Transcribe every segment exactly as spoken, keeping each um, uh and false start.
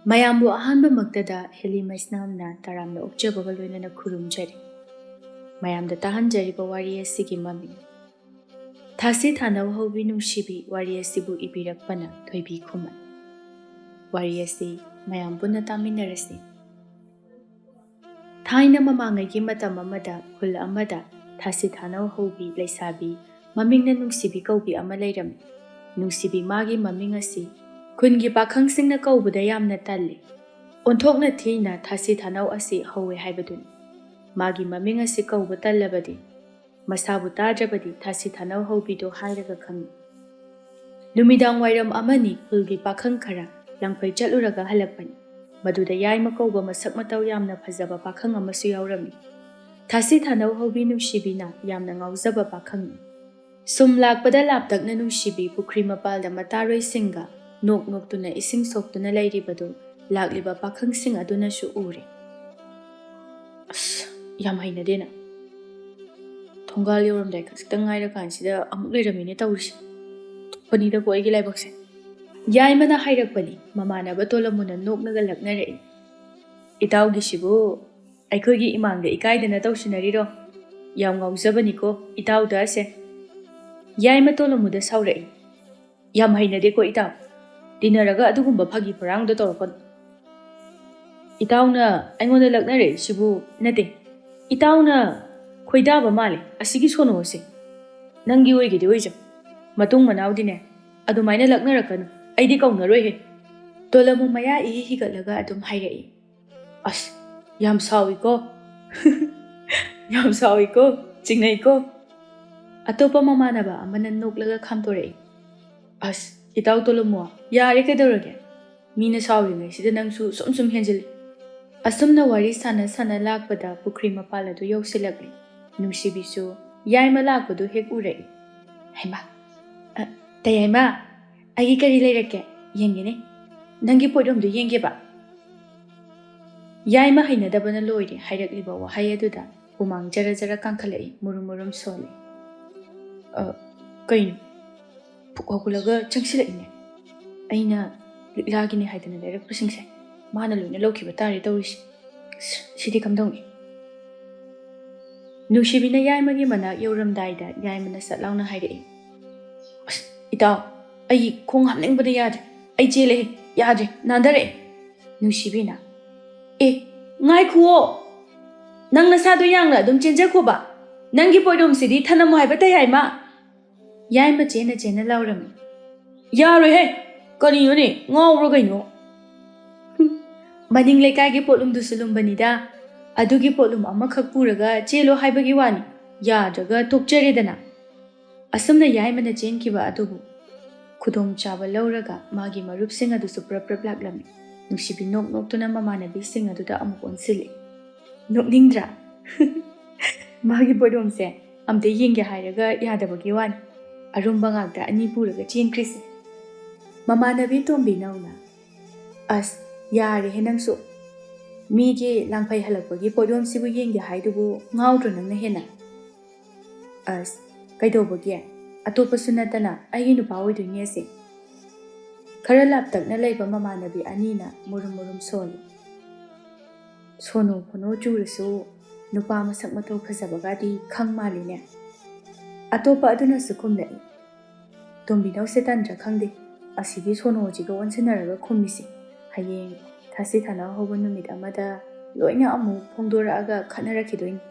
ꯃꯌꯥꯝꯕꯨ ꯑꯍꯥꯟꯕꯃꯛꯇꯗ ꯍꯦꯂꯤ ꯃꯩꯁꯅꯥꯝꯅ ꯇꯔꯥꯝꯅ ꯑꯣꯛꯆꯕꯒ ꯂꯣꯏꯅꯅ ꯈꯨꯔꯨꯝꯖꯔꯤ꯫ ꯃꯌꯥꯝꯗ ꯇꯥꯍꯟꯖꯔꯤꯕ ꯋꯥꯔꯤ ꯑꯁꯤꯒꯤ ꯃꯃꯤꯡ ꯊꯥꯁꯤ ꯊꯥꯅꯧ ꯍꯧꯕꯤ ꯅꯨꯡꯁꯤꯕꯤ ꯋꯥꯔꯤ ꯑꯁꯤꯕꯨ ꯏꯕꯤꯔꯛꯄꯅ ꯊꯣꯏꯕꯤ ꯈꯨꯃꯟ꯫ ꯋꯥꯔꯤ ꯑꯁꯤ ꯃꯌꯥꯝ ꯄꯨꯟꯅ ꯇꯥꯃꯤꯟꯅꯔꯁꯤ꯫ ꯊꯥꯏꯅ ꯃꯃꯥꯡꯉꯩꯒꯤ ꯃꯇꯝ ꯑꯃꯗ ꯈꯨꯜ ꯑꯃꯗ ꯊꯥꯁꯤ ꯊꯥꯅꯧ ꯍꯧꯕꯤ ꯂꯩꯁꯥꯕꯤ ꯃꯃꯤꯡꯅ ꯅꯨꯡꯁꯤꯕꯤ ꯀꯧꯕꯤ ꯑꯃ ꯂꯩꯔꯝꯃꯤ꯫ ꯅꯨꯡꯁꯤꯕꯤ ꯃꯥꯒꯤ ꯃꯃꯤꯡ ꯑꯁꯤ ꯈꯨꯟꯒꯤ ꯄꯥꯈꯪꯁꯤꯡꯅ ꯀꯧꯕꯗ ꯌꯥꯝꯅ ꯇꯜꯂꯤ꯫ ꯑꯣꯟꯊꯣꯛꯅ ꯊꯤꯅ ꯊꯥꯁꯤ ꯊꯥꯅꯧ ꯑꯁꯤ ꯍꯧꯋꯦ ꯍꯥꯏꯕꯗꯨꯅꯤ꯫ ꯃꯥꯒꯤ ꯃꯃꯤꯡ ꯑꯁꯤ ꯀꯧꯕ ꯇꯜꯂꯕꯗꯤ ꯃꯁꯥꯕꯨ ꯇꯥꯗ꯭ꯔꯕꯗꯤ ꯊꯥꯁꯤ ꯊꯥꯅꯧ ꯍꯧꯕꯤꯗꯣ ꯍꯥꯏꯔꯒ ꯈꯪꯏ꯫ ꯅꯨꯃꯤꯗꯥꯡ ꯋꯥꯏꯔꯝ ꯑꯃꯅꯤ ꯈꯨꯜꯒꯤ ꯄꯥꯈꯪ ꯈꯔ ꯂꯪꯐꯩ ꯆꯠꯂꯨꯔꯒ ꯍꯜꯂꯛꯄꯅꯤ꯫ ꯃꯗꯨꯗ ꯌꯥꯏꯃ ꯀꯧꯕ ꯃꯁꯛ ꯃꯇꯧ ꯌꯥꯝꯅ ꯐꯖꯕ ꯄꯥꯈꯪ ꯑꯃꯁꯨ ꯌꯥꯎꯔꯝꯃꯤ꯫ ꯊꯥꯁꯤ ꯊꯥꯅꯧ ꯍꯧꯕꯤ ꯅꯨꯡꯁꯤꯕꯤꯅ ꯌꯥꯝꯅ ꯉꯥꯎꯖꯕ ꯄꯥꯈꯪꯅꯤ꯫ ꯁꯨꯝ ꯂꯥꯛꯄꯗ ꯂꯥꯞꯇꯛꯅ ꯅꯨꯡꯁꯤꯕꯤ ꯄꯨꯈ꯭ꯔꯤ ꯃꯄꯥꯜꯗ ꯃꯇꯥꯔꯣꯏꯁꯤꯡꯒ ꯅꯣꯛ ꯅꯣꯛꯇꯨꯅ ꯏꯁꯤꯡ ꯁꯣꯛꯇꯨꯅ ꯂꯩꯔꯤꯕꯗꯨ ꯂꯥꯛꯂꯤꯕ ꯄꯥꯈꯪꯁꯤꯡ ꯑꯗꯨꯅꯁꯨ ꯎꯔꯦ꯫ ꯑꯁ, ꯌꯥꯝ ꯍꯩꯅꯗꯦꯅ꯫ ꯊꯣꯡꯒꯥꯜ ꯌꯧꯔꯝꯗꯥꯏ ꯈꯖꯤꯛꯇꯪ ꯉꯥꯏꯔꯀꯥꯟꯁꯤꯗ ꯑꯃꯨꯛ ꯂꯩꯔꯝꯃꯤꯅꯦ ꯇꯧꯔꯤꯁꯦ꯫ ꯊꯣꯛꯄꯅꯤꯗꯀꯣ ꯑꯩꯒꯤ ꯂꯥꯏꯕꯛꯁꯦ꯫ ꯌꯥꯏꯃꯅ ꯍꯥꯏꯔꯛꯄꯅꯤ, ꯃꯃꯥꯟꯅꯕ ꯇꯣꯂꯝꯃꯨꯅ ꯅꯣꯛꯂꯒ ꯂꯛꯅꯔꯛꯏ꯫ "ꯏꯇꯥꯎꯒꯤꯁꯤꯕꯨ ꯑꯩꯈꯣꯏꯒꯤ ꯏꯃꯥꯡꯗ ꯏꯀꯥꯏꯗꯅ ꯇꯧꯁꯤꯟꯅꯔꯤꯔꯣ? ꯌꯥꯝ ꯉꯥꯎꯖꯕꯅꯤꯀꯣ ꯏꯇꯥꯎꯗ ꯑꯁꯦ꯫" ꯌꯥꯏꯃ ꯇꯣꯂꯝꯃꯨꯗ ꯁꯥꯎꯔꯛꯏ꯫ "ꯌꯥꯝ ꯍꯩꯅꯗꯦꯀꯣ ꯏꯇꯥꯎ꯫ ꯇꯤꯟꯅꯔꯒ ꯑꯗꯨꯒꯨꯝꯕ ꯐꯥꯒꯤ ꯐꯔꯥꯡꯗꯣ ꯇꯧꯔꯛꯀꯅꯨ꯫" "ꯏꯇꯥꯎꯅ ꯑꯩꯉꯣꯟꯗ ꯂꯛꯅꯔꯛꯏꯁꯤꯕꯨ?" "ꯅꯠꯇꯦ, ꯏꯇꯥꯎꯅ ꯈꯣꯏꯗꯥꯕ ꯃꯥꯜꯂꯦ ꯑꯁꯤꯒꯤ ꯁꯣꯅꯣ ꯑꯁꯦ꯫ ꯅꯪꯒꯤ ꯑꯣꯏꯒꯦꯗꯤ ꯑꯣꯏꯖꯧ꯫ ꯃꯇꯨꯡ ꯃꯅꯥꯎꯗꯤꯅꯦ ꯑꯗꯨꯃꯥꯏꯅ ꯂꯛꯅꯔꯛꯀꯅꯨ, ꯑꯩꯗꯤ ꯀꯧꯅꯔꯣꯏꯍꯦ꯫" ꯇꯣꯂꯝꯃꯨ ꯃꯌꯥ ꯏꯍꯤ ꯍꯤꯒꯠꯂꯒ ꯑꯗꯨꯝ ꯍꯥꯏꯔꯛꯏ꯫ "ꯑꯁ, ꯌꯥꯝ ꯁꯥꯎꯏꯀꯣ꯫" "ꯌꯥꯝ ꯁꯥꯎꯏꯀꯣ, ꯆꯤꯡꯅꯩꯀꯣ꯫" ꯑꯇꯣꯞꯄ ꯃꯃꯥꯟꯅꯕ ꯑꯃꯅ ꯅꯣꯛꯂꯒ ꯈꯥꯝꯇꯣꯔꯛꯏ꯫ "ꯑꯁ, ꯏꯇꯥꯎ ꯇꯣꯂꯝꯃꯨ, ꯌꯥꯔꯦ ꯀꯩꯗꯧꯔꯒꯦ? ꯃꯤꯅ ꯁꯥꯎꯔꯤꯉꯩꯁꯤꯗ ꯅꯪꯁꯨ ꯁꯨꯝ ꯁꯨꯝ ꯍꯦꯟꯖꯤꯜꯂꯤ꯫" ꯑꯁꯨꯝꯅ ꯋꯥꯔꯤ ꯁꯥꯟꯅ ꯁꯥꯟꯅ ꯂꯥꯛꯄꯗ ꯄꯨꯈ꯭ꯔꯤ ꯃꯄꯥꯜ ꯑꯗꯨ ꯌꯧꯁꯤꯜꯂꯛꯂꯦ꯫ ꯅꯨꯡꯁꯤꯕꯤꯁꯨ ꯌꯥꯏꯃ ꯂꯥꯛꯄꯗꯨ ꯍꯦꯛ ꯎꯔꯛꯏ꯫ "ꯍꯩꯃꯥ, ꯑ, ꯇꯌꯥꯏꯃ, ꯑꯩꯒꯤ ꯀꯔꯤ ꯂꯩꯔꯛꯀꯦ? ꯌꯦꯡꯒꯦꯅꯦ꯫ ꯅꯪꯒꯤ ꯄꯣꯠꯂꯨꯝꯗꯨ ꯌꯦꯡꯒꯦꯕ꯫" ꯌꯥꯏꯃ ꯍꯩꯅꯗꯕꯅ ꯂꯣꯏꯔꯦ ꯍꯥꯏꯔꯛꯂꯤꯕ ꯋꯥꯍꯩ ꯑꯗꯨꯗ ꯍꯨꯃꯥꯡ ꯖꯔ ꯖꯔ ꯀꯥꯡꯈꯠꯂꯛꯏ, ꯃꯨꯔꯨꯝ ꯃꯨꯔꯨꯝ ꯁꯣꯜꯂꯤ꯫ "ꯑ, ꯀꯩꯅꯣ? ꯐꯨꯛ ꯍꯧꯒꯠꯂꯒ ꯆꯪꯁꯤꯜꯂꯛꯏꯅꯦ꯫ ꯑꯩꯅ ꯂꯤꯛꯂꯥꯒꯤꯅꯦ ꯍꯥꯏꯗꯅ ꯂꯩꯔꯛꯄꯁꯤꯡꯁꯦ꯫" ꯃꯥꯅ ꯂꯣꯏꯅ ꯂꯧꯈꯤꯕ ꯇꯥꯔꯦ ꯇꯧꯔꯤꯁꯦ꯫ ꯑꯁ, ꯁꯤꯗꯤ ꯀꯝꯗꯧꯅꯤ? ꯅꯨꯡꯁꯤꯕꯤꯅ ꯌꯥꯏꯃꯒꯤ ꯃꯅꯥꯛ ꯌꯧꯔꯝꯗꯥꯏꯗ ꯌꯥꯏꯃꯅ ꯁꯠ ꯂꯥꯎꯅ ꯍꯥꯏꯔꯛꯏ, "ꯑꯁ, ꯏꯇꯥꯎ, ꯑꯩ ꯈꯣꯡ ꯍꯥꯝꯅꯤꯡꯕꯗ ꯌꯥꯗ꯭ꯔꯦ꯫ ꯑꯩ ꯆꯦꯜꯂꯦꯍꯦ, ꯌꯥꯗ꯭ꯔꯦ, ꯅꯥꯟꯊꯔꯛꯑꯦ꯫" ꯅꯨꯡꯁꯤꯕꯤꯅ, "ꯑꯦ, ꯉꯥꯏꯈꯨꯑꯣ, ꯅꯪ ꯅꯁꯥꯗꯣ ꯌꯥꯡꯅ ꯑꯗꯨꯝ ꯆꯦꯟꯖꯈꯣꯕ꯫ ꯅꯪꯒꯤ ꯄꯣꯠꯂꯨꯝꯁꯤꯗꯤ ꯊꯅꯝꯃꯨ ꯍꯥꯏꯕ ꯇꯌꯥꯏꯃ꯫" ꯌꯥꯏꯃ ꯆꯦꯟꯅ ꯆꯦꯟꯅ ꯂꯥꯎꯔꯝꯃꯤ꯫ "ꯌꯥꯔꯣꯏꯍꯦ, ꯀꯔꯤꯅꯣꯅꯦ, ꯉꯥꯎꯕ꯭ꯔꯣ ꯀꯩꯅꯣ?" "ꯍꯨꯝ, ꯃꯅꯤꯡ ꯂꯩꯀꯥꯏꯒꯤ ꯄꯣꯠꯂꯨꯝꯗꯨꯁꯨ ꯂꯨꯝꯕꯅꯤꯗ꯫ ꯑꯗꯨꯒꯤ ꯄꯣꯠꯂꯨꯝ ꯑꯃꯈꯛ ꯄꯨꯔꯒ ꯆꯦꯜꯂꯣ ꯍꯥꯏꯕꯒꯤ ꯋꯥꯅꯤ, ꯌꯥꯗ꯭ꯔꯒ ꯇꯣꯛꯆꯔꯦꯗꯅ꯫" ꯑꯁꯨꯝꯅ ꯌꯥꯏꯃꯅ ꯆꯦꯟꯈꯤꯕ ꯑꯗꯨꯕꯨ ꯈꯨꯗꯣꯡꯆꯥꯕ ꯂꯧꯔꯒ ꯃꯥꯒꯤ ꯃꯔꯨꯞꯁꯤꯡ ꯑꯗꯨꯁꯨ ꯄ꯭ꯔꯞ ꯄ꯭ꯔꯞ ꯂꯥꯛꯂꯝꯃꯤ꯫ ꯅꯨꯡꯁꯤꯕꯤ ꯅꯣꯛ ꯅꯣꯛꯇꯨꯅ ꯃꯃꯥꯟꯅꯕꯤꯁꯤꯡ ꯑꯗꯨꯗ ꯑꯃꯨꯛ ꯑꯣꯟꯁꯤꯜꯂꯤ꯫ "ꯅꯣꯛꯅꯤꯡꯗ꯭ꯔꯥ?" "ꯃꯥꯒꯤ ꯄꯣꯠꯂꯨꯝꯁꯦ ꯑꯝꯇ ꯌꯦꯡꯒꯦ ꯍꯥꯏꯔꯒ ꯌꯥꯗꯕꯒꯤ ꯋꯥꯅꯤ꯫ ꯑꯔꯨꯝꯕ ꯉꯥꯛꯇ ꯑꯅꯤ ꯄꯨꯔꯒ ꯆꯦꯟꯈ꯭ꯔꯤꯁꯦ꯫" ꯃꯃꯥꯟꯅꯕꯤ ꯇꯣꯝꯕꯤꯅꯧꯅ, "ꯑꯁ, ꯌꯥꯔꯦꯍꯦ ꯅꯪꯁꯨ꯫ ꯃꯤꯒꯤ ꯂꯥꯡꯐꯩ ꯍꯜꯂꯛꯄꯒꯤ ꯄꯣꯠꯌꯣꯝꯁꯤꯕꯨ ꯌꯦꯡꯒꯦ ꯍꯥꯏꯗꯨꯕꯨ ꯉꯥꯎꯗ꯭ꯔꯣ ꯅꯪꯅ ꯍꯦꯟꯅ?" "ꯑꯁ, ꯀꯩꯗꯧꯕꯒꯤ? ꯑꯇꯣꯞꯄꯁꯨ ꯅꯠꯇꯅ ꯑꯩꯒꯤ ꯅꯨꯄꯥ ꯑꯣꯏꯗꯣꯏꯅꯦ ꯑꯁꯦ꯫" ꯈꯔ ꯂꯥꯞꯇꯛꯅ ꯂꯩꯕ ꯃꯃꯥꯟꯅꯕꯤ ꯑꯅꯤꯅ ꯃꯨꯔꯨꯝ ꯃꯨꯔꯨꯝ ꯁꯣꯜꯂꯤ꯫ "ꯁꯣꯅꯣ ꯐꯣꯅꯣ ꯆꯨꯔꯁꯨ ꯅꯨꯄꯥ ꯃꯁꯛ ꯃꯇꯧ ꯐꯖꯕꯒꯗꯤ ꯈꯪ ꯃꯥꯜꯂꯤꯅꯦ꯫" ꯑꯇꯣꯞꯄ ꯑꯗꯨꯅꯁꯨ ꯈꯨꯝꯂꯛꯏ꯫ "ꯇꯣꯝꯕꯤꯅꯧꯁꯦ ꯇꯟꯗ꯭ꯔꯥ ꯈꯪꯗꯦ, ꯑꯁꯤꯒꯤ ꯁꯣꯅꯣꯁꯤꯒ ꯑꯣꯟꯁꯤꯟꯅꯔꯒ ꯈꯨꯝꯃꯤꯁꯦ꯫ ꯍꯌꯦꯡ ꯊꯥꯁꯤ ꯊꯥꯅ ꯍꯧꯕ ꯅꯨꯃꯤꯠ ꯑꯃꯗ ꯂꯣꯏꯅ ꯑꯃꯨꯛ ꯐꯣꯡꯗꯣꯔꯛꯑꯒ ꯈꯠꯅꯔꯛꯈꯤꯗꯣꯏꯅꯤ꯫"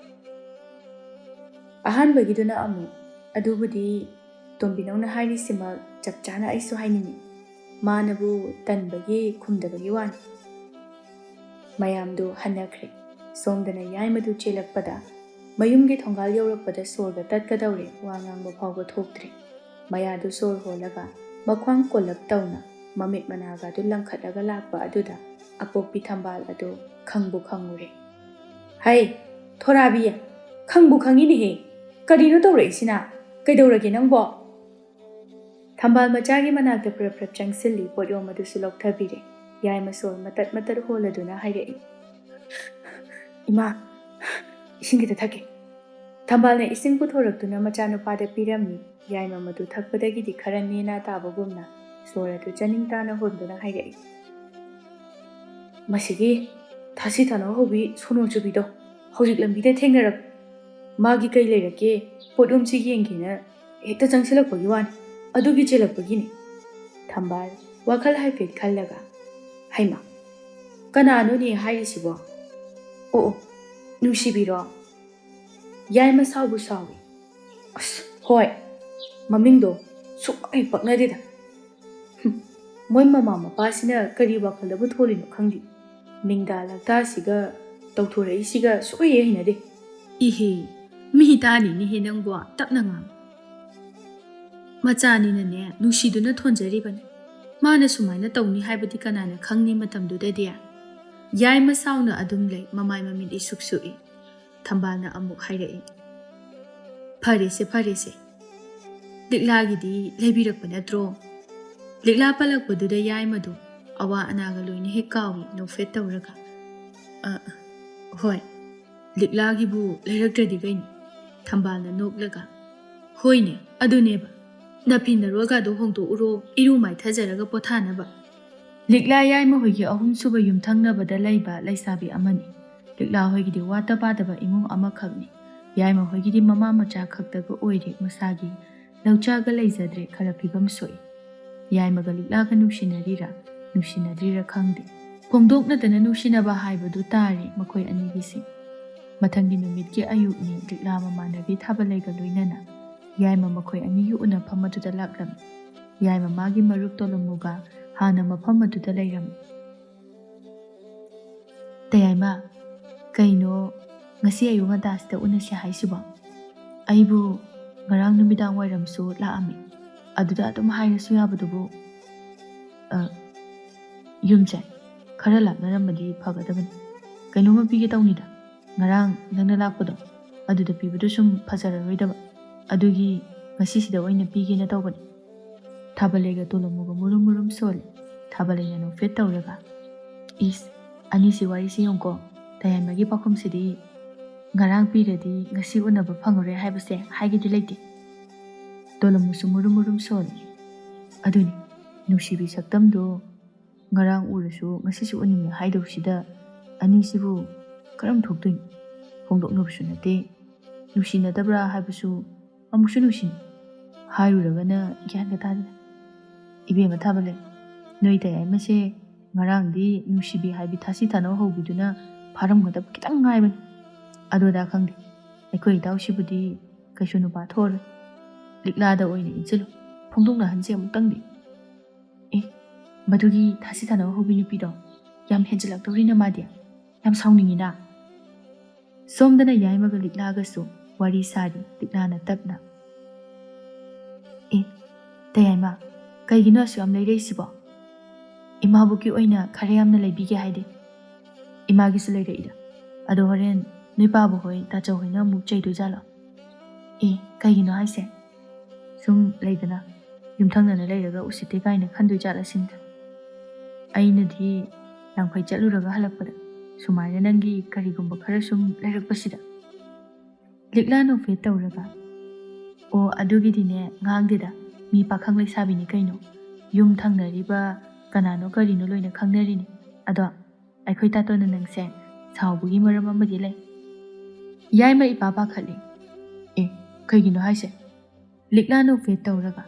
ꯑꯍꯥꯟꯕꯒꯤꯗꯨꯅ ꯑꯃꯨꯛ, "ꯑꯗꯨꯕꯨꯗꯤ ꯇꯣꯝꯕꯤꯅꯧꯅ ꯍꯥꯏꯔꯤꯁꯤꯃꯛ ꯆꯞ ꯆꯥꯅ ꯑꯩꯁꯨ ꯍꯥꯏꯅꯤꯡꯉꯤ꯫ ꯃꯥꯅꯕꯨ ꯇꯟꯕꯒꯤ ꯈꯨꯝꯗꯕꯒꯤ ꯋꯥꯅꯤ꯫" ꯃꯌꯥꯝꯗꯨ ꯍꯟꯅꯈ꯭ꯔꯦ꯫ ꯁꯣꯝꯗꯅ ꯌꯥꯏꯃꯗꯨ ꯆꯦꯜꯂꯛꯄꯗ ꯃꯌꯨꯝꯒꯤ ꯊꯣꯡꯒꯥꯜ ꯌꯧꯔꯛꯄꯗ ꯁꯣꯔꯒ ꯇꯠꯀꯗꯧꯔꯦ, ꯋꯥ ꯉꯥꯡꯕ ꯐꯥꯎꯕ ꯊꯣꯛꯇ꯭ꯔꯦ꯫ ꯃꯌꯥꯗꯨ ꯁꯣꯔ ꯍꯣꯜꯂꯒ ꯃꯈ꯭ꯋꯥꯡ ꯀꯣꯜꯂꯞ ꯇꯧꯅ ꯃꯃꯤꯠ ꯃꯅꯥꯒꯗꯨ ꯂꯪꯈꯠꯂꯒ ꯂꯥꯛꯄ ꯑꯗꯨꯗ ꯑꯄꯣꯛꯄꯤ ꯊꯝꯕꯥꯜ ꯑꯗꯨ ꯈꯪꯕꯨ ꯈꯪꯉꯨꯔꯦ꯫ "ꯍꯩ, ꯊꯣꯔꯥꯕꯤ, ꯈꯪꯕꯨ ꯈꯪꯉꯤꯅꯦꯍꯦ꯫ ꯀꯔꯤꯅꯣ ꯇꯧꯔꯛꯏꯁꯤꯅ? ꯀꯩꯗꯧꯔꯒꯦ ꯅꯪꯕꯣ?" ꯊꯝꯕꯥꯜ ꯃꯆꯥꯒꯤ ꯃꯅꯥꯛꯇ ꯄ꯭ꯔꯞ ꯄ꯭ꯔꯞ ꯆꯪꯁꯤꯜꯂꯤ, ꯄꯣꯠꯌꯣꯝ ꯑꯗꯨꯁꯨ ꯂꯧꯊꯕꯤꯔꯦ꯫ ꯌꯥꯏꯃ ꯁꯣꯔ ꯃꯇꯠ ꯃꯇꯠ ꯍꯣꯜꯂꯗꯨꯅ ꯍꯥꯏꯔꯛꯏ, "ꯏꯃꯥ, ꯏꯁꯤꯡ ꯈꯤꯇ ꯊꯛꯀꯦ꯫" ꯊꯝꯕꯥꯜꯅ ꯏꯁꯤꯡ ꯄꯨꯊꯣꯔꯛꯇꯨꯅ ꯃꯆꯥꯅꯨꯄꯥꯗ ꯄꯤꯔꯝꯃꯤ꯫ ꯌꯥꯏꯃ ꯃꯗꯨ ꯊꯛꯄꯗꯒꯤꯗꯤ ꯈꯔ ꯅꯦꯅꯥ ꯇꯥꯕꯒꯨꯝꯅ ꯁꯣꯔ ꯑꯗꯨ ꯆꯥꯅꯤꯡ ꯇꯥꯅ ꯍꯣꯟꯗꯨꯅ ꯍꯥꯏꯔꯛꯏ, "ꯃꯁꯤꯒꯤ ꯊꯥꯁꯤ ꯊꯥꯅꯧ ꯍꯧꯕꯤ ꯁꯣꯅꯣ ꯆꯨꯕꯤꯗꯣ ꯍꯧꯖꯤꯛ ꯂꯝꯕꯤꯗ ꯊꯦꯡꯅꯔꯕ꯫ ꯃꯥꯒꯤ ꯀꯩ ꯂꯩꯔꯛꯀꯦ ꯄꯣꯠꯂꯨꯝꯁꯤ ꯌꯦꯡꯒꯦꯅ ꯍꯦꯛꯇ ꯆꯪꯁꯤꯜꯂꯛꯄꯒꯤ ꯋꯥꯅꯤ꯫ ꯑꯗꯨꯒꯤ ꯆꯦꯜꯂꯛꯄꯒꯤꯅꯤ꯫" ꯊꯝꯕꯥꯜ ꯋꯥꯈꯜ ꯍꯥꯏꯐꯦꯠ ꯈꯜꯂꯒ, "ꯍꯩꯃꯥ, ꯀꯅꯥꯅꯣꯅꯦ ꯍꯥꯏꯔꯤꯁꯤꯕꯣ? ꯑꯣ ꯑꯣ, ꯅꯨꯡꯁꯤꯕꯤꯔꯣ? ꯌꯥꯏꯃ ꯁꯥꯎꯕꯨ ꯁꯥꯎꯏ꯫ ꯑꯁ, ꯍꯣꯏ, ꯃꯃꯤꯡꯗꯣ ꯁꯨꯛꯄꯛ ꯍꯦꯛ ꯄꯛꯅꯗꯦꯗ꯫ ꯍꯨꯝ, ꯃꯣꯏ ꯃꯃꯥ ꯃꯄꯥꯁꯤꯅ ꯀꯔꯤ ꯋꯥꯈꯜꯗꯕꯨ ꯊꯣꯜꯂꯤꯅꯣ ꯈꯪꯗꯦ꯫ ꯃꯤꯡꯗꯥ ꯂꯛꯇꯥꯁꯤꯒ ꯇꯧꯊꯣꯔꯛꯏꯁꯤꯒ ꯁꯨꯛꯍꯩ ꯍꯦꯛ ꯍꯩꯅꯗꯦ꯫" "ꯏꯍꯦ, ꯃꯤ ꯇꯥꯅꯤꯅꯦꯍꯦ ꯅꯪꯕꯣ, ꯇꯞꯅ ꯉꯥꯡ꯫ ꯃꯆꯥꯅꯤꯅꯅꯦ ꯅꯨꯡꯁꯤꯗꯨꯅ ꯊꯣꯟꯖꯔꯤꯕꯅꯤ꯫ ꯃꯥꯅ ꯁꯨꯃꯥꯏꯅ ꯇꯧꯅꯤ ꯍꯥꯏꯕꯗꯤ ꯀꯅꯥꯅ ꯈꯪꯅꯤ ꯃꯇꯝꯗꯨꯗꯗꯤ?" ꯌꯥꯏꯃ ꯁꯥꯎꯅ ꯑꯗꯨꯝ ꯂꯩ, ꯃꯃꯥꯏ ꯃꯃꯤꯠ ꯏꯁꯨꯛ ꯁꯨꯛꯏ꯫ ꯊꯝꯕꯥꯜꯅ ꯑꯃꯨꯛ ꯍꯥꯏꯔꯛꯏ, "ꯐꯔꯦꯁꯦ, ꯐꯔꯦꯁꯦ꯫ ꯂꯤꯛꯂꯥꯒꯤꯗꯤ ꯂꯩꯕꯤꯔꯛꯄ ꯅꯠꯇ꯭ꯔꯣ?" ꯂꯤꯛꯂꯥ ꯄꯜꯂꯛꯄꯗꯨꯗ ꯌꯥꯏꯃꯗꯨ ꯑꯋꯥ ꯑꯅꯥꯒ ꯂꯣꯏꯅ ꯍꯦꯛ ꯀꯥꯎꯏ, ꯅꯣꯛꯐꯦꯠ ꯇꯧꯔꯒ꯫ "ꯑ, ꯍꯣꯏ, ꯂꯤꯛꯂꯥꯒꯤꯕꯨ ꯂꯩꯔꯛꯇ꯭ꯔꯗꯤ ꯀꯩꯅꯣ?" ꯊꯝꯕꯥꯜꯅ ꯅꯣꯛꯂꯒ, "ꯍꯣꯏꯅꯦ, ꯑꯗꯨꯅꯦꯕ꯫ ꯅꯐꯤ ꯅꯔꯣꯜꯒꯗꯣ ꯍꯣꯡꯗꯣꯛꯎꯔꯣ, ꯏꯔꯨ ꯃꯥꯏꯊꯖꯔꯒ ꯄꯣꯊꯥꯅꯕ꯫" ꯂꯤꯛꯂꯥ ꯌꯥꯏꯃ ꯍꯣꯏꯒꯤ ꯑꯍꯨꯝꯁꯨꯕ ꯌꯨꯝꯊꯪꯅꯕꯗ ꯂꯩꯕ ꯂꯩꯁꯥꯕꯤ ꯑꯃꯅꯤ꯫ ꯂꯤꯛꯂꯥ ꯍꯣꯏꯒꯤꯗꯤ ꯋꯥꯠꯇ ꯄꯥꯗꯕ ꯏꯃꯨꯡ ꯑꯃꯈꯛꯅꯤ꯫ ꯌꯥꯏꯃ ꯍꯣꯏꯒꯤꯗꯤ ꯃꯃꯥ ꯃꯆꯥ ꯈꯛꯇꯒ ꯑꯣꯏꯔꯦ, ꯃꯁꯥꯒꯤ ꯂꯧꯆꯥꯒ ꯂꯩꯖꯗ꯭ꯔꯦ, ꯈꯔ ꯐꯤꯕꯝ ꯁꯣꯛꯏ꯫ ꯌꯥꯏꯃꯒ ꯂꯤꯛꯂꯥꯒ ꯅꯨꯡꯁꯤꯅꯔꯤꯔꯥ, ꯅꯨꯡꯁꯤꯅꯗ꯭ꯔꯤꯔꯥ ꯈꯪꯗꯦ꯫ ꯐꯣꯡꯗꯣꯛꯅꯗꯅ ꯅꯨꯡꯁꯤꯅꯕ ꯍꯥꯏꯕꯗꯨ ꯇꯥꯔꯦ ꯃꯈꯣꯏ ꯑꯅꯤꯒꯤꯁꯤ꯫ ꯃꯊꯪꯒꯤ ꯅꯨꯃꯤꯠꯀꯤ ꯑꯌꯨꯛꯅꯤ, ꯂꯤꯛꯂꯥ ꯃꯃꯥꯟꯅꯕꯤ ꯊꯥꯕꯂꯩꯒ ꯂꯣꯏꯅꯅ ꯌꯥꯏꯃ ꯃꯈꯣꯏ ꯑꯅꯤꯒꯤ ꯎꯅꯐꯝ ꯑꯗꯨꯗ ꯂꯥꯛꯂꯝꯃꯤ꯫ ꯌꯥꯏꯃ ꯃꯥꯒꯤ ꯃꯔꯨꯞ ꯇꯣꯂꯝꯃꯨꯒ ꯍꯥꯟꯅ ꯃꯐꯝ ꯑꯗꯨꯗ ꯂꯩꯔꯝꯃꯤ꯫ "ꯇꯌꯥꯏꯃ, ꯀꯩꯅꯣ ꯉꯁꯤ ꯑꯌꯨꯛ ꯉꯟꯇꯥꯁꯤꯗ ꯎꯅꯁꯤ ꯍꯥꯏꯁꯤꯕꯣ? ꯑꯩꯕꯨ ꯉꯔꯥꯡ ꯅꯨꯃꯤꯗꯥꯡ ꯋꯥꯏꯔꯝꯁꯨ ꯂꯥꯛꯑꯝꯃꯤ, ꯑꯗꯨꯗ ꯑꯗꯨꯝ ꯍꯥꯏꯔꯁꯨ ꯌꯥꯕꯗꯨꯕꯨ꯫" "ꯑ, ꯌꯨꯝꯁꯦ ꯈꯔ ꯂꯥꯞꯅꯔꯝꯃꯗꯤ ꯐꯒꯗꯕꯅꯤ꯫ ꯀꯩꯅꯣꯝꯃ ꯄꯤꯒꯦ ꯇꯧꯅꯤꯗ, ꯉꯔꯥꯡ ꯅꯪꯅ ꯂꯥꯛꯄꯗꯣ ꯑꯗꯨꯗ ꯄꯤꯕꯗꯨ ꯁꯨꯝ ꯐꯖꯔꯔꯣꯏꯗꯕ, ꯑꯗꯨꯒꯤ ꯉꯁꯤꯁꯤꯗ ꯑꯣꯏꯅ ꯄꯤꯒꯦꯅ ꯇꯧꯕꯅꯤ꯫" ꯊꯥꯕꯂꯩꯒ ꯇꯣꯂꯝꯃꯨꯒ ꯃꯨꯔꯨꯝ ꯃꯨꯔꯨꯝ ꯁꯣꯜꯂꯤ꯫ ꯊꯥꯕꯂꯩꯅ ꯅꯣꯛꯐꯦꯠ ꯇꯧꯔꯒ, "ꯏꯁ, ꯑꯅꯤꯁꯤ ꯋꯥꯔꯤꯁꯤ ꯌꯦꯡꯉꯨꯀꯣ꯫ ꯇꯌꯥꯏꯃꯒꯤ ꯄꯥꯎꯈꯨꯝꯁꯤꯗꯤ ꯉꯔꯥꯡ ꯄꯤꯔꯗꯤ ꯉꯁꯤ ꯎꯅꯕ ꯐꯪꯉꯔꯣꯏ ꯍꯥꯏꯕꯁꯦ ꯍꯥꯏꯒꯦꯗꯤ ꯂꯩꯇꯦ꯫" ꯇꯣꯂꯝꯃꯨꯁꯨ ꯃꯨꯔꯨꯝ ꯃꯨꯔꯨꯝ ꯁꯣꯜꯂꯤ꯫ "ꯑꯗꯨꯅꯤ, ꯅꯨꯡꯁꯤꯕꯤ ꯁꯛꯇꯝꯗꯣ ꯉꯔꯥꯡ ꯎꯔꯁꯨ ꯉꯁꯤꯁꯨ ꯎꯅꯤꯡꯉꯦ ꯍꯥꯏꯗꯧꯁꯤꯗ ꯑꯅꯤꯁꯤꯕꯨ ꯀꯔꯝ ꯊꯣꯛꯇꯣꯏꯅꯣ? ꯐꯣꯡꯗꯣꯛꯅꯕꯁꯨ ꯅꯠꯇꯦ, ꯅꯨꯡꯁꯤꯅꯗꯕ꯭ꯔꯥ ꯍꯥꯏꯕꯁꯨ ꯑꯃꯨꯛꯁꯨ ꯅꯨꯡꯁꯤꯅꯤ ꯍꯥꯏꯔꯨꯔꯒꯅ ꯒ꯭ꯌꯥꯟꯒ ꯇꯥꯗꯦ꯫ ꯏꯕꯦꯝꯃ ꯊꯥꯕꯂꯦ, ꯅꯣꯏ ꯇꯌꯥꯏꯃꯁꯦ ꯉꯔꯥꯡꯗꯤ ꯅꯨꯡꯁꯤꯕꯤ ꯍꯥꯏꯕꯤ ꯊꯥꯁꯤ ꯊꯥꯅꯧ ꯍꯧꯕꯤꯗꯨꯅ ꯐꯥꯔꯝꯒꯗꯕ ꯈꯤꯇꯪ ꯉꯥꯏꯕꯅꯤ꯫ ꯑꯗꯨꯗ ꯈꯪꯗꯦ, ꯑꯩꯈꯣꯏ ꯏꯇꯥꯎꯁꯤꯕꯨꯗꯤ ꯀꯩꯁꯨ ꯅꯨꯄꯥ ꯊꯣꯛꯑꯔꯣꯏ꯫ ꯂꯤꯛꯂꯥꯗ ꯑꯣꯏꯅ ꯏꯟꯁꯤꯜꯂꯨ, ꯐꯣꯡꯗꯣꯛꯅꯍꯟꯁꯦ ꯑꯃꯨꯛꯇꯪꯗꯤ꯫ ꯑꯦ, ꯃꯗꯨꯒꯤ ꯊꯥꯁꯤ ꯊꯥꯅꯧ ꯍꯧꯕꯤ ꯅꯨꯄꯤꯗꯣ ꯌꯥꯝ ꯍꯦꯟꯖꯤꯜꯂꯛꯇꯧꯔꯤꯅ ꯃꯥꯗꯤ, ꯌꯥꯝ ꯁꯥꯎꯅꯤꯡꯉꯤꯅ꯫ ꯁꯣꯝꯗꯅ ꯌꯥꯏꯃꯒ ꯂꯤꯛꯂꯥꯒꯁꯨ ꯋꯥꯔꯤ ꯁꯥꯔꯤ꯫ ꯂꯤꯛꯂꯥꯅ ꯇꯞꯅ, "ꯑꯦ, ꯇꯌꯥꯏꯃ, ꯀꯩꯒꯤꯅꯣ ꯑꯁꯨꯛ ꯌꯥꯝ ꯂꯩꯔꯛꯏꯁꯤꯕꯣ? ꯏꯃꯥꯕꯣꯛꯀꯤ ꯑꯣꯏꯅ ꯈꯔ ꯌꯥꯝꯅ ꯂꯩꯕꯤꯒꯦ ꯍꯥꯏꯗꯦ꯫ ꯏꯃꯥꯒꯤꯁꯨ ꯂꯩꯔꯛꯏꯗ꯫ ꯑꯗꯣ ꯍꯣꯔꯦꯟ ꯅꯣꯏ ꯄꯥꯕꯨ ꯍꯣꯏ, ꯇꯥꯆꯧ ꯍꯣꯏꯅ ꯑꯃꯨꯛ ꯆꯩꯗꯣꯏ ꯖꯥꯠꯂꯣ?" "ꯑꯦ, ꯀꯩꯒꯤꯅꯣ ꯍꯥꯏꯁꯦ? ꯁꯨꯝ ꯂꯩꯗꯅ, ꯌꯨꯝꯊꯪꯅꯅ ꯂꯩꯔꯒ ꯎꯁꯤꯠꯇꯦ ꯀꯥꯏꯅ ꯈꯟꯗꯣꯏ ꯖꯥꯠꯂ ꯁꯤꯅꯤꯗ꯫ ꯑꯩꯅꯗꯤ ꯂꯥꯡꯐꯩ ꯆꯠꯂꯨꯔꯒ ꯍꯜꯂꯛꯄꯗ ꯁꯨꯃꯥꯏꯅ ꯅꯪꯒꯤ ꯀꯔꯤꯒꯨꯝꯕ ꯈꯔ ꯁꯨꯝ ꯂꯩꯔꯛꯄꯁꯤꯗ꯫" ꯂꯤꯛꯂꯥ ꯅꯣꯛꯐꯦꯠ ꯇꯧꯔꯒ, "ꯑꯣ, ꯑꯗꯨꯒꯤꯗꯤꯅꯦ ꯉꯥꯡꯗꯦꯗ, ꯃꯤ ꯄꯥꯈꯪ ꯂꯩꯁꯥꯕꯤꯅꯤ ꯀꯩꯅꯣ꯫ ꯌꯨꯝ ꯊꯪꯅꯔꯤꯕ ꯀꯅꯥꯅꯣ ꯀꯔꯤꯅꯣ ꯂꯣꯏꯅ ꯈꯪꯅꯔꯤꯅꯤ꯫ ꯑꯗꯣ ꯑꯩꯈꯣꯏ ꯇꯥꯇꯣꯟꯅ ꯅꯪꯁꯦ ꯁꯥꯎꯕꯒꯤ ꯃꯔꯝ ꯑꯃꯗꯤ ꯂꯩ꯫" ꯌꯥꯏꯃ ꯏꯄꯥ ꯄꯥꯈꯠꯂꯤ꯫ "ꯑꯦ, ꯀꯩꯒꯤꯅꯣ ꯍꯥꯏꯁꯦ?" ꯂꯤꯛꯂꯥ ꯅꯣꯛꯐꯦꯠ ꯇꯧꯔꯒ,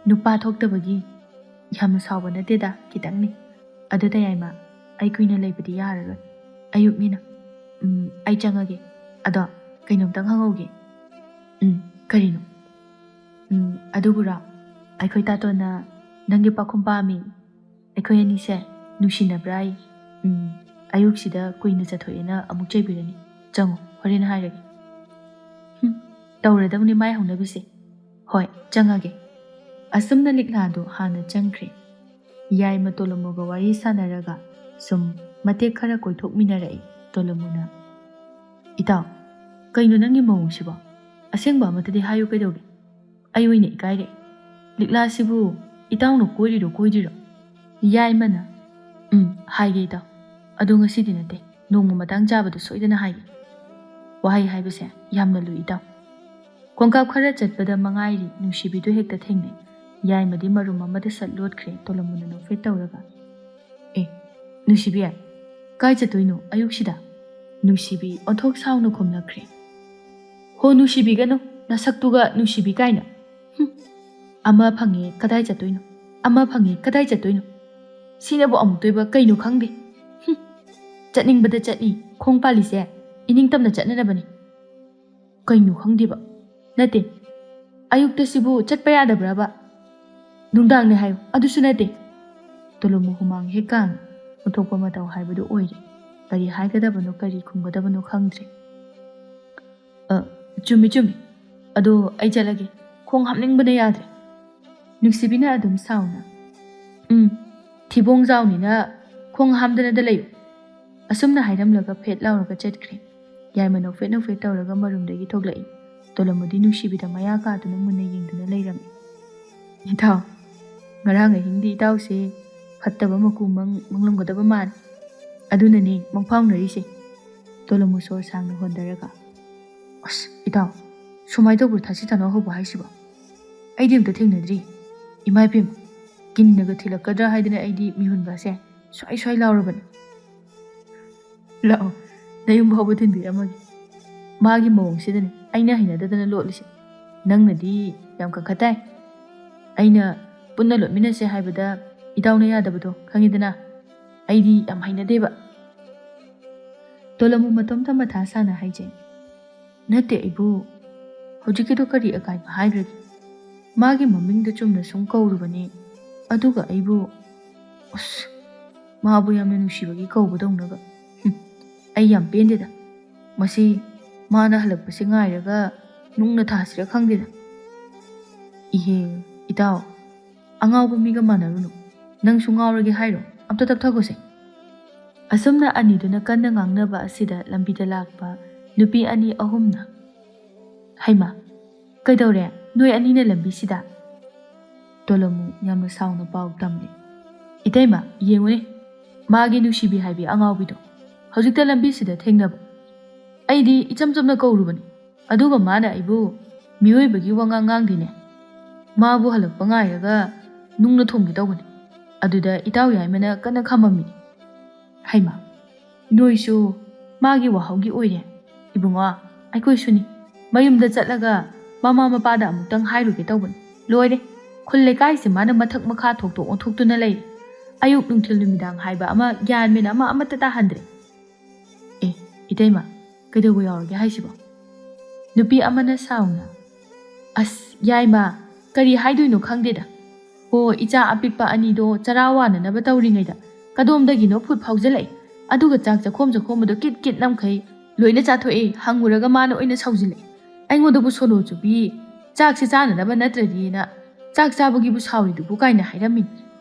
"ꯅꯨꯄꯥ ꯊꯣꯛꯇꯕꯒꯤ꯫ ꯌꯥꯝꯅ ꯁꯥꯎꯕ ꯅꯠꯇꯦꯗ, ꯈꯤꯇꯪꯅꯤ꯫ ꯑꯗꯨ ꯇꯌꯥꯏꯃ, ꯑꯩ ꯀꯨꯏꯅ ꯂꯩꯕꯗꯤ ꯌꯥꯔꯔꯣꯏ꯫ ꯑꯌꯨꯛꯅꯤꯅ꯫ ꯎꯝ, ꯑꯩ ꯆꯪꯉꯒꯦ꯫ ꯑꯗꯣ ꯀꯩꯅꯣꯝꯇꯪ ꯍꯪꯍꯧꯒꯦ꯫" "ꯎꯝ, ꯀꯔꯤꯅꯣ?" "ꯎꯝ, ꯑꯗꯨꯕꯨꯔꯣ, ꯑꯩꯈꯣꯏ ꯇꯥꯇꯣꯟꯅ ꯅꯪꯒꯤ ꯄꯥꯈꯨꯝ ꯄꯥꯝꯃꯤ꯫ ꯑꯩꯈꯣꯏ ꯑꯅꯤꯁꯦ ꯅꯨꯡꯁꯤꯅꯕ꯭ꯔꯥ ꯍꯥꯏ꯫ ꯎꯝ, ꯑꯌꯨꯛꯁꯤꯗ ꯀꯨꯏꯅ ꯆꯠꯊꯣꯛꯑꯦꯅ ꯑꯃꯨꯛ ꯆꯩꯕꯤꯔꯅꯤ꯫ ꯆꯪꯉꯣ, ꯍꯣꯔꯦꯟ ꯍꯥꯏꯔꯒꯦ꯫" "ꯍꯨꯝ, ꯇꯧꯔꯗꯧꯅꯤ ꯃꯥꯏ ꯍꯧꯅꯕꯤꯁꯦ꯫ ꯍꯣꯏ, ꯆꯪꯉꯒꯦ꯫" ꯑꯁꯨꯝꯅ ꯂꯤꯛꯂꯥꯗꯣ ꯍꯥꯟꯅ ꯆꯪꯈ꯭ꯔꯦ꯫ ꯌꯥꯏꯃ ꯇꯣꯂꯣꯃꯣꯒ ꯋꯥꯔꯤ ꯁꯥꯟꯅꯔꯒ ꯁꯨꯝ ꯃꯇꯦꯛ ꯈꯔ ꯀꯣꯏꯊꯣꯛꯃꯤꯟꯅꯔꯛꯏ꯫ ꯇꯣꯂꯣꯃꯣꯅ, "ꯏꯇꯥꯎ, ꯀꯩꯅꯣ ꯅꯪꯒꯤ ꯃꯑꯣꯡꯁꯤꯕꯣ? ꯑꯁꯦꯡꯕ ꯑꯃꯇꯗꯤ ꯍꯥꯏꯌꯨ ꯀꯩꯗꯧꯒꯦ? ꯑꯩ ꯑꯣꯏꯅ ꯏꯀꯥꯏꯔꯦ꯫ ꯂꯤꯛꯂꯥꯁꯤꯕꯨ ꯏꯇꯥꯎꯅ ꯀꯣꯏꯔꯤꯔꯣ ꯀꯣꯏꯗ꯭ꯔꯤꯔꯣ?" ꯌꯥꯏꯃꯅ, "ꯎꯝ, ꯍꯥꯏꯒꯦ ꯏꯇꯥꯎ꯫ ꯑꯗꯣ ꯉꯁꯤꯗꯤ ꯅꯠꯇꯦ, ꯅꯣꯡꯃ ꯃꯇꯥꯡ ꯆꯥꯕꯗ ꯁꯣꯏꯗꯅ ꯍꯥꯏꯒꯦ꯫ ꯋꯥꯍꯩ ꯍꯥꯏꯕꯁꯦ ꯌꯥꯝꯅ ꯂꯨꯏ ꯏꯇꯥꯎ꯫" ꯈꯣꯡꯀꯥꯞ ꯈꯔ ꯆꯠꯄꯗ ꯃꯉꯥꯏꯔꯤ ꯅꯨꯡꯁꯤꯕꯤꯗꯨ ꯍꯦꯛꯇ ꯊꯦꯡꯅꯩ꯫ ꯌꯥꯏꯃꯗꯤ ꯃꯔꯨꯝ ꯑꯃꯗ ꯁꯠ ꯂꯣꯠꯈ꯭ꯔꯦ꯫ ꯇꯣꯂꯣꯃꯣꯅ ꯅꯣꯛꯐꯦꯠ ꯇꯧꯔꯒ, "ꯑꯦ, ꯅꯨꯡꯁꯤꯕꯤ, ꯀꯥꯏ ꯆꯠꯇꯣꯏꯅꯣ ꯑꯌꯨꯛꯁꯤꯗ?" ꯅꯨꯡꯁꯤꯕꯤ ꯑꯣꯟꯊꯣꯛ ꯁꯥꯎꯅ ꯈꯨꯝꯂꯛꯈ꯭ꯔꯦ꯫ "ꯍꯣ, ꯅꯨꯡꯁꯤꯕꯤꯒꯅꯨ, ꯅꯁꯛꯇꯨꯒ ꯅꯨꯡꯁꯤꯕꯤ ꯀꯥꯏꯅ꯫ ꯍꯨꯝ, ꯑꯃ ꯐꯪꯉꯦ, ꯀꯗꯥꯏ ꯆꯠꯇꯣꯏꯅꯣ? ꯑꯃ ꯐꯪꯉꯦ, ꯀꯗꯥꯏ ꯆꯠꯇꯣꯏꯅꯣ? ꯁꯤꯅꯕꯨ ꯑꯃꯨꯛꯇꯣꯏꯕ ꯀꯩꯅꯣ ꯈꯪꯗꯦ꯫ ꯍꯨꯝ, ꯆꯠꯅꯤꯡꯕꯗ ꯆꯠꯅꯤ, ꯈꯣꯡ ꯄꯥꯜꯂꯤꯁꯦ ꯏꯅꯤꯡꯇꯝꯅ ꯆꯠꯅꯅꯕꯅꯤ꯫ ꯀꯩꯅꯣ ꯈꯪꯗꯦꯕ꯫ ꯅꯠꯇꯦ, ꯑꯌꯨꯛꯇꯁꯤꯕꯨ ꯆꯠꯄ ꯌꯥꯗꯕ꯭ꯔꯕ? ꯅꯨꯡꯗꯥꯡꯅꯦ ꯍꯥꯏꯌꯨ, ꯑꯗꯨꯁꯨ ꯅꯠꯇꯦ꯫" ꯇꯣꯂꯣꯃꯨ ꯍꯨꯃꯥꯡ ꯍꯦꯛ ꯀꯥꯡꯉꯤ꯫ ꯑꯣꯟꯊꯣꯛꯄ ꯃꯇꯧ ꯍꯥꯏꯕꯗꯨ ꯑꯣꯏꯔꯦ꯫ ꯀꯔꯤ ꯍꯥꯏꯒꯗꯕꯅꯣ, ꯀꯔꯤ ꯈꯨꯝꯒꯗꯕꯅꯣ ꯈꯪꯗ꯭ꯔꯦ꯫ "ꯑ, ꯆꯨꯝꯃꯤ, ꯆꯨꯝꯃꯤ꯫ ꯑꯗꯣ ꯑꯩ ꯆꯠꯂꯒꯦ꯫ ꯈꯣꯡ ꯍꯥꯝꯅꯤꯡꯕꯅ ꯌꯥꯗ꯭ꯔꯦ꯫" ꯅꯨꯡꯁꯤꯕꯤꯅ ꯑꯗꯨꯝ ꯁꯥꯎꯅ, "ꯎꯝ, ꯊꯤꯕꯣꯡ ꯖꯥꯎꯅꯤꯅ ꯈꯣꯡ ꯍꯥꯝꯗꯅꯗ ꯂꯩꯌꯨ꯫" ꯑꯁꯨꯝꯅ ꯍꯥꯏꯔꯝꯂꯒ ꯐꯦꯠ ꯂꯥꯎꯔꯒ ꯆꯠꯈ꯭ꯔꯦ꯫ ꯌꯥꯏꯃ ꯅꯣꯛꯐꯦꯠ ꯅꯣꯛꯐꯦꯠ ꯇꯧꯔꯒ ꯃꯔꯨꯝꯗꯒꯤ ꯊꯣꯛꯂꯛꯏ꯫ ꯇꯣꯂꯣꯃꯨꯗꯤ ꯅꯨꯡꯁꯤꯕꯤꯗ ꯃꯌꯥ ꯀꯥꯗꯨꯅ ꯃꯨꯟꯅ ꯌꯦꯡꯗꯨꯅ ꯂꯩꯔꯝꯃꯤ꯫ "ꯏꯇꯥꯎ, ꯉꯔꯥꯡ ꯑꯍꯤꯡꯗꯤ ꯏꯇꯥꯎꯁꯦ ꯐꯠꯇꯕ ꯃꯀꯨ ꯃꯪ ꯃꯪꯂꯝꯒꯗꯕ ꯃꯥꯜꯂꯤ꯫ ꯑꯗꯨꯅꯅꯦ ꯃꯪꯐꯥꯎꯅꯔꯤꯁꯦ꯫" ꯇꯣꯂꯣꯃꯨ ꯁꯣꯔ ꯁꯥꯡꯅ ꯍꯣꯟꯗꯔꯒ, "ꯑꯁ, ꯏꯇꯥꯎ, ꯁꯨꯃꯥꯏꯅ ꯇꯧꯕ꯭ꯔꯣ ꯊꯥꯁꯤ ꯊꯥꯅꯧ ꯍꯧꯕ ꯍꯥꯏꯁꯤꯕꯣ? ꯑꯩꯗꯤ ꯑꯝꯇ ꯊꯦꯡꯅꯗ꯭ꯔꯤ꯫ ꯏꯃꯥ ꯏꯕꯦꯝꯃ, ꯀꯤꯟꯅꯒ ꯊꯤꯜꯂꯛꯀꯗ꯭ꯔꯥ ꯍꯥꯏꯗꯅ ꯑꯩꯗꯤ ꯃꯤꯍꯨꯟꯒꯁꯦ ꯁ꯭ꯋꯥꯏ ꯁ꯭ꯋꯥꯏ ꯂꯥꯎꯔꯕꯅꯤ꯫" "ꯂꯥꯛꯑꯣ, ꯅꯌꯨꯝ ꯐꯥꯎꯕ ꯊꯤꯟꯕꯤꯔꯝꯃꯒꯦ꯫ ꯃꯥꯒꯤ ꯃꯑꯣꯡꯁꯤꯗꯅꯦ ꯑꯩꯅ ꯍꯩꯅꯗꯗꯅ ꯂꯣꯠꯂꯤꯁꯦ꯫ ꯅꯪꯅꯗꯤ ꯌꯥꯝ ꯀꯟꯈꯠ ꯇꯥꯏ꯫ ꯑꯩꯅ ꯄꯨꯟꯅ ꯂꯣꯠꯃꯤꯟꯅꯁꯦ ꯍꯥꯏꯕꯗ ꯏꯇꯥꯎꯅ ꯌꯥꯗꯕꯗꯣ ꯈꯪꯉꯤꯗꯅ꯫ ꯑꯩꯗꯤ ꯌꯥꯝ ꯍꯩꯅꯗꯦꯕ꯫" ꯇꯣꯂꯣꯃꯨ ꯃꯇꯣꯝꯇ ꯃꯊꯥ ꯁꯥꯅ ꯍꯥꯏꯖꯩ꯫ "ꯅꯠꯇꯦ ꯑꯩꯕꯨ, ꯍꯧꯖꯤꯛꯀꯤꯗꯣ ꯀꯔꯤ ꯑꯀꯥꯏꯕ ꯍꯥꯏꯈ꯭ꯔꯒꯦ? ꯃꯥꯒꯤ ꯃꯃꯤꯡꯗ ꯆꯨꯝꯅ ꯁꯨꯝ ꯀꯧꯔꯨꯕꯅꯦ, ꯑꯗꯨꯒ ꯑꯩꯕꯨ, ꯑꯁ, ꯃꯥꯕꯨ ꯌꯥꯝꯅ ꯅꯨꯡꯁꯤꯕꯒꯤ ꯀꯧꯕꯗꯧꯅꯒ꯫ ꯍꯨꯝ, ꯑꯩ ꯌꯥꯝ ꯄꯦꯟꯗꯦꯗ꯫ ꯃꯁꯤ ꯃꯥꯅ ꯍꯜꯂꯛꯄꯁꯦ ꯉꯥꯏꯔꯒ ꯅꯨꯡꯅ ꯊꯥꯁꯤꯔ ꯈꯪꯗꯦꯗ꯫" "ꯏꯍꯦ, ꯏꯇꯥꯎ, ꯑꯉꯥꯎꯕ ꯃꯤꯒ ꯃꯥꯟꯅꯔꯨꯅꯨ꯫ ꯅꯪꯁꯨ ꯉꯥꯎꯔꯒꯦ ꯍꯥꯏꯔꯣ? ꯑꯝꯇ ꯇꯞꯊꯈꯣꯁꯦ꯫" ꯑꯁꯨꯝꯅ ꯑꯅꯤꯗꯨꯅ ꯀꯟꯅ ꯉꯥꯡꯅꯕ ꯑꯁꯤꯗ ꯂꯝꯕꯤꯗ ꯂꯥꯛꯄ ꯅꯨꯄꯤ ꯑꯅꯤ ꯑꯍꯨꯝꯅ, "ꯍꯩꯃꯥ, ꯀꯩꯗꯧꯔꯦ ꯅꯣꯏ ꯑꯅꯤꯅ ꯂꯝꯕꯤꯁꯤꯗ?" ꯇꯣꯂꯣꯃꯨ ꯌꯥꯝꯅ ꯁꯥꯎꯅ ꯄꯥꯎ ꯇꯝꯂꯦ꯫ "ꯏꯇꯩꯃ, ꯌꯦꯡꯉꯨꯅꯦ, ꯃꯥꯒꯤ ꯅꯨꯡꯁꯤꯕꯤ ꯍꯥꯏꯕꯤ ꯑꯉꯥꯎꯕꯤꯗꯣ ꯍꯧꯖꯤꯛꯇ ꯂꯝꯕꯤꯁꯤꯗ ꯊꯦꯡꯅꯕ꯫ ꯑꯩꯗꯤ ꯏꯆꯝ ꯆꯝꯅ ꯀꯧꯔꯨꯕꯅꯤ, ꯑꯗꯨꯒ ꯃꯥꯅ ꯑꯩꯕꯨ ꯃꯤꯑꯣꯏꯕꯒꯤ ꯋꯥꯉꯥꯡ ꯉꯥꯡꯗꯦꯅꯦ꯫ ꯃꯥꯕꯨ ꯍꯜꯂꯛꯄ ꯉꯥꯏꯔꯒ ꯅꯨꯡꯅ ꯊꯣꯝꯒꯦ ꯇꯧꯕꯅꯤ꯫ ꯑꯗꯨꯗ ꯏꯇꯥꯎ ꯌꯥꯏꯃꯅ ꯀꯟꯅ ꯈꯝꯃꯝꯃꯤ꯫ ꯍꯩꯃꯥ, ꯅꯣꯏꯁꯨ ꯃꯥꯒꯤ ꯋꯥꯍꯧꯒꯤ ꯑꯣꯏꯔꯦ꯫ ꯏꯕꯨꯡꯉꯣ, ꯑꯩꯈꯣꯏꯁꯨꯅꯤ꯫ ꯃꯌꯨꯝꯗ ꯆꯠꯂꯒ ꯃꯃꯥ ꯃꯄꯥꯗ ꯑꯃꯨꯛꯇꯪ ꯍꯥꯏꯔꯨꯒꯦ ꯇꯧꯕꯅꯤ꯫ ꯂꯣꯏꯔꯦ, ꯈꯨꯜ ꯂꯩꯀꯥꯏꯁꯦ ꯃꯥꯅ ꯃꯊꯛ ꯃꯈꯥ ꯊꯣꯛꯇꯣꯛ ꯑꯣꯟꯊꯣꯛꯇꯨꯅ ꯂꯩꯔꯦ꯫ ꯑꯌꯨꯛ ꯅꯨꯡꯊꯤꯜ ꯅꯨꯃꯤꯗꯥꯡ ꯍꯥꯏꯕ ꯑꯃ, ꯒ꯭ꯌꯥꯟ ꯃꯦꯟ ꯑꯃ ꯑꯃꯠꯇ ꯇꯥꯍꯟꯗ꯭ꯔꯦ꯫ ꯑꯦ, ꯏꯇꯩꯃ, ꯀꯩꯗꯧꯕ ꯌꯥꯎꯔꯒꯦ ꯍꯥꯏꯁꯤꯕꯣ? ꯅꯨꯄꯤ ꯑꯃꯅ ꯁꯥꯎꯅ, "ꯑꯁ, ꯌꯥꯏꯃ, ꯀꯔꯤ ꯍꯥꯏꯗꯣꯏꯅꯣ ꯈꯪꯗꯦꯗ꯫ ꯍꯣ, ꯏꯆꯥ ꯑꯄꯤꯛꯄ ꯑꯅꯤꯗꯣ ꯆꯔꯥ ꯋꯥꯅꯅꯕ ꯇꯧꯔꯤꯉꯩꯗ ꯀꯗꯣꯝꯗꯒꯤꯅꯣ ꯐꯨꯠ ꯐꯥꯎꯖꯜꯂꯛꯑꯦ꯫ ꯑꯗꯨꯒ ꯆꯥꯛ ꯆꯥꯈꯣꯝ ꯆꯥꯈꯣꯝꯕꯗꯣ ꯀꯤꯠ ꯀꯤꯠ ꯅꯝꯈꯩ ꯂꯣꯏꯅ ꯆꯥꯊꯣꯛꯑꯦ꯫ ꯍꯪꯉꯨꯔꯒ ꯃꯥꯅ ꯑꯣꯏꯅ ꯁꯥꯎꯖꯤꯜꯂꯛꯑꯦ꯫ ꯑꯩꯉꯣꯟꯗꯕꯨ ꯁꯣꯅꯣ ꯆꯨꯕꯤ, ꯆꯥꯛꯁꯦ ꯆꯥꯅꯅꯕ ꯅꯠꯇ꯭ꯔꯗꯤꯅ ꯆꯥꯛ ꯆꯥꯕꯒꯤꯕꯨ ꯁꯥꯎꯔꯤꯗꯨꯕꯨ?" ꯀꯥꯏꯅ ꯍꯥꯏꯔꯝꯃꯤꯅꯤ꯫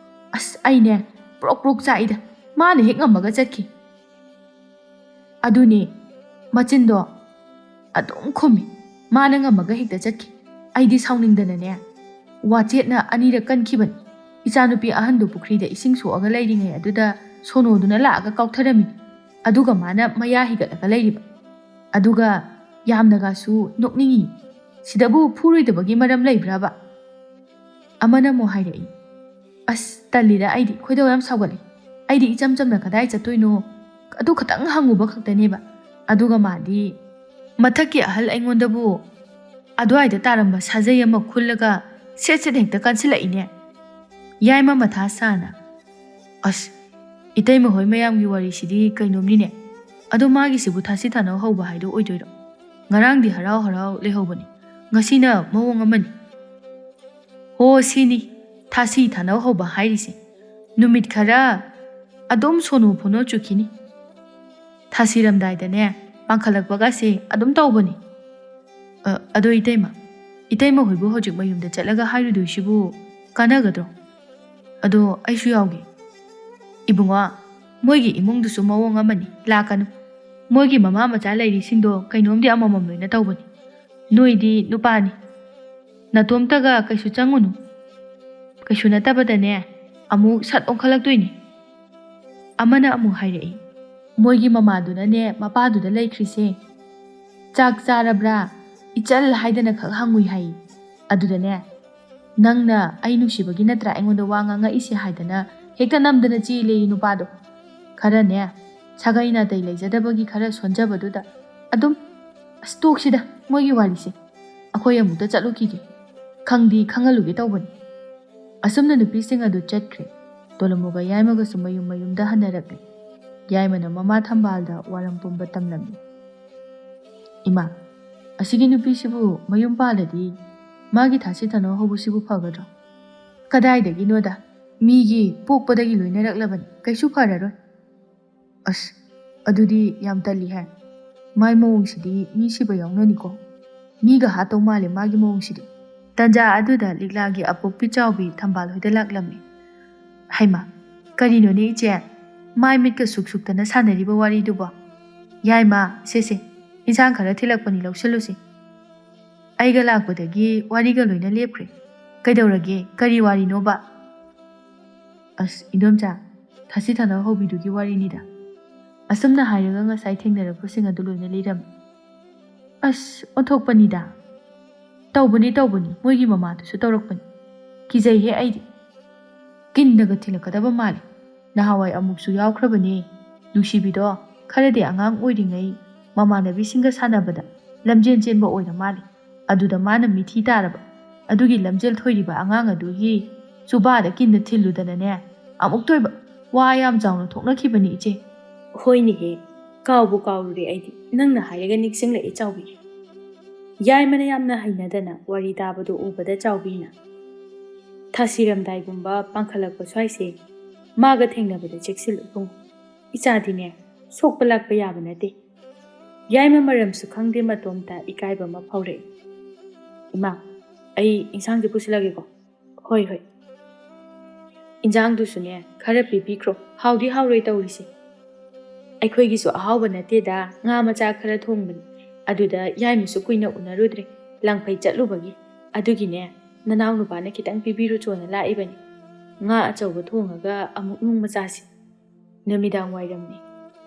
ꯑꯁ, ꯑꯩꯅꯦ ꯄ꯭ꯔꯣꯛ ꯄ꯭ꯔꯣꯛ ꯆꯥꯛꯏꯗ꯫ ꯃꯥꯅ ꯍꯦꯛ ꯉꯝꯃꯒ ꯆꯠꯈꯤ꯫ ꯑꯗꯨꯅꯦ, ꯃꯆꯤꯟꯗꯣ ꯑꯗꯨꯝ ꯈꯨꯝꯃꯤ꯫ ꯃꯥꯅ ꯉꯝꯃꯒ ꯍꯦꯛꯇ ꯆꯠꯈꯤ꯫ ꯑꯩꯗꯤ ꯁꯥꯎꯅꯤꯡꯗꯅꯅꯦ, ꯋꯥꯆꯦꯠꯅ ꯑꯅꯤꯔꯛ ꯀꯟꯈꯤꯕꯅꯤ꯫ ꯏꯆꯥꯅꯨꯄꯤ ꯑꯍꯟꯗꯨ ꯄꯨꯈ꯭ꯔꯤꯗ ꯏꯁꯤꯡ ꯁꯣꯛꯑꯒ ꯂꯩꯔꯤꯉꯩ ꯑꯗꯨꯗ ꯁꯣꯅꯣꯗꯨꯅ ꯂꯥꯛꯑꯒ ꯀꯥꯎꯊꯔꯝꯃꯤ꯫ ꯑꯗꯨꯒ ꯃꯥꯅ ꯃꯌꯥ ꯍꯤꯒꯠꯂꯒ ꯂꯩꯔꯤꯕ꯫ ꯑꯗꯨꯒ ꯌꯥꯝꯅꯒꯁꯨ ꯅꯣꯛꯅꯤꯡꯉꯤ꯫ "ꯁꯤꯗꯕꯨ ꯐꯨꯔꯣꯏꯗꯕꯒꯤ ꯃꯔꯝ ꯂꯩꯕ꯭ꯔꯕ?" ꯑꯃꯅ ꯑꯃꯨꯛ ꯍꯥꯏꯔꯛꯏ, "ꯑꯁ, ꯇꯜꯂꯤꯗ, ꯑꯩꯗꯤ ꯈꯣꯏꯗꯧ ꯌꯥꯝ ꯁꯥꯎꯒꯠꯂꯤ꯫ ꯑꯩꯗꯤ ꯏꯆꯝ ꯆꯝꯅ ꯀꯗꯥꯏ ꯆꯠꯇꯣꯏꯅꯣ? ꯑꯗꯨ ꯈꯇꯪ ꯍꯪꯉꯨꯕ ꯈꯛꯇꯅꯦꯕ꯫ ꯑꯗꯨꯒ ꯃꯥꯗꯤ ꯃꯊꯛꯀꯤ ꯑꯍꯜ ꯑꯩꯉꯣꯟꯗꯕꯨ ꯑꯗꯨꯋꯥꯏꯗ ꯇꯥꯔꯝꯕ ꯁꯥꯖꯩ ꯑꯃ ꯈꯨꯜꯂꯒ ꯁꯦꯠ ꯁꯦꯠ ꯍꯦꯛꯇ ꯀꯟꯁꯤꯜꯂꯛꯏꯅꯦ꯫" ꯌꯥꯏꯃ ꯃꯊꯥ ꯁꯥꯅ, "ꯑꯁ, ꯏꯇꯩꯃ ꯍꯣꯏ ꯃꯌꯥꯝꯒꯤ ꯋꯥꯔꯤꯁꯤꯗꯤ ꯀꯩꯅꯣꯝꯅꯤꯅꯦ꯫ ꯑꯗꯣ ꯃꯥꯒꯤꯁꯤꯕꯨ ꯊꯥꯁꯤ ꯊꯥꯅꯧ ꯍꯧꯕ ꯍꯥꯏꯗꯣ ꯑꯣꯏꯗꯣꯏꯔꯣ? ꯉꯔꯥꯡꯗꯤ ꯍꯔꯥꯎ ꯍꯔꯥꯎ ꯂꯩꯍꯧꯕꯅꯤ, ꯉꯁꯤꯅ ꯃꯑꯣꯡ ꯑꯃꯅꯤ꯫" ꯍꯣ, ꯁꯤꯅꯤ ꯊꯥꯁꯤ ꯊꯥꯅꯧ ꯍꯧꯕ ꯍꯥꯏꯔꯤꯁꯦ꯫ ꯅꯨꯃꯤꯠ ꯈꯔ ꯑꯗꯨꯝ ꯁꯣꯅꯣ ꯐꯣꯅꯣ ꯆꯨꯈꯤꯅꯤ꯫ ꯊꯥꯁꯤꯔꯝꯗꯥꯏꯗꯅꯦ, ꯄꯥꯡꯈꯠꯂꯛꯄꯒꯁꯦ ꯑꯗꯨꯝ ꯇꯧꯕꯅꯤ꯫ ꯑ, ꯑꯗꯣ ꯏꯇꯩꯃ, ꯏꯇꯩꯃ ꯍꯣꯏꯕꯨ ꯍꯧꯖꯤꯛ ꯃꯌꯨꯝꯗ ꯆꯠꯂꯒ ꯍꯥꯏꯔꯨꯗꯣꯏꯁꯤꯕꯨ ꯀꯥꯟꯅꯒꯗ꯭ꯔꯣ? ꯑꯗꯣ ꯑꯩꯁꯨ ꯌꯥꯎꯒꯦ꯫ ꯏꯕꯨꯡꯉꯣ, ꯃꯣꯏꯒꯤ ꯏꯃꯨꯡꯗꯨꯁꯨ ꯃꯑꯣꯡ ꯑꯃꯅꯤ, ꯂꯥꯛꯀꯅꯨ꯫ ꯃꯣꯏꯒꯤ ꯃꯃꯥ ꯃꯆꯥ ꯂꯩꯔꯤꯁꯤꯡꯗꯣ ꯀꯩꯅꯣꯝꯗꯤ ꯑꯃꯃꯝ ꯂꯣꯏꯅ ꯇꯧꯕꯅꯤ꯫ ꯅꯣꯏꯗꯤ ꯅꯨꯄꯥꯅꯤ, ꯅꯇꯣꯝꯇꯒ ꯀꯩꯁꯨ ꯆꯪꯉꯨꯅꯨ꯫ ꯀꯩꯁꯨ ꯅꯠꯇꯕꯗꯅꯦ, ꯑꯃꯨꯛ ꯁꯠ ꯑꯣꯟꯈꯠꯂꯛꯇꯣꯏꯅꯤ꯫ ꯑꯃꯅ ꯑꯃꯨꯛ ꯍꯥꯏꯔꯛꯏ, "ꯃꯣꯏꯒꯤ ꯃꯃꯥꯗꯨꯅꯅꯦ ꯃꯄꯥꯗꯨꯗ ꯂꯩꯈ꯭ꯔꯤꯁꯦ, 'ꯆꯥꯛ ꯆꯥꯔꯕ꯭ꯔꯥ?' ꯏꯆꯜ ꯍꯥꯏꯗꯅ ꯈꯛ ꯍꯪꯉꯨꯏ ꯍꯥꯏ꯫ ꯑꯗꯨꯗꯅꯦ, "ꯅꯪꯅ ꯑꯩ ꯅꯨꯡꯁꯤꯕꯒꯤ ꯅꯠꯇ꯭ꯔꯥ ꯑꯩꯉꯣꯟꯗ ꯋꯥ ꯉꯥꯡꯉꯛꯏꯁꯦ?" ꯍꯥꯏꯗꯅ ꯍꯦꯛꯇ ꯅꯝꯗꯅ ꯆꯦꯜꯂꯦꯌꯦ ꯅꯨꯄꯥꯗꯣ꯫ ꯈꯔꯅꯦ, ꯁꯥꯒꯩ ꯅꯥꯇꯩ ꯂꯩꯖꯗꯕꯒꯤ ꯈꯔ ꯁꯣꯟꯖꯕꯗꯨꯗ ꯑꯗꯨꯝ, "ꯑꯁ, ꯇꯣꯛꯁꯤꯗ ꯃꯣꯏꯒꯤ ꯋꯥꯔꯤꯁꯦ, ꯑꯩꯈꯣꯏ ꯑꯃꯨꯛꯇ ꯆꯠꯂꯨꯈꯤꯒꯦ, ꯈꯪꯗꯤ ꯈꯪꯍꯜꯂꯨꯒꯦ ꯇꯧꯕꯅꯤ"꯫ ꯑꯁꯨꯝꯅ ꯅꯨꯄꯤꯁꯤꯡ ꯑꯗꯨ ꯆꯠꯈ꯭ꯔꯦ꯫ ꯇꯣꯂꯝꯃꯨꯒ ꯌꯥꯏꯃꯒꯁꯨ ꯃꯌꯨꯝ ꯃꯌꯨꯝꯗ ꯍꯟꯅꯔꯛꯂꯦ꯫ ꯌꯥꯏꯃꯅ ꯃꯃꯥ ꯊꯝꯕꯥꯜꯗ ꯋꯥꯔꯝ ꯄꯨꯝꯕ ꯇꯝꯂꯝꯃꯤ꯫ "ꯏꯃꯥ, ꯑꯁꯤꯒꯤ ꯅꯨꯄꯤꯁꯤꯕꯨ ꯃꯌꯨꯝ ꯄꯥꯜꯂꯗꯤ ꯃꯥꯒꯤ ꯊꯥꯁꯤ ꯊꯅꯧ ꯍꯧꯕꯁꯤꯕꯨ ꯐꯒꯗ꯭ꯔꯣ? ꯀꯗꯥꯏꯗꯒꯤꯅꯣꯗ, ꯃꯤꯒꯤ ꯄꯣꯛꯄꯗꯒꯤ ꯂꯣꯏꯅꯔꯛꯂꯕꯅꯤ, ꯀꯩꯁꯨ ꯐꯔꯔꯣꯏ"꯫ "ꯑꯁ, ꯑꯗꯨꯗꯤ ꯌꯥꯝ ꯇꯜꯂꯤ ꯍꯥꯏ꯫ ꯃꯥꯏ ꯃꯑꯣꯡꯁꯤꯗꯤ ꯃꯤ ꯁꯤꯕ ꯌꯥꯎꯅꯅꯤꯀꯣ꯫ ꯃꯤꯒ ꯍꯥꯠꯇꯧ ꯃꯥꯜꯂꯦ ꯃꯥꯒꯤ ꯃꯑꯣꯡꯁꯤꯗꯤ"꯫ ꯇꯟꯖꯥ ꯑꯗꯨꯗ ꯂꯤꯛꯂꯥꯒꯤ ꯑꯄꯣꯛꯄꯤ ꯆꯥꯎꯕꯤ ꯊꯝꯕꯥꯜ ꯍꯣꯏꯗ ꯂꯥꯛꯂꯝꯃꯤ꯫ "ꯍꯩꯃꯥ, ꯀꯔꯤꯅꯣꯅꯦ ꯏꯆꯦ? ꯃꯥꯏ ꯃꯤꯠꯀ ꯁꯨꯛ ꯁꯨꯛꯇꯅ ꯁꯥꯟꯅꯔꯤꯕ ꯋꯥꯔꯤꯗꯨꯕꯣ? ꯌꯥꯏꯃ, ꯁꯦ ꯁꯦ, ꯏꯟꯁꯥꯡ ꯈꯔ ꯊꯤꯜꯂꯛꯄꯅꯤ, ꯂꯧꯁꯤꯜꯂꯨꯁꯤ"꯫ ꯑꯩꯒ ꯂꯥꯛꯄꯗꯒꯤ ꯋꯥꯔꯤꯒ ꯂꯣꯏꯅ ꯂꯦꯞꯈ꯭ꯔꯦ꯫ "ꯀꯩꯗꯧꯔꯒꯦ? ꯀꯔꯤ ꯋꯥꯔꯤꯅꯣꯕ?" "ꯑꯁ, ꯏꯟꯗꯣꯝꯆꯥ, ꯊꯥꯁꯤ ꯊꯅꯧ ꯍꯧꯕꯤꯗꯨꯒꯤ ꯋꯥꯔꯤꯅꯤꯗ"꯫ ꯑꯁꯨꯝꯅ ꯍꯥꯏꯔꯒ ꯉꯁꯥꯏ ꯊꯦꯡꯅꯔꯛꯄꯁꯤꯡ ꯑꯗꯨ ꯂꯣꯏꯅ ꯂꯤꯔꯝꯃꯤ꯫ "ꯑꯁ, ꯑꯣꯟꯊꯣꯛꯄꯅꯤꯗ꯫ ꯇꯧꯕꯅꯤ, ꯇꯧꯕꯅꯤ, ꯃꯣꯏꯒꯤ ꯃꯃꯥꯗꯨꯁꯨ ꯇꯧꯔꯛꯄꯅꯤ꯫ ꯀꯤꯖꯩꯍꯦ ꯑꯩꯗꯤ꯫ ꯀꯤꯟꯅꯒ ꯊꯤꯜꯂꯛꯀꯗꯕ ꯃꯥꯜꯂꯤ꯫ ꯅꯍꯥꯟꯋꯥꯏ ꯑꯃꯨꯛꯁꯨ ꯌꯥꯎꯈ꯭ꯔꯕꯅꯦ꯫ ꯅꯨꯡꯁꯤꯕꯤꯗꯣ ꯈꯔꯗꯤ ꯑꯉꯥꯡ ꯑꯣꯏꯔꯤꯉꯩ ꯃꯃꯥꯟꯅꯕꯤꯁꯤꯡꯒ ꯁꯥꯟꯅꯕꯗ ꯂꯝꯖꯦꯟ ꯆꯦꯟꯕ ꯑꯣꯏꯔ ꯃꯥꯜꯂꯤ꯫ ꯑꯗꯨꯗ ꯃꯥꯅ ꯃꯤꯊꯤ ꯇꯥꯔꯕ꯫ ꯑꯗꯨꯒꯤ ꯂꯝꯖꯦꯜ ꯊꯣꯏꯔꯤꯕ ꯑꯉꯥꯡ ꯑꯗꯨꯒꯤ ꯆꯨꯕꯥꯗ ꯀꯤꯟꯅ ꯊꯤꯜꯂꯨꯗꯅꯅꯦ, ꯑꯃꯨꯛꯇꯣꯏꯕ ꯋꯥ ꯌꯥꯝ ꯆꯥꯎꯅ ꯊꯣꯛꯅꯈꯤꯕꯅꯤ, ꯏꯆꯦ"꯫ "ꯍꯣꯏꯅꯦꯍꯦ, ꯀꯥꯎꯕꯨ ꯀꯥꯎꯔꯨꯔꯦ ꯑꯩꯗꯤ꯫ ꯅꯪꯅ ꯍꯥꯏꯔꯒ ꯅꯤꯡꯁꯤꯡꯂꯛꯑꯦ, ꯆꯥꯎꯕꯤ"꯫ ꯌꯥꯏꯃꯅ ꯌꯥꯝꯅ ꯍꯩꯅꯗꯅ ꯋꯥꯔꯤ ꯇꯥꯕꯗꯨ ꯎꯕꯗ ꯆꯥꯎꯕꯤꯅ, "ꯊꯥꯁꯤꯔꯝꯗꯥꯏꯒꯨꯝꯕ ꯄꯥꯡꯈꯠꯂꯛꯄ ꯁ꯭ꯋꯥꯏꯁꯦ ꯃꯥꯒ ꯊꯦꯡꯅꯕꯗ ꯆꯦꯛꯁꯤꯜꯂꯨ ꯏꯕꯨꯡꯉꯣ꯫ ꯏꯆꯥꯗꯤꯅꯦ, ꯁꯣꯛꯄ ꯂꯥꯛꯄ ꯌꯥꯕ ꯅꯠꯇꯦ"꯫ ꯌꯥꯏꯃ ꯃꯔꯝꯁꯨ ꯈꯪꯗꯦ, ꯃꯇꯣꯝꯇ ꯏꯀꯥꯏꯕ ꯑꯃ ꯐꯥꯎꯔꯛꯏ꯫ "ꯏꯃꯥ, ꯑꯩ ꯏꯟꯁꯥꯡꯁꯦ ꯄꯨꯁꯤꯜꯂꯒꯦꯀꯣ"꯫ "ꯍꯣꯏ, ꯍꯣꯏ"꯫ "ꯏꯟꯖꯥꯡꯗꯨꯁꯨꯅꯦ, ꯈꯔ ꯄꯤꯕꯤꯈ꯭ꯔꯣ, ꯍꯥꯎꯗꯤ ꯍꯥꯎꯔꯣꯏ ꯇꯧꯔꯤꯁꯦ"꯫ "ꯑꯩꯈꯣꯏꯒꯤꯁꯨ ꯑꯍꯥꯎꯕ ꯅꯠꯇꯦꯗ, ꯉꯥ ꯃꯆꯥ ꯈꯔ ꯊꯣꯡꯕꯅꯤ꯫ ꯑꯗꯨꯗ ꯌꯥꯏꯃꯁꯨ ꯀꯨꯏꯅ ꯎꯅꯔꯨꯗ꯭ꯔꯦ, ꯂꯪꯐꯩ ꯆꯠꯂꯨꯕꯒꯤ꯫ ꯑꯗꯨꯒꯤꯅꯦ, ꯅꯅꯥꯎ ꯅꯨꯄꯥꯅ ꯈꯤꯇꯪ ꯄꯤꯕꯤꯔꯨꯆꯣꯅ ꯂꯥꯛꯏꯕꯅꯤ꯫ ꯉꯥ ꯑꯆꯧꯕ ꯊꯣꯡꯉꯒ ꯑꯃꯨꯛ ꯅꯣꯡꯃ ꯆꯥꯁꯤ꯫ ꯅꯨꯃꯤꯗꯥꯡ ꯋꯥꯏꯔꯝꯅꯤ꯫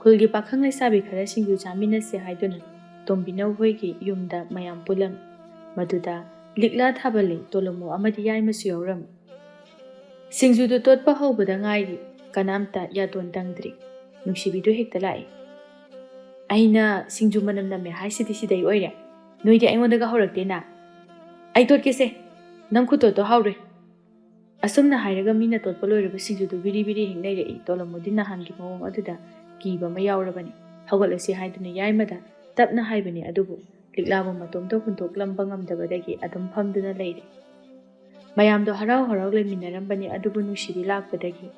ꯈꯨꯜꯒꯤ ꯄꯥꯈꯪ ꯂꯩꯁꯥꯕꯤ ꯈꯔ ꯁꯤꯡꯖꯨ ꯆꯥꯃꯤꯟꯅꯁꯦ ꯍꯥꯏꯗꯨꯅ ꯇꯣꯝꯕꯤꯅꯧ ꯍꯣꯏꯒꯤ ꯌꯨꯝꯗ ꯃꯌꯥꯝ ꯄꯨꯜꯂꯝꯃꯤ꯫ ꯃꯗꯨꯗ ꯂꯤꯛꯂꯥ, ꯊꯥꯕꯜꯂꯩ, ꯇꯣꯂꯣꯃꯣ ꯑꯃꯗꯤ ꯌꯥꯏꯃꯁꯨ ꯌꯥꯎꯔꯝꯃꯤ꯫ ꯁꯤꯡꯖꯨꯗꯨ ꯇꯣꯠꯄ ꯍꯧꯕꯗ ꯉꯥꯏꯔꯤ, ꯀꯅꯥꯝꯇ ꯌꯥꯗꯣꯟ ꯇꯪꯗ꯭ꯔꯤ꯫ ꯅꯨꯡꯁꯤꯕꯤꯗꯨ ꯍꯦꯛꯇ ꯂꯥꯛꯏ꯫ "ꯑꯩꯅ ꯁꯤꯡꯖꯨ ꯃꯅꯝ ꯅꯝꯃꯦ ꯍꯥꯏꯁꯤꯗꯤ ꯁꯤꯗꯩ ꯑꯣꯏꯔꯦ꯫ ꯅꯣꯏꯗꯤ ꯑꯩꯉꯣꯟꯗꯒ ꯍꯧꯔꯛꯇꯦꯅ꯫ ꯑꯩ ꯇꯣꯠꯀꯦꯁꯦ, ꯅꯪ ꯈꯨꯇꯣꯠꯇꯣ ꯍꯥꯎꯔꯦ꯫" ꯑꯁꯨꯝꯅ ꯍꯥꯏꯔꯒ ꯃꯤꯅ ꯇꯣꯠꯄ ꯂꯣꯏꯔꯕ ꯁꯤꯡꯖꯨꯗꯨ ꯕꯤꯔꯤ ꯕꯤꯔꯤ ꯍꯦꯛ ꯅꯩꯔꯛꯏ꯫ ꯇꯣꯂꯣꯃꯣꯗꯤ ꯅꯍꯥꯟꯒꯤ ꯃꯑꯣꯡ ꯑꯗꯨꯗ ꯀꯤꯕ ꯑꯃ ꯌꯥꯎꯔꯕꯅꯤ꯫ ꯍꯧꯒꯠꯂꯁꯤ ꯍꯥꯏꯗꯨꯅ ꯌꯥꯏꯃꯗ ꯇꯞꯅ ꯍꯥꯏꯕꯅꯤ, ꯑꯗꯨꯕꯨ ꯂꯤꯛꯂꯥꯕꯨ ꯃꯇꯣꯝꯇ ꯍꯨꯟꯗꯣꯛꯂꯝꯕ ꯉꯝꯗꯕꯗꯒꯤ ꯑꯗꯨꯝ ꯐꯝꯗꯨꯅ ꯂꯩꯔꯦ꯫ ꯃꯌꯥꯝꯗꯣ ꯍꯔꯥꯎ ꯍꯔꯥꯎ ꯂꯩꯃꯤꯟꯅꯔꯝꯕꯅꯤ, ꯑꯗꯨꯕꯨ ꯅꯨꯡꯁꯤꯕꯤ ꯂꯥꯛꯄꯗꯒꯤ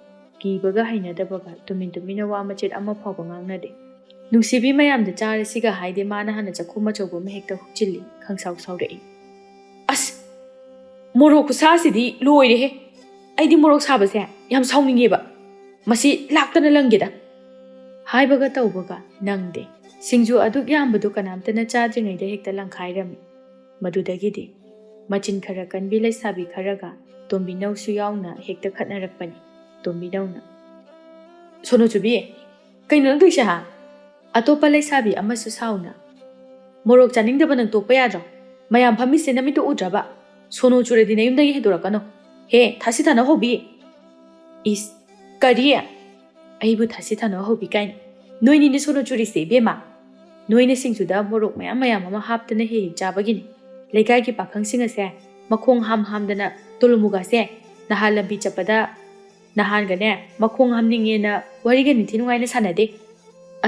ꯀꯤꯕꯒ ꯍꯩꯅꯗꯕꯒ ꯇꯨꯃꯤꯟ ꯇꯨꯃꯤꯟꯅ ꯋꯥ ꯃꯆꯦꯠ ꯑꯃ ꯐꯥꯎꯕ ꯉꯥꯡꯅꯗꯦ꯫ ꯅꯨꯡꯁꯤꯕꯤ ꯃꯌꯥꯝꯗ ꯆꯥꯔꯁꯤꯒ ꯍꯥꯏꯗꯦ, ꯃꯥꯅ ꯍꯥꯟꯅ ꯆꯥꯛꯈꯨꯝ ꯑꯆꯧꯕ ꯑꯃ ꯍꯦꯛꯇ ꯍꯨꯛꯆꯤꯜꯂꯤ, ꯈꯪꯁꯥꯎ ꯁꯥꯎꯔꯛꯏ꯫ "ꯑꯁ! ꯃꯣꯔꯣꯛ ꯈꯨꯁꯥꯁꯤꯗꯤ ꯂꯣꯏꯔꯦꯍꯦ! ꯑꯩꯗꯤ ꯃꯣꯔꯣꯛ ꯁꯥꯕꯁꯦ ꯌꯥꯝ ꯁꯥꯎꯅꯤꯡꯉꯦꯕ꯫ ꯃꯁꯤ ꯂꯥꯛꯇꯅ ꯂꯪꯒꯦꯗ!" ꯍꯥꯏꯕꯒ ꯇꯧꯕꯒ ꯅꯪꯗꯦ꯫ ꯁꯤꯡꯖꯨ ꯑꯗꯨꯛ ꯌꯥꯝꯕꯗꯨ ꯀꯅꯥꯝꯇꯅ ꯆꯥꯗ꯭ꯔꯤꯉꯩꯗ ꯍꯦꯛꯇ ꯂꯪꯈꯥꯏꯔꯝꯃꯤ꯫ ꯃꯗꯨꯗꯒꯤꯗꯤ ꯃꯆꯤꯟ ꯈꯔ ꯀꯟꯕꯤ ꯂꯩꯁꯥꯕꯤ ꯈꯔꯒ ꯇꯣꯝꯕꯤꯅꯧꯁꯨ ꯌꯥꯎꯅ ꯍꯦꯛꯇ ꯈꯠꯅꯔꯛꯄꯅꯤ꯫ ꯇꯣꯝꯕꯤꯅꯧꯅ, "ꯁꯣꯅꯣ ꯆꯨꯕꯤ, ꯀꯩꯅꯣ ꯅꯪ ꯇꯧꯏꯁꯦ, ꯍꯥ? ꯑꯇꯣꯞꯄ ꯂꯩꯁꯥꯕꯤ ꯑꯃꯁꯨ ꯁꯥꯎꯅ, 'ꯃꯣꯔꯣꯛ ꯆꯥꯅꯤꯡꯗꯕ ꯅꯪ ꯇꯣꯛꯄ ꯌꯥꯗ꯭ꯔꯣ? ꯃꯌꯥꯝ ꯐꯝꯃꯤꯁꯦ ꯅꯃꯤꯠꯇꯣ ꯎꯗ꯭ꯔꯕ? ꯁꯣꯅꯣ ꯆꯨꯔꯗꯤ ꯅꯌꯨꯝꯗꯒꯤ ꯍꯦꯟꯗꯣꯔꯛꯀꯅꯣ꯫ ꯍꯦ, ꯊꯥꯁꯤ ꯊꯥꯅꯧ ꯍꯧꯕꯤ!'" "ꯏꯁ, ꯀꯔꯤ? ꯑꯩꯕꯨ ꯊꯥꯁꯤ ꯊꯥꯅꯧ ꯍꯧꯕꯤ ꯀꯥꯏꯅ? ꯅꯣꯏꯅꯤꯅꯦ ꯁꯣꯅꯣ ꯆꯨꯔꯤꯁꯦ, ꯏꯕꯦꯝꯃ꯫ ꯅꯣꯏꯅ ꯁꯤꯡꯖꯨꯗ ꯃꯣꯔꯣꯛ ꯃꯌꯥꯝ ꯃꯌꯥꯝ ꯑꯃ ꯍꯥꯞꯇꯅ ꯍꯦꯛ ꯍꯦꯛ ꯆꯥꯕꯒꯤꯅꯤ꯫ ꯂꯩꯀꯥꯏꯒꯤ ꯄꯥꯈꯪꯁꯤꯡ ꯑꯁꯦ ꯃꯈꯣꯡ ꯍꯥꯝ ꯍꯥꯝꯗꯅ ꯇꯣꯂꯨꯃꯨꯒꯥꯁꯦ ꯅꯍꯥꯟ ꯂꯝꯕꯤ ꯆꯠꯄꯗ ꯅꯍꯥꯟꯒꯅꯦ ꯃꯈꯣꯡ ꯍꯥꯝꯅꯤꯡꯉꯦꯅ ꯋꯥꯔꯤꯒ ꯅꯤꯡꯊꯤ ꯅꯨꯡꯉꯥꯏꯅ ꯁꯥꯟꯅꯗꯦ꯫"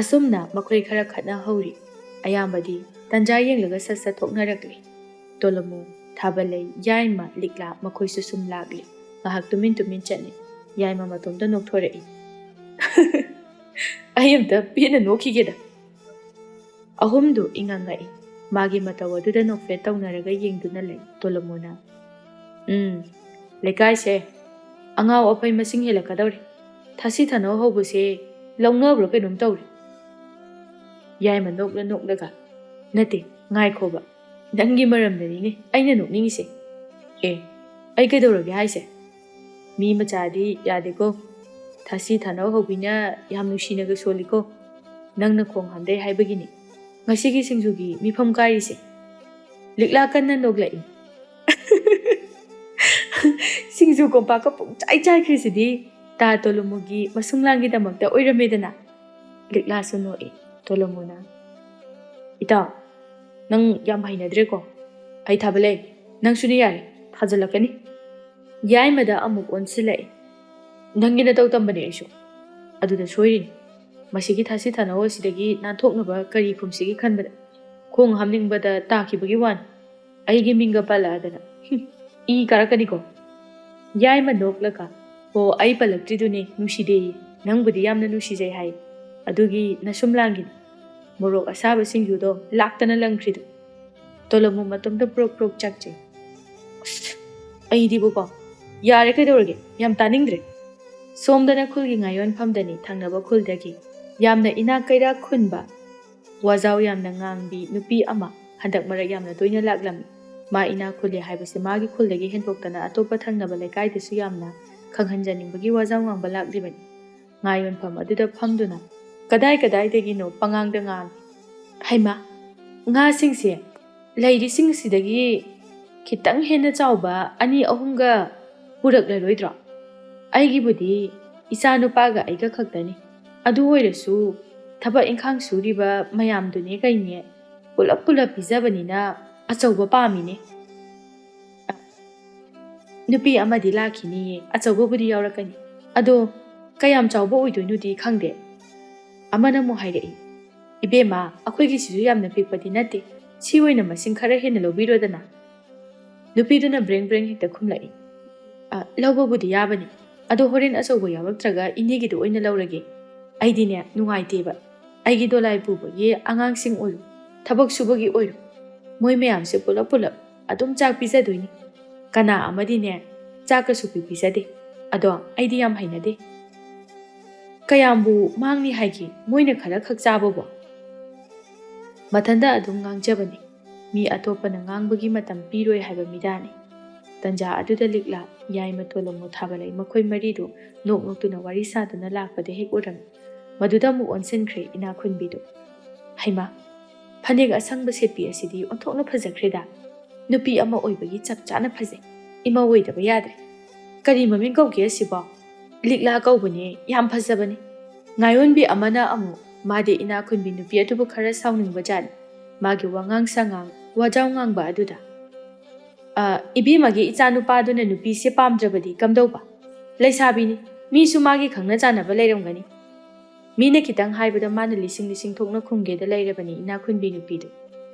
ꯑꯁꯨꯝꯅ ꯃꯈꯣꯏ ꯈꯔ ꯈꯠꯅ ꯍꯧꯔꯤ꯫ ꯑꯌꯥꯝꯕꯗꯤ ꯇꯟꯖꯥ ꯌꯦꯡꯂꯒ ꯁꯠ ꯁꯠ ꯊꯣꯛꯅꯔꯛꯂꯤ꯫ ꯇꯣꯂꯃꯨ, ꯊꯥꯕꯂꯩ, ꯌꯥꯏꯃ, ꯂꯤꯛꯂꯥ ꯃꯈꯣꯏꯁꯨ ꯁꯨꯝ ꯂꯥꯛꯂꯤ꯫ ꯉꯥꯏꯍꯥꯛ ꯇꯨꯃꯤꯟ ꯇꯨꯃꯤꯟ ꯆꯠꯂꯤ꯫ ꯌꯥꯏꯃ ꯃꯇꯣꯝꯇ ꯅꯣꯛꯊꯣꯔꯛꯏ꯫ "ꯑꯩ ꯑꯝꯇ ꯄꯦꯟꯅ ꯅꯣꯛꯈꯤꯒꯦꯗ꯫" ꯑꯍꯨꯝꯗꯨ ꯏꯉꯛ ꯉꯛꯏ꯫ ꯃꯥꯒꯤ ꯃꯇꯧ ꯑꯗꯨꯗ ꯅꯣꯛꯐꯦꯠ ꯇꯧꯅꯔꯒ ꯌꯦꯡꯗꯨꯅ ꯂꯩ꯫ ꯇꯣꯂꯃꯨꯅ, "ꯎꯝ, ꯂꯩꯀꯥꯏꯁꯦ ꯑꯉꯥꯎ ꯑꯐꯩ ꯃꯁꯤꯡ ꯍꯦꯜꯂꯛꯀꯗꯧꯔꯦ꯫ ꯊꯥꯁꯤ ꯊꯥꯅꯧ ꯍꯧꯕꯁꯦ ꯂꯧꯅꯕ꯭ꯔꯥ ꯀꯩꯅꯣꯝ ꯇꯧꯔꯦ꯫" ꯌꯥꯏꯃ ꯅꯣꯛꯂ ꯅꯣꯛꯂꯒ, "ꯅꯠꯇꯦ, ꯉꯥꯏꯈꯣꯕ, ꯅꯪꯒꯤ ꯃꯔꯝꯗꯅꯤꯅꯦ ꯑꯩꯅ ꯅꯣꯛꯅꯤꯡꯉꯤꯁꯦ꯫ ꯑꯦ, ꯑꯩ ꯀꯩꯗꯧꯔꯒꯦ ꯍꯥꯏꯁꯦ? ꯃꯤ ꯃꯆꯥꯗꯤ ꯌꯥꯗꯦꯀꯣ꯫ ꯊꯥꯁꯤ ꯊꯥꯅꯧ ꯍꯧꯕꯤꯅ ꯌꯥꯝ ꯅꯨꯡꯁꯤꯅꯒ ꯁꯣꯜꯂꯤꯀꯣ꯫ ꯅꯪꯅ ꯈꯣꯡ ꯍꯥꯝꯗꯩ ꯍꯥꯏꯕꯒꯤꯅꯤ ꯉꯁꯤꯒꯤ ꯁꯤꯡꯖꯨꯒꯤ ꯃꯤꯐꯝ ꯀꯥꯏꯔꯤꯁꯦ꯫" ꯂꯤꯛꯂꯥ ꯀꯟꯅ ꯅꯣꯛꯂꯛꯏ꯫ ꯁꯤꯡꯖꯨ ꯀꯣꯝꯄꯥꯛꯀ ꯄꯨꯡꯆꯥꯏ ꯆꯥꯏꯈ꯭ꯔꯤꯁꯤꯗꯤ ꯇꯥ ꯇꯣꯂꯣꯃꯨꯒꯤ ꯃꯁꯨꯡꯂꯥꯡꯒꯤꯗꯃꯛꯇ ꯑꯣꯏꯔꯝꯃꯦꯗꯅ꯫ ꯂꯤꯛꯂꯥꯁꯨ ꯅꯣꯛꯏ꯫ ꯇꯣꯂꯣꯃꯨꯅ, "ꯏꯇꯥꯎ, ꯅꯪ ꯌꯥꯝ ꯍꯩꯅꯗ꯭ꯔꯦꯀꯣ꯫ ꯑꯩ ꯊꯥꯕ ꯂꯩ, ꯅꯪꯁꯨꯅꯦ ꯌꯥꯔꯦ, ꯊꯥꯖꯤꯜꯂꯛꯀꯅꯤ꯫" ꯌꯥꯏꯃꯗ ꯑꯃꯨꯛ ꯑꯣꯟꯁꯤꯜꯂꯛꯏ꯫ "ꯅꯪꯒꯤ ꯅꯇꯧ ꯇꯝꯕꯅꯦ ꯑꯩꯁꯨ꯫ ꯑꯗꯨꯗ ꯁꯣꯏꯔꯤꯅꯤ꯫ ꯃꯁꯤꯒꯤ ꯊꯥꯁꯤ ꯊꯥꯅꯧ ꯑꯁꯤꯗꯒꯤ ꯅꯥꯟꯊꯣꯛꯅꯕ ꯀꯔꯤ ꯈꯨꯝꯁꯤꯒꯦ ꯈꯟꯕꯗ ꯈꯣꯡ ꯍꯥꯝꯅꯤꯡꯕꯗ ꯇꯥꯈꯤꯕꯒꯤ ꯋꯥꯅꯤ꯫ ꯑꯩꯒꯤ ꯃꯤꯡꯒ ꯄꯜꯂꯛꯑꯗꯅ, ꯍꯨꯝ, ꯏ ꯀꯥꯔꯛꯀꯅꯤꯀꯣ꯫" ꯌꯥꯏꯃ ꯅꯣꯛꯂꯒ, "ꯍꯣ, ꯑꯩ ꯄꯜꯂꯛꯇ꯭ꯔꯤꯗꯨꯅꯦ, ꯅꯨꯡꯁꯤꯗꯦꯌꯦ꯫ ꯅꯪꯕꯨꯗꯤ ꯌꯥꯝꯅ ꯅꯨꯡꯁꯤꯖꯩ ꯍꯥꯏ꯫ ꯑꯗꯨꯒꯤ ꯅꯁꯨꯝ ꯂꯥꯡꯒꯤꯅꯤ꯫ ꯃꯣꯔꯣꯛ ꯑꯁꯥꯕ ꯁꯤꯡꯖꯨꯗꯣ ꯂꯥꯛꯇꯅ ꯂꯪꯈ꯭ꯔꯤꯗꯣ꯫" ꯇꯣꯂꯣꯃꯨ ꯃꯇꯣꯝꯇ ꯄ꯭ꯔꯣꯛ ꯄ꯭ꯔꯣꯛ ꯆꯥꯛꯆꯩ꯫ "ꯑꯁ, ꯑꯩꯗꯤꯕꯨꯀꯣ, ꯌꯥꯔꯦ, ꯀꯩꯗꯧꯔꯒꯦ? ꯌꯥꯝ ꯇꯥꯅꯤꯡꯗ꯭ꯔꯦ꯫" ꯁꯣꯝꯗꯅ ꯈꯨꯜꯒꯤ ꯉꯥꯌꯣꯟꯐꯝꯗꯅꯤ, ꯊꯪꯅꯕ ꯈꯨꯜꯗꯒꯤ ꯌꯥꯝꯅ ꯏꯅꯥꯛ ꯀꯩꯔꯥꯛ ꯈꯨꯟꯕ, ꯋꯥꯖꯥꯎ ꯌꯥꯝꯅ ꯉꯥꯡꯕꯤ ꯅꯨꯄꯤ ꯑꯃ ꯍꯟꯗꯛ ꯃꯔꯛ ꯌꯥꯝꯅ ꯇꯣꯏꯅ ꯂꯥꯛꯂꯝꯃꯤ꯫ ꯃꯥ ꯏꯅꯥꯛ ꯈꯨꯜꯂꯦ ꯍꯥꯏꯕꯁꯦ ꯃꯥꯒꯤ ꯈꯨꯜꯗꯒꯤ ꯍꯦꯟꯗꯣꯛꯇꯅ ꯑꯇꯣꯞꯄ ꯊꯪꯅꯕ ꯂꯩꯀꯥꯏꯗꯁꯨ ꯌꯥꯝꯅ ꯈꯪꯍꯟꯖꯅꯤꯡꯕꯒꯤ ꯋꯥꯖꯥꯎ ꯉꯥꯡꯕ ꯂꯥꯛꯂꯤꯕꯅꯤ꯫ ꯉꯥ ꯌꯣꯟꯐꯝ ꯑꯗꯨꯗ ꯐꯝꯗꯨꯅ ꯀꯗꯥꯏ ꯀꯗꯥꯏꯗꯒꯤꯅꯣ ꯄꯉꯥꯡꯗ ꯉꯥꯡꯏ꯫ "ꯍꯩꯃꯥ, ꯉꯥꯁꯤꯡꯁꯦ ꯂꯩꯔꯤꯁꯤꯡꯁꯤꯗꯒꯤ ꯈꯤꯇꯪ ꯍꯦꯟꯅ ꯆꯥꯎꯕ ꯑꯅꯤ ꯑꯍꯨꯝꯒ ꯄꯨꯔꯛꯂꯔꯣꯏꯗ꯭ꯔꯣ? ꯑꯩꯒꯤꯕꯨꯗꯤ ꯏꯆꯥ ꯅꯨꯄꯥꯒ ꯑꯩꯒ ꯈꯛꯇꯅꯤ꯫ ꯑꯗꯨ ꯑꯣꯏꯔꯁꯨ ꯊꯕꯛ ꯏꯪꯈꯥꯡ ꯁꯨꯔꯤꯕ ꯃꯌꯥꯝꯗꯨꯅꯦ ꯀꯩꯅꯦ ꯄꯨꯂꯞ ꯄꯨꯂꯞ ꯄꯤꯖꯕꯅꯤꯅ ꯑꯆꯧꯕ ꯄꯥꯝꯃꯤꯅꯦ꯫" ꯅꯨꯄꯤ ꯑꯃꯗꯤ ꯂꯥꯛꯈꯤꯅꯤꯌꯦ, ꯑꯆꯧꯕꯕꯨꯗꯤ ꯌꯥꯎꯔꯛꯀꯅꯤ꯫ ꯑꯗꯣ ꯀꯌꯥꯝ ꯆꯥꯎꯕ ꯑꯣꯏꯗꯣꯏꯅꯣꯗꯤ ꯈꯪꯗꯦ꯫ ꯑꯃꯅ ꯑꯃꯨꯛ ꯍꯥꯏꯔꯛꯏ, "ꯏꯕꯦꯝꯃ, ꯑꯩꯈꯣꯏꯒꯤꯁꯤꯁꯨ ꯌꯥꯝꯅ ꯄꯤꯛꯄꯗꯤ ꯅꯠꯇꯦ, ꯁꯤ ꯑꯣꯏꯅ ꯃꯁꯤꯡ ꯈꯔ ꯍꯦꯟꯅ ꯂꯧꯕꯤꯔꯣꯗꯅ꯫" ꯅꯨꯄꯤꯗꯨꯅ ꯕ꯭ꯔꯦꯡ ꯕ꯭ꯔꯦꯡ ꯍꯦꯛꯇ ꯈꯨꯝꯂꯛꯏ, "ꯑ, ꯂꯧꯕꯕꯨꯗꯤ ꯌꯥꯕꯅꯤ, ꯑꯗꯣ ꯍꯣꯔꯦꯟ ꯑꯆꯧꯕ ꯌꯥꯎꯔꯛꯇ꯭ꯔꯒ ꯏꯅꯦꯒꯤꯗꯨ ꯑꯣꯏꯅ ꯂꯧꯔꯒꯦ꯫ ꯑꯩꯗꯤꯅꯦ ꯅꯨꯡꯉꯥꯏꯇꯦꯕ, ꯑꯩꯒꯤ ꯗꯣꯂꯥꯏ ꯄꯨꯕꯒꯤ ꯑꯉꯥꯡꯁꯤꯡ ꯑꯣꯏꯔꯣ, ꯊꯕꯛ ꯁꯨꯕꯒꯤ ꯑꯣꯏꯔꯣ, ꯃꯣꯏ ꯃꯌꯥꯝꯁꯦ ꯄꯨꯂꯞ ꯄꯨꯂꯞ ꯑꯗꯨꯝ ꯆꯥꯛ ꯄꯤꯖꯗꯣꯏꯅꯤ꯫ ꯀꯅꯥ ꯑꯃꯗꯤꯅꯦ ꯆꯥꯛꯀ ꯁꯨꯛꯄꯤ ꯄꯤꯖꯗꯦ꯫ ꯑꯗꯣ ꯑꯩꯗꯤ ꯌꯥꯝ ꯍꯩꯅꯗꯦ꯫ ꯀꯌꯥꯝꯕꯨ ꯃꯥꯡꯅꯤ ꯍꯥꯏꯒꯦ ꯃꯣꯏꯅ ꯈꯔ ꯈꯛ ꯆꯥꯕꯕꯣ?" ꯃꯊꯟꯇ ꯑꯗꯨꯝ ꯉꯥꯡꯖꯕꯅꯤ꯫ ꯃꯤ ꯑꯇꯣꯞꯄꯅ ꯉꯥꯡꯕꯒꯤ ꯃꯇꯝ ꯄꯤꯔꯣꯏ ꯍꯥꯏꯕ ꯃꯤꯗꯥꯅꯤ꯫ ꯇꯟꯖꯥ ꯑꯗꯨꯗ ꯂꯤꯛꯂꯥ, ꯌꯥꯏꯃ ꯇꯣꯂꯣꯃꯨ ꯊꯥꯕꯂꯩ ꯃꯈꯣꯏ ꯃꯔꯤꯗꯨ ꯅꯣꯛ ꯅꯣꯛꯇꯨꯅ ꯋꯥꯔꯤ ꯁꯥꯗꯨꯅ ꯂꯥꯛꯄꯗ ꯍꯦꯛ ꯎꯔꯝꯃꯤ꯫ ꯃꯗꯨꯗ ꯑꯃꯨꯛ ꯑꯣꯟꯁꯤꯟꯈ꯭ꯔꯦ ꯏꯅꯥꯛꯈꯨꯟꯕꯤꯗꯨ꯫ "ꯍꯩꯃꯥ, ꯐꯅꯦꯛ ꯑꯁꯪꯕ ꯁꯦꯠꯄꯤ ꯑꯁꯤꯗꯤ ꯑꯣꯟꯊꯣꯛꯅ ꯐꯖꯈ꯭ꯔꯦꯗ꯫ ꯅꯨꯄꯤ ꯑꯃ ꯑꯣꯏꯕꯒꯤ ꯆꯞ ꯆꯥꯅ ꯐꯖꯩ꯫ ꯏꯃꯧ ꯑꯣꯏꯗꯕ ꯌꯥꯗ꯭ꯔꯦ꯫ ꯀꯔꯤ ꯃꯃꯤꯡ ꯀꯧꯒꯦ ꯑꯁꯤꯕꯣ? ꯂꯤꯛꯂꯥ ꯀꯧꯕꯅꯦ, ꯌꯥꯝ ꯐꯖꯕꯅꯤ꯫ ꯉꯥꯌꯣꯟꯕꯤ ꯑꯃꯅ ꯑꯃꯨꯛ ꯃꯥꯗꯤ ꯏꯅꯥꯛ ꯈꯨꯟꯕꯤ ꯅꯨꯄꯤ ꯑꯗꯨꯕꯨ ꯈꯔ ꯁꯥꯎꯅꯤꯡꯕ ꯖꯥꯠꯅꯤ꯫ ꯃꯥꯒꯤ ꯋꯥꯉꯥꯡ ꯁꯉꯥꯡ, ꯋꯥꯖꯥꯎ ꯉꯥꯡꯕ ꯑꯗꯨꯗ, "ꯑ, ꯏꯕꯦꯝꯃꯒꯤ ꯏꯆꯥ ꯅꯨꯄꯥꯗꯨꯅ ꯅꯨꯄꯤꯁꯦ ꯄꯥꯝꯗ꯭ꯔꯕꯗꯤ ꯀꯝꯗꯧꯕ? ꯂꯩꯁꯥꯕꯤꯅꯤ, ꯃꯤꯁꯨ ꯃꯥꯒꯤ ꯈꯪꯅ ꯆꯥꯟꯅꯕ ꯂꯩꯔꯝꯒꯅꯤ꯫ ꯃꯤꯅ ꯈꯤꯇꯪ ꯍꯥꯏꯕꯗ ꯃꯥꯅ ꯂꯤꯁꯤꯡ ꯂꯤꯁꯤꯡ ꯊꯣꯛꯅ ꯈꯨꯝꯒꯦꯗ ꯂꯩꯔꯕꯅꯤ ꯏꯅꯥꯛ ꯈꯨꯟꯕꯤ ꯅꯨꯄꯤꯗꯨ꯫"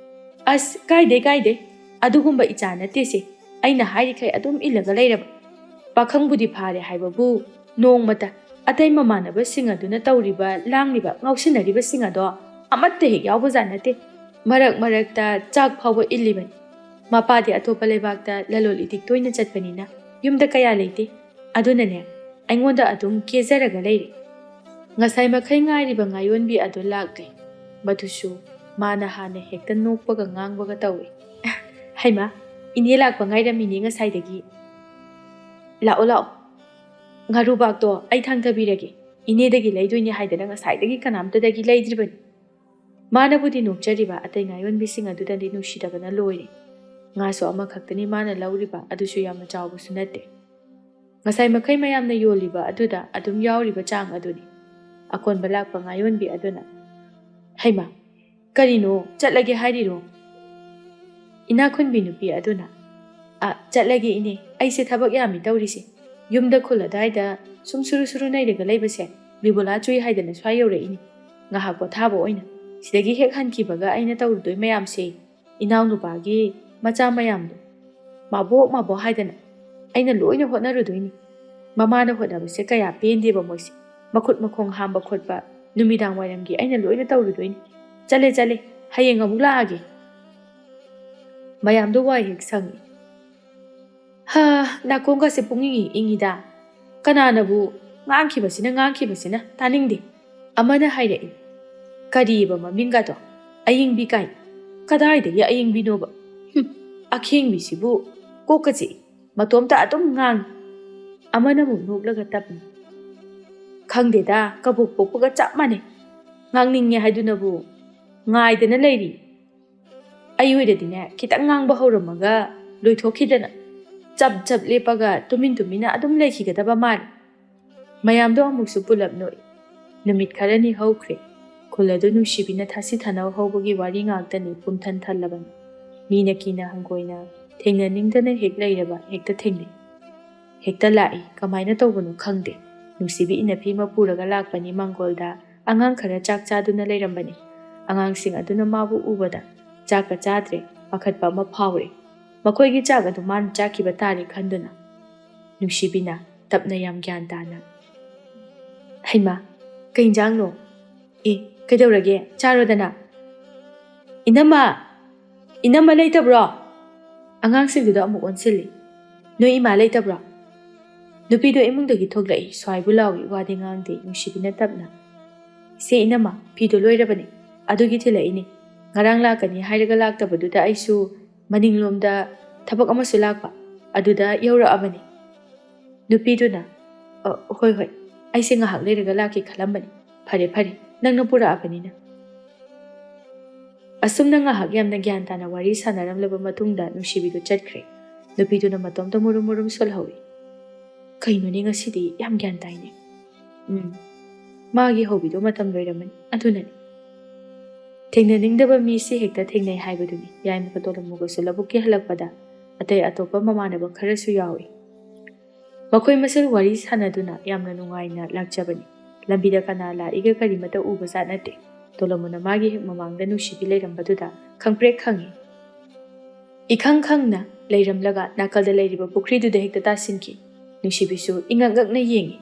"ꯑꯁ, ꯀꯥꯏꯗꯦ, ꯀꯥꯏꯗꯦ꯫ ꯑꯗꯨꯒꯨꯝꯕ ꯏꯆꯥ ꯅꯠꯇꯦꯁꯦ꯫ ꯑꯩꯅ ꯍꯥꯏꯔꯤꯈꯩ ꯑꯗꯨꯝ ꯏꯜꯂꯒ ꯂꯩꯔꯕ꯫ ꯄꯥꯈꯪꯕꯨꯗꯤ ꯐꯥꯔꯦ ꯍꯥꯏꯕꯕꯨ ꯅꯣꯡꯃꯇ ꯑꯇꯩ ꯃꯃꯥꯟꯅꯕꯁꯤꯡ ꯑꯗꯨꯅ ꯇꯧꯔꯤꯕ, ꯂꯥꯡꯂꯤꯕ, ꯉꯥꯎꯁꯤꯟꯅꯔꯤꯕꯁꯤꯡ ꯑꯗꯣ ꯑꯃꯠꯇ ꯍꯦꯛ ꯌꯥꯎꯕꯖꯥꯠ ꯅꯠꯇꯦ꯫ ꯃꯔꯛ ꯃꯔꯛꯇ ꯆꯥꯛ ꯐꯥꯎꯕ ꯏꯜꯂꯤꯕꯅꯤ꯫ ꯃꯄꯥꯗꯤ ꯑꯇꯣꯞꯄ ꯂꯩꯕꯥꯛꯇ ꯂꯂꯣꯜ ꯏꯇꯤꯛ ꯇꯣꯏꯅ ꯆꯠꯄꯅꯤꯅ ꯌꯨꯝꯗ ꯀꯌꯥ ꯂꯩꯇꯦ꯫ ꯑꯗꯨꯅꯅꯦ, ꯑꯩꯉꯣꯟꯗ ꯑꯗꯨꯝ ꯀꯦꯖꯔꯒ ꯂꯩꯔꯦ꯫" ꯉꯁꯥꯏ ꯃꯈꯩ ꯉꯥꯏꯔꯤꯕ ꯉꯥꯌꯣꯟꯕꯤ ꯑꯗꯨ ꯂꯥꯛꯂꯦ꯫ ꯃꯗꯨꯁꯨ ꯃꯥꯅ ꯍꯥꯟꯅ ꯍꯦꯛꯇ ꯅꯣꯛꯄꯒ ꯉꯥꯡꯕꯒ ꯇꯧꯏ꯫ "ꯍꯩꯃꯥ, ꯏꯅꯦ ꯂꯥꯛꯄ ꯉꯥꯏꯔꯝꯃꯤꯅꯦ ꯉꯁꯥꯏꯗꯒꯤ꯫ ꯂꯥꯛꯑꯣ, ꯂꯥꯛꯑꯣ꯫ ꯉꯥꯔꯨꯕꯥꯛꯇꯣ ꯑꯩ ꯊꯥꯡꯊꯕꯤꯔꯒꯦ꯫ ꯏꯅꯦꯗꯒꯤ ꯂꯩꯗꯣꯏꯅꯦ ꯍꯥꯏꯗꯅ ꯉꯁꯥꯏꯗꯒꯤ ꯀꯅꯥꯝꯇꯗꯒꯤ ꯂꯩꯗ꯭ꯔꯤꯕꯅꯤ꯫" ꯃꯥꯅꯕꯨꯗꯤ ꯅꯣꯛꯆꯔꯤꯕ ꯑꯇꯩ ꯉꯥꯌꯣꯟꯕꯤꯁꯤꯡ ꯑꯗꯨꯗꯗꯤ ꯅꯨꯡꯁꯤꯗꯕꯅ ꯂꯣꯏꯔꯦ꯫ ꯉꯥꯁꯨ ꯑꯃꯈꯛꯇꯅꯤ ꯃꯥꯅ ꯂꯧꯔꯤꯕ, ꯑꯗꯨꯁꯨ ꯌꯥꯝꯅ ꯆꯥꯎꯕꯁꯨ ꯅꯠꯇꯦ꯫ ꯉꯁꯥꯏ ꯃꯈꯩ ꯃꯌꯥꯝꯅ ꯌꯣꯜꯂꯤꯕ ꯑꯗꯨꯗ ꯑꯗꯨꯝ ꯌꯥꯎꯔꯤꯕ ꯆꯥꯡ ꯑꯗꯨꯅꯤ꯫ ꯑꯀꯣꯟꯕ ꯂꯥꯛꯄ ꯉꯥꯌꯣꯟꯕꯤ ꯑꯗꯨꯅ, "ꯍꯩꯃꯥ, ꯀꯔꯤꯅꯣ, ꯆꯠꯂꯒꯦ ꯍꯥꯏꯔꯤꯔꯣ?" ꯏꯅꯥꯛ ꯈꯨꯟꯕꯤ ꯅꯨꯄꯤ ꯑꯗꯨꯅ, "ꯑ, ꯆꯠꯂꯒꯦ ꯏꯅꯦ, ꯑꯩꯁꯦ ꯊꯕꯛ ꯌꯥꯝꯃꯤ ꯇꯧꯔꯤꯁꯦ꯫ ꯌꯨꯝꯗ ꯈꯨꯜ ꯑꯗꯥꯏꯗ ꯁꯨꯝ ꯁꯨꯔꯨ ꯁꯨꯔꯨ ꯅꯩꯔꯒ ꯂꯩꯕꯁꯦ ꯕꯤꯕꯨꯂꯥ ꯆꯨꯏ ꯍꯥꯏꯗꯅ ꯁ꯭ꯋꯥꯏ ꯌꯧꯔꯛꯏꯅꯤ꯫ ꯉꯥꯏꯍꯥꯛ ꯄꯣꯊꯥꯕ ꯑꯣꯏꯅ꯫ ꯁꯤꯗꯒꯤ ꯍꯦꯛ ꯍꯟꯈꯤꯕꯒ ꯑꯩꯅ ꯇꯧꯔꯨꯗꯣꯏ ꯃꯌꯥꯝꯁꯦ, ꯏꯅꯥꯎꯅꯨꯄꯥꯒꯤ ꯃꯆꯥ ꯃꯌꯥꯝꯗꯣ ꯃꯥꯕꯣꯛ ꯃꯥꯕꯣꯛ ꯍꯥꯏꯗꯅ ꯑꯩꯅ ꯂꯣꯏꯅ ꯍꯣꯠꯅꯔꯨꯗꯣꯏꯅꯤ꯫ ꯃꯃꯥꯅ ꯍꯣꯠꯅꯕꯁꯦ ꯀꯌꯥ ꯄꯦꯟꯗꯦꯕ ꯃꯣꯏꯁꯦ꯫ ꯃꯈꯨꯠ ꯃꯈꯣꯡ ꯍꯥꯝꯕ ꯈꯣꯠꯄ ꯅꯨꯃꯤꯗꯥꯡ ꯋꯥꯏꯔꯝꯒꯤ ꯑꯩꯅ ꯂꯣꯏꯅ ꯇꯧꯔꯨꯗꯣꯏꯅꯤ꯫ ꯆꯠꯂꯦ, ꯆꯠꯂꯦ, ꯍꯌꯦꯡ ꯑꯃꯨꯛ ꯂꯥꯛꯑꯒꯦ꯫" ꯃꯌꯥꯝꯗꯣ ꯋꯥꯏ ꯍꯦꯛ ꯁꯪꯉꯤ꯫ ꯍꯥ, ꯅꯥꯀꯣꯡꯒꯁꯦ ꯄꯨꯡꯏꯪ ꯏꯪꯉꯤꯗ꯫ ꯀꯅꯥꯅꯕꯨ ꯉꯥꯡꯈꯤꯕꯁꯤꯅ, ꯉꯥꯡꯈꯤꯕꯁꯤꯅ ꯇꯥꯅꯤꯡꯗꯦ꯫ ꯑꯃꯅ ꯍꯥꯏꯔꯛꯏ, "ꯀꯔꯤꯕ ꯃꯃꯤꯡꯒꯗꯣ? ꯑꯌꯤꯡꯕꯤ ꯀꯥꯏꯅ꯫ ꯀꯗꯥꯏꯗꯒꯤ ꯑꯌꯤꯡꯕꯤꯅꯣꯕ? ꯍꯨꯝ, ꯑꯈꯦꯡꯕꯤꯁꯤꯕꯨ ꯀꯣꯛꯀ ꯆꯤꯛꯏ꯫ ꯃꯇꯣꯝꯇ ꯑꯗꯨꯝ ꯉꯥꯡꯉꯤ꯫" ꯑꯃꯅ ꯑꯃꯨꯛ ꯅꯣꯛꯂꯒ ꯇꯞꯅ, "ꯈꯪꯗꯦꯗ, ꯀꯕꯣꯛ ꯄꯣꯛꯄꯒ ꯆꯞ ꯃꯥꯟꯅꯩ꯫ ꯉꯥꯡꯅꯤꯡꯉꯦ ꯍꯥꯏꯗꯨꯅꯕꯨ ꯉꯥꯏꯗꯅ ꯂꯩꯔꯤ꯫ ꯑꯩ ꯑꯣꯏꯔꯗꯤꯅꯦ, ꯈꯤꯇꯪ ꯉꯥꯡꯕ ꯍꯧꯔꯝꯃꯒ ꯂꯣꯏꯊꯣꯛꯈꯤꯗꯅ꯫ ꯆꯞ ꯆꯞ ꯂꯦꯞꯄꯒ ꯇꯨꯃꯤꯟ ꯇꯨꯃꯤꯟꯅ ꯑꯗꯨꯝ ꯂꯩꯈꯤꯒꯗꯕ ꯃꯥꯜꯂꯤ꯫ ꯃꯌꯥꯝꯗꯣ ꯑꯃꯨꯛꯁꯨ ꯄꯨꯂꯞ ꯅꯣꯛꯏ꯫ ꯅꯨꯃꯤꯠ ꯈꯔꯅꯤ ꯍꯧꯈ꯭ꯔꯦ꯫ ꯈꯨꯜ ꯑꯗꯨ ꯅꯨꯡꯁꯤꯕꯤꯅ ꯊꯥꯁꯤ ꯊꯥꯅꯧ ꯍꯧꯕꯒꯤ ꯋꯥꯔꯤ ꯉꯥꯛꯇꯅꯤ ꯄꯨꯝꯊꯟ ꯊꯜꯂꯕꯅꯤ꯫ ꯃꯤꯅ ꯀꯤꯅ ꯍꯪꯒꯣꯏꯅ ꯊꯦꯡꯅꯅꯤꯡꯗꯅ ꯍꯦꯛ ꯂꯩꯔꯕ ꯍꯦꯛꯇ ꯊꯦꯡꯅꯩ꯫ ꯍꯦꯛꯇ ꯂꯥꯛꯏ, ꯀꯃꯥꯏꯅ ꯇꯧꯕꯅꯣ ꯈꯪꯗꯦ꯫ ꯅꯨꯡꯁꯤꯕꯤ ꯏꯟꯅꯐꯤ ꯑꯃ ꯄꯨꯔꯒ ꯂꯥꯛꯄꯅꯤ ꯃꯥꯡꯒꯣꯜꯗ꯫ ꯑꯉꯥꯡ ꯈꯔ ꯆꯥꯛ ꯆꯥꯗꯨꯅ ꯂꯩꯔꯝꯕꯅꯤ꯫ ꯑꯉꯥꯡꯁꯤꯡ ꯑꯗꯨꯅ ꯃꯥꯕꯨ ꯎꯕꯗ ꯆꯥꯛꯀ ꯆꯥꯗ꯭ꯔꯦ, ꯄꯥꯈꯠꯄ ꯑꯃ ꯐꯥꯎꯔꯦ꯫ ꯃꯈꯣꯏꯒꯤ ꯆꯥꯛ ꯑꯗꯨ ꯃꯥꯅ ꯆꯥꯈꯤꯕ ꯇꯥꯔꯦ ꯈꯟꯗꯨꯅ꯫ ꯅꯨꯡꯁꯤꯕꯤꯅ ꯇꯞꯅ ꯌꯥꯝ ꯒ꯭ꯌꯥꯟ ꯇꯥꯅ, "ꯍꯩꯃꯥ, ꯀꯩ ꯏꯟꯖꯥꯡꯅꯣ? ꯑꯦ, ꯀꯩꯗꯧꯔꯒꯦ? ꯆꯥꯔꯣꯗꯅ꯫ ꯏꯅꯝꯃ! ꯏꯅꯝꯃ ꯂꯩꯇꯕ꯭ꯔꯣ?" ꯑꯉꯥꯡꯁꯤꯡꯗꯨꯗ ꯑꯃꯨꯛ ꯑꯣꯟꯁꯤꯜꯂꯤ꯫ "ꯅꯣꯏ ꯏꯃꯥ ꯂꯩꯇꯕ꯭ꯔꯣ?" ꯅꯨꯄꯤꯗꯣ ꯏꯃꯨꯡꯗꯒꯤ ꯊꯣꯛꯂꯛꯏ꯫ ꯁ꯭ꯋꯥꯏꯕꯨ ꯂꯥꯎꯏ, ꯋꯥꯗꯤ ꯉꯥꯡꯗꯦ꯫ ꯅꯨꯡꯁꯤꯕꯤꯅ ꯇꯞꯅ, "ꯏꯆꯦ ꯏꯅꯝꯃ, ꯐꯤꯗꯣ ꯂꯣꯏꯔꯕꯅꯤ꯫ ꯑꯗꯨꯒꯤ ꯊꯤꯜꯂꯛꯏꯅꯤ꯫ ꯉꯔꯥꯡ ꯂꯥꯛꯀꯅꯤ ꯍꯥꯏꯔꯒ ꯂꯥꯛꯇꯕꯗꯨꯗ ꯑꯩꯁꯨ ꯃꯅꯤꯡꯂꯣꯝꯗ ꯊꯕꯛ ꯑꯃꯁꯨ ꯂꯥꯛꯄ, ꯑꯗꯨꯗ ꯌꯧꯔꯛꯑꯕꯅꯤ꯫" ꯅꯨꯄꯤꯗꯨꯅ, "ꯑ, ꯍꯣꯏ, ꯍꯣꯏ, ꯑꯩꯁꯦ ꯉꯥꯏꯍꯥꯛ ꯂꯩꯔꯒ ꯂꯥꯛꯀꯦ ꯈꯜꯂꯝꯕꯅꯤ꯫ ꯐꯔꯦ, ꯐꯔꯦ, ꯅꯪꯅ ꯄꯨꯔꯛꯑꯕꯅꯤꯅ꯫" ꯑꯁꯨꯝꯅ ꯉꯥꯏꯍꯥꯛ ꯌꯥꯝꯅ ꯒ꯭ꯌꯥꯟ ꯇꯥꯅ ꯋꯥꯔꯤ ꯁꯥꯟꯅꯔꯝꯂꯕ ꯃꯇꯨꯡꯗ ꯅꯨꯡꯁꯤꯕꯤꯗꯨ ꯆꯠꯈ꯭ꯔꯦ꯫ ꯅꯨꯄꯤꯗꯨꯅ ꯃꯇꯣꯝꯇ ꯃꯨꯔꯨꯝ ꯃꯨꯔꯨꯝ ꯁꯣꯜꯍꯧꯏ꯫ "ꯀꯩꯅꯣꯅꯦ, ꯉꯁꯤꯗꯤ ꯌꯥꯝ ꯒ꯭ꯌꯥꯟ ꯇꯥꯏꯅꯦ꯫ ꯎꯝ, ꯃꯥꯒꯤ ꯍꯧꯕꯤꯗꯣ ꯃꯇꯝ ꯂꯣꯏꯔꯝꯃꯅꯤ, ꯑꯗꯨꯅꯅꯤ꯫" ꯊꯦꯡꯅꯅꯤꯡꯗꯕ ꯃꯤꯁꯤ ꯍꯦꯛꯇ ꯊꯦꯡꯅꯩ ꯍꯥꯏꯕꯗꯨꯅꯤ꯫ ꯌꯥꯏꯃꯒ ꯇꯣꯂꯝꯃꯨꯒꯁꯨ ꯂꯧꯕꯨꯛꯀꯤ ꯍꯜꯂꯛꯄꯗ ꯑꯇꯩ ꯑꯇꯣꯞꯄ ꯃꯃꯥꯟꯅꯕ ꯈꯔꯁꯨ ꯌꯥꯎꯏ꯫ ꯃꯈꯣꯏ ꯃꯁꯦꯜ ꯋꯥꯔꯤ ꯁꯥꯟꯅꯗꯨꯅ ꯌꯥꯝꯅ ꯅꯨꯡꯉꯥꯏꯅ ꯂꯥꯛꯆꯕꯅꯤ꯫ ꯂꯝꯕꯤꯗ ꯀꯅꯥ ꯂꯥꯛꯏꯒ ꯀꯔꯤꯃꯠꯇ ꯎꯕ ꯖꯥꯠ ꯅꯠꯇꯦ꯫ ꯇꯣꯂꯝꯃꯨꯅ ꯃꯥꯒꯤ ꯍꯦꯛ ꯃꯃꯥꯡꯗ ꯅꯨꯡꯁꯤꯕꯤ ꯂꯩꯔꯝꯕꯗꯨꯗ ꯈꯪꯄ꯭ꯔꯦꯛ ꯈꯪꯉꯤ꯫ ꯏꯈꯪ ꯈꯪꯅ ꯂꯩꯔꯝꯂꯒ ꯅꯥꯀꯜꯗ ꯂꯩꯔꯤꯕ ꯄꯨꯈ꯭ꯔꯤꯗꯨꯗ ꯍꯦꯛꯇ ꯇꯥꯁꯤꯟꯈꯤ꯫ ꯅꯨꯡꯁꯤꯕꯤꯁꯨ ꯏꯉꯛ ꯉꯛꯅ ꯌꯦꯡꯉꯤ꯫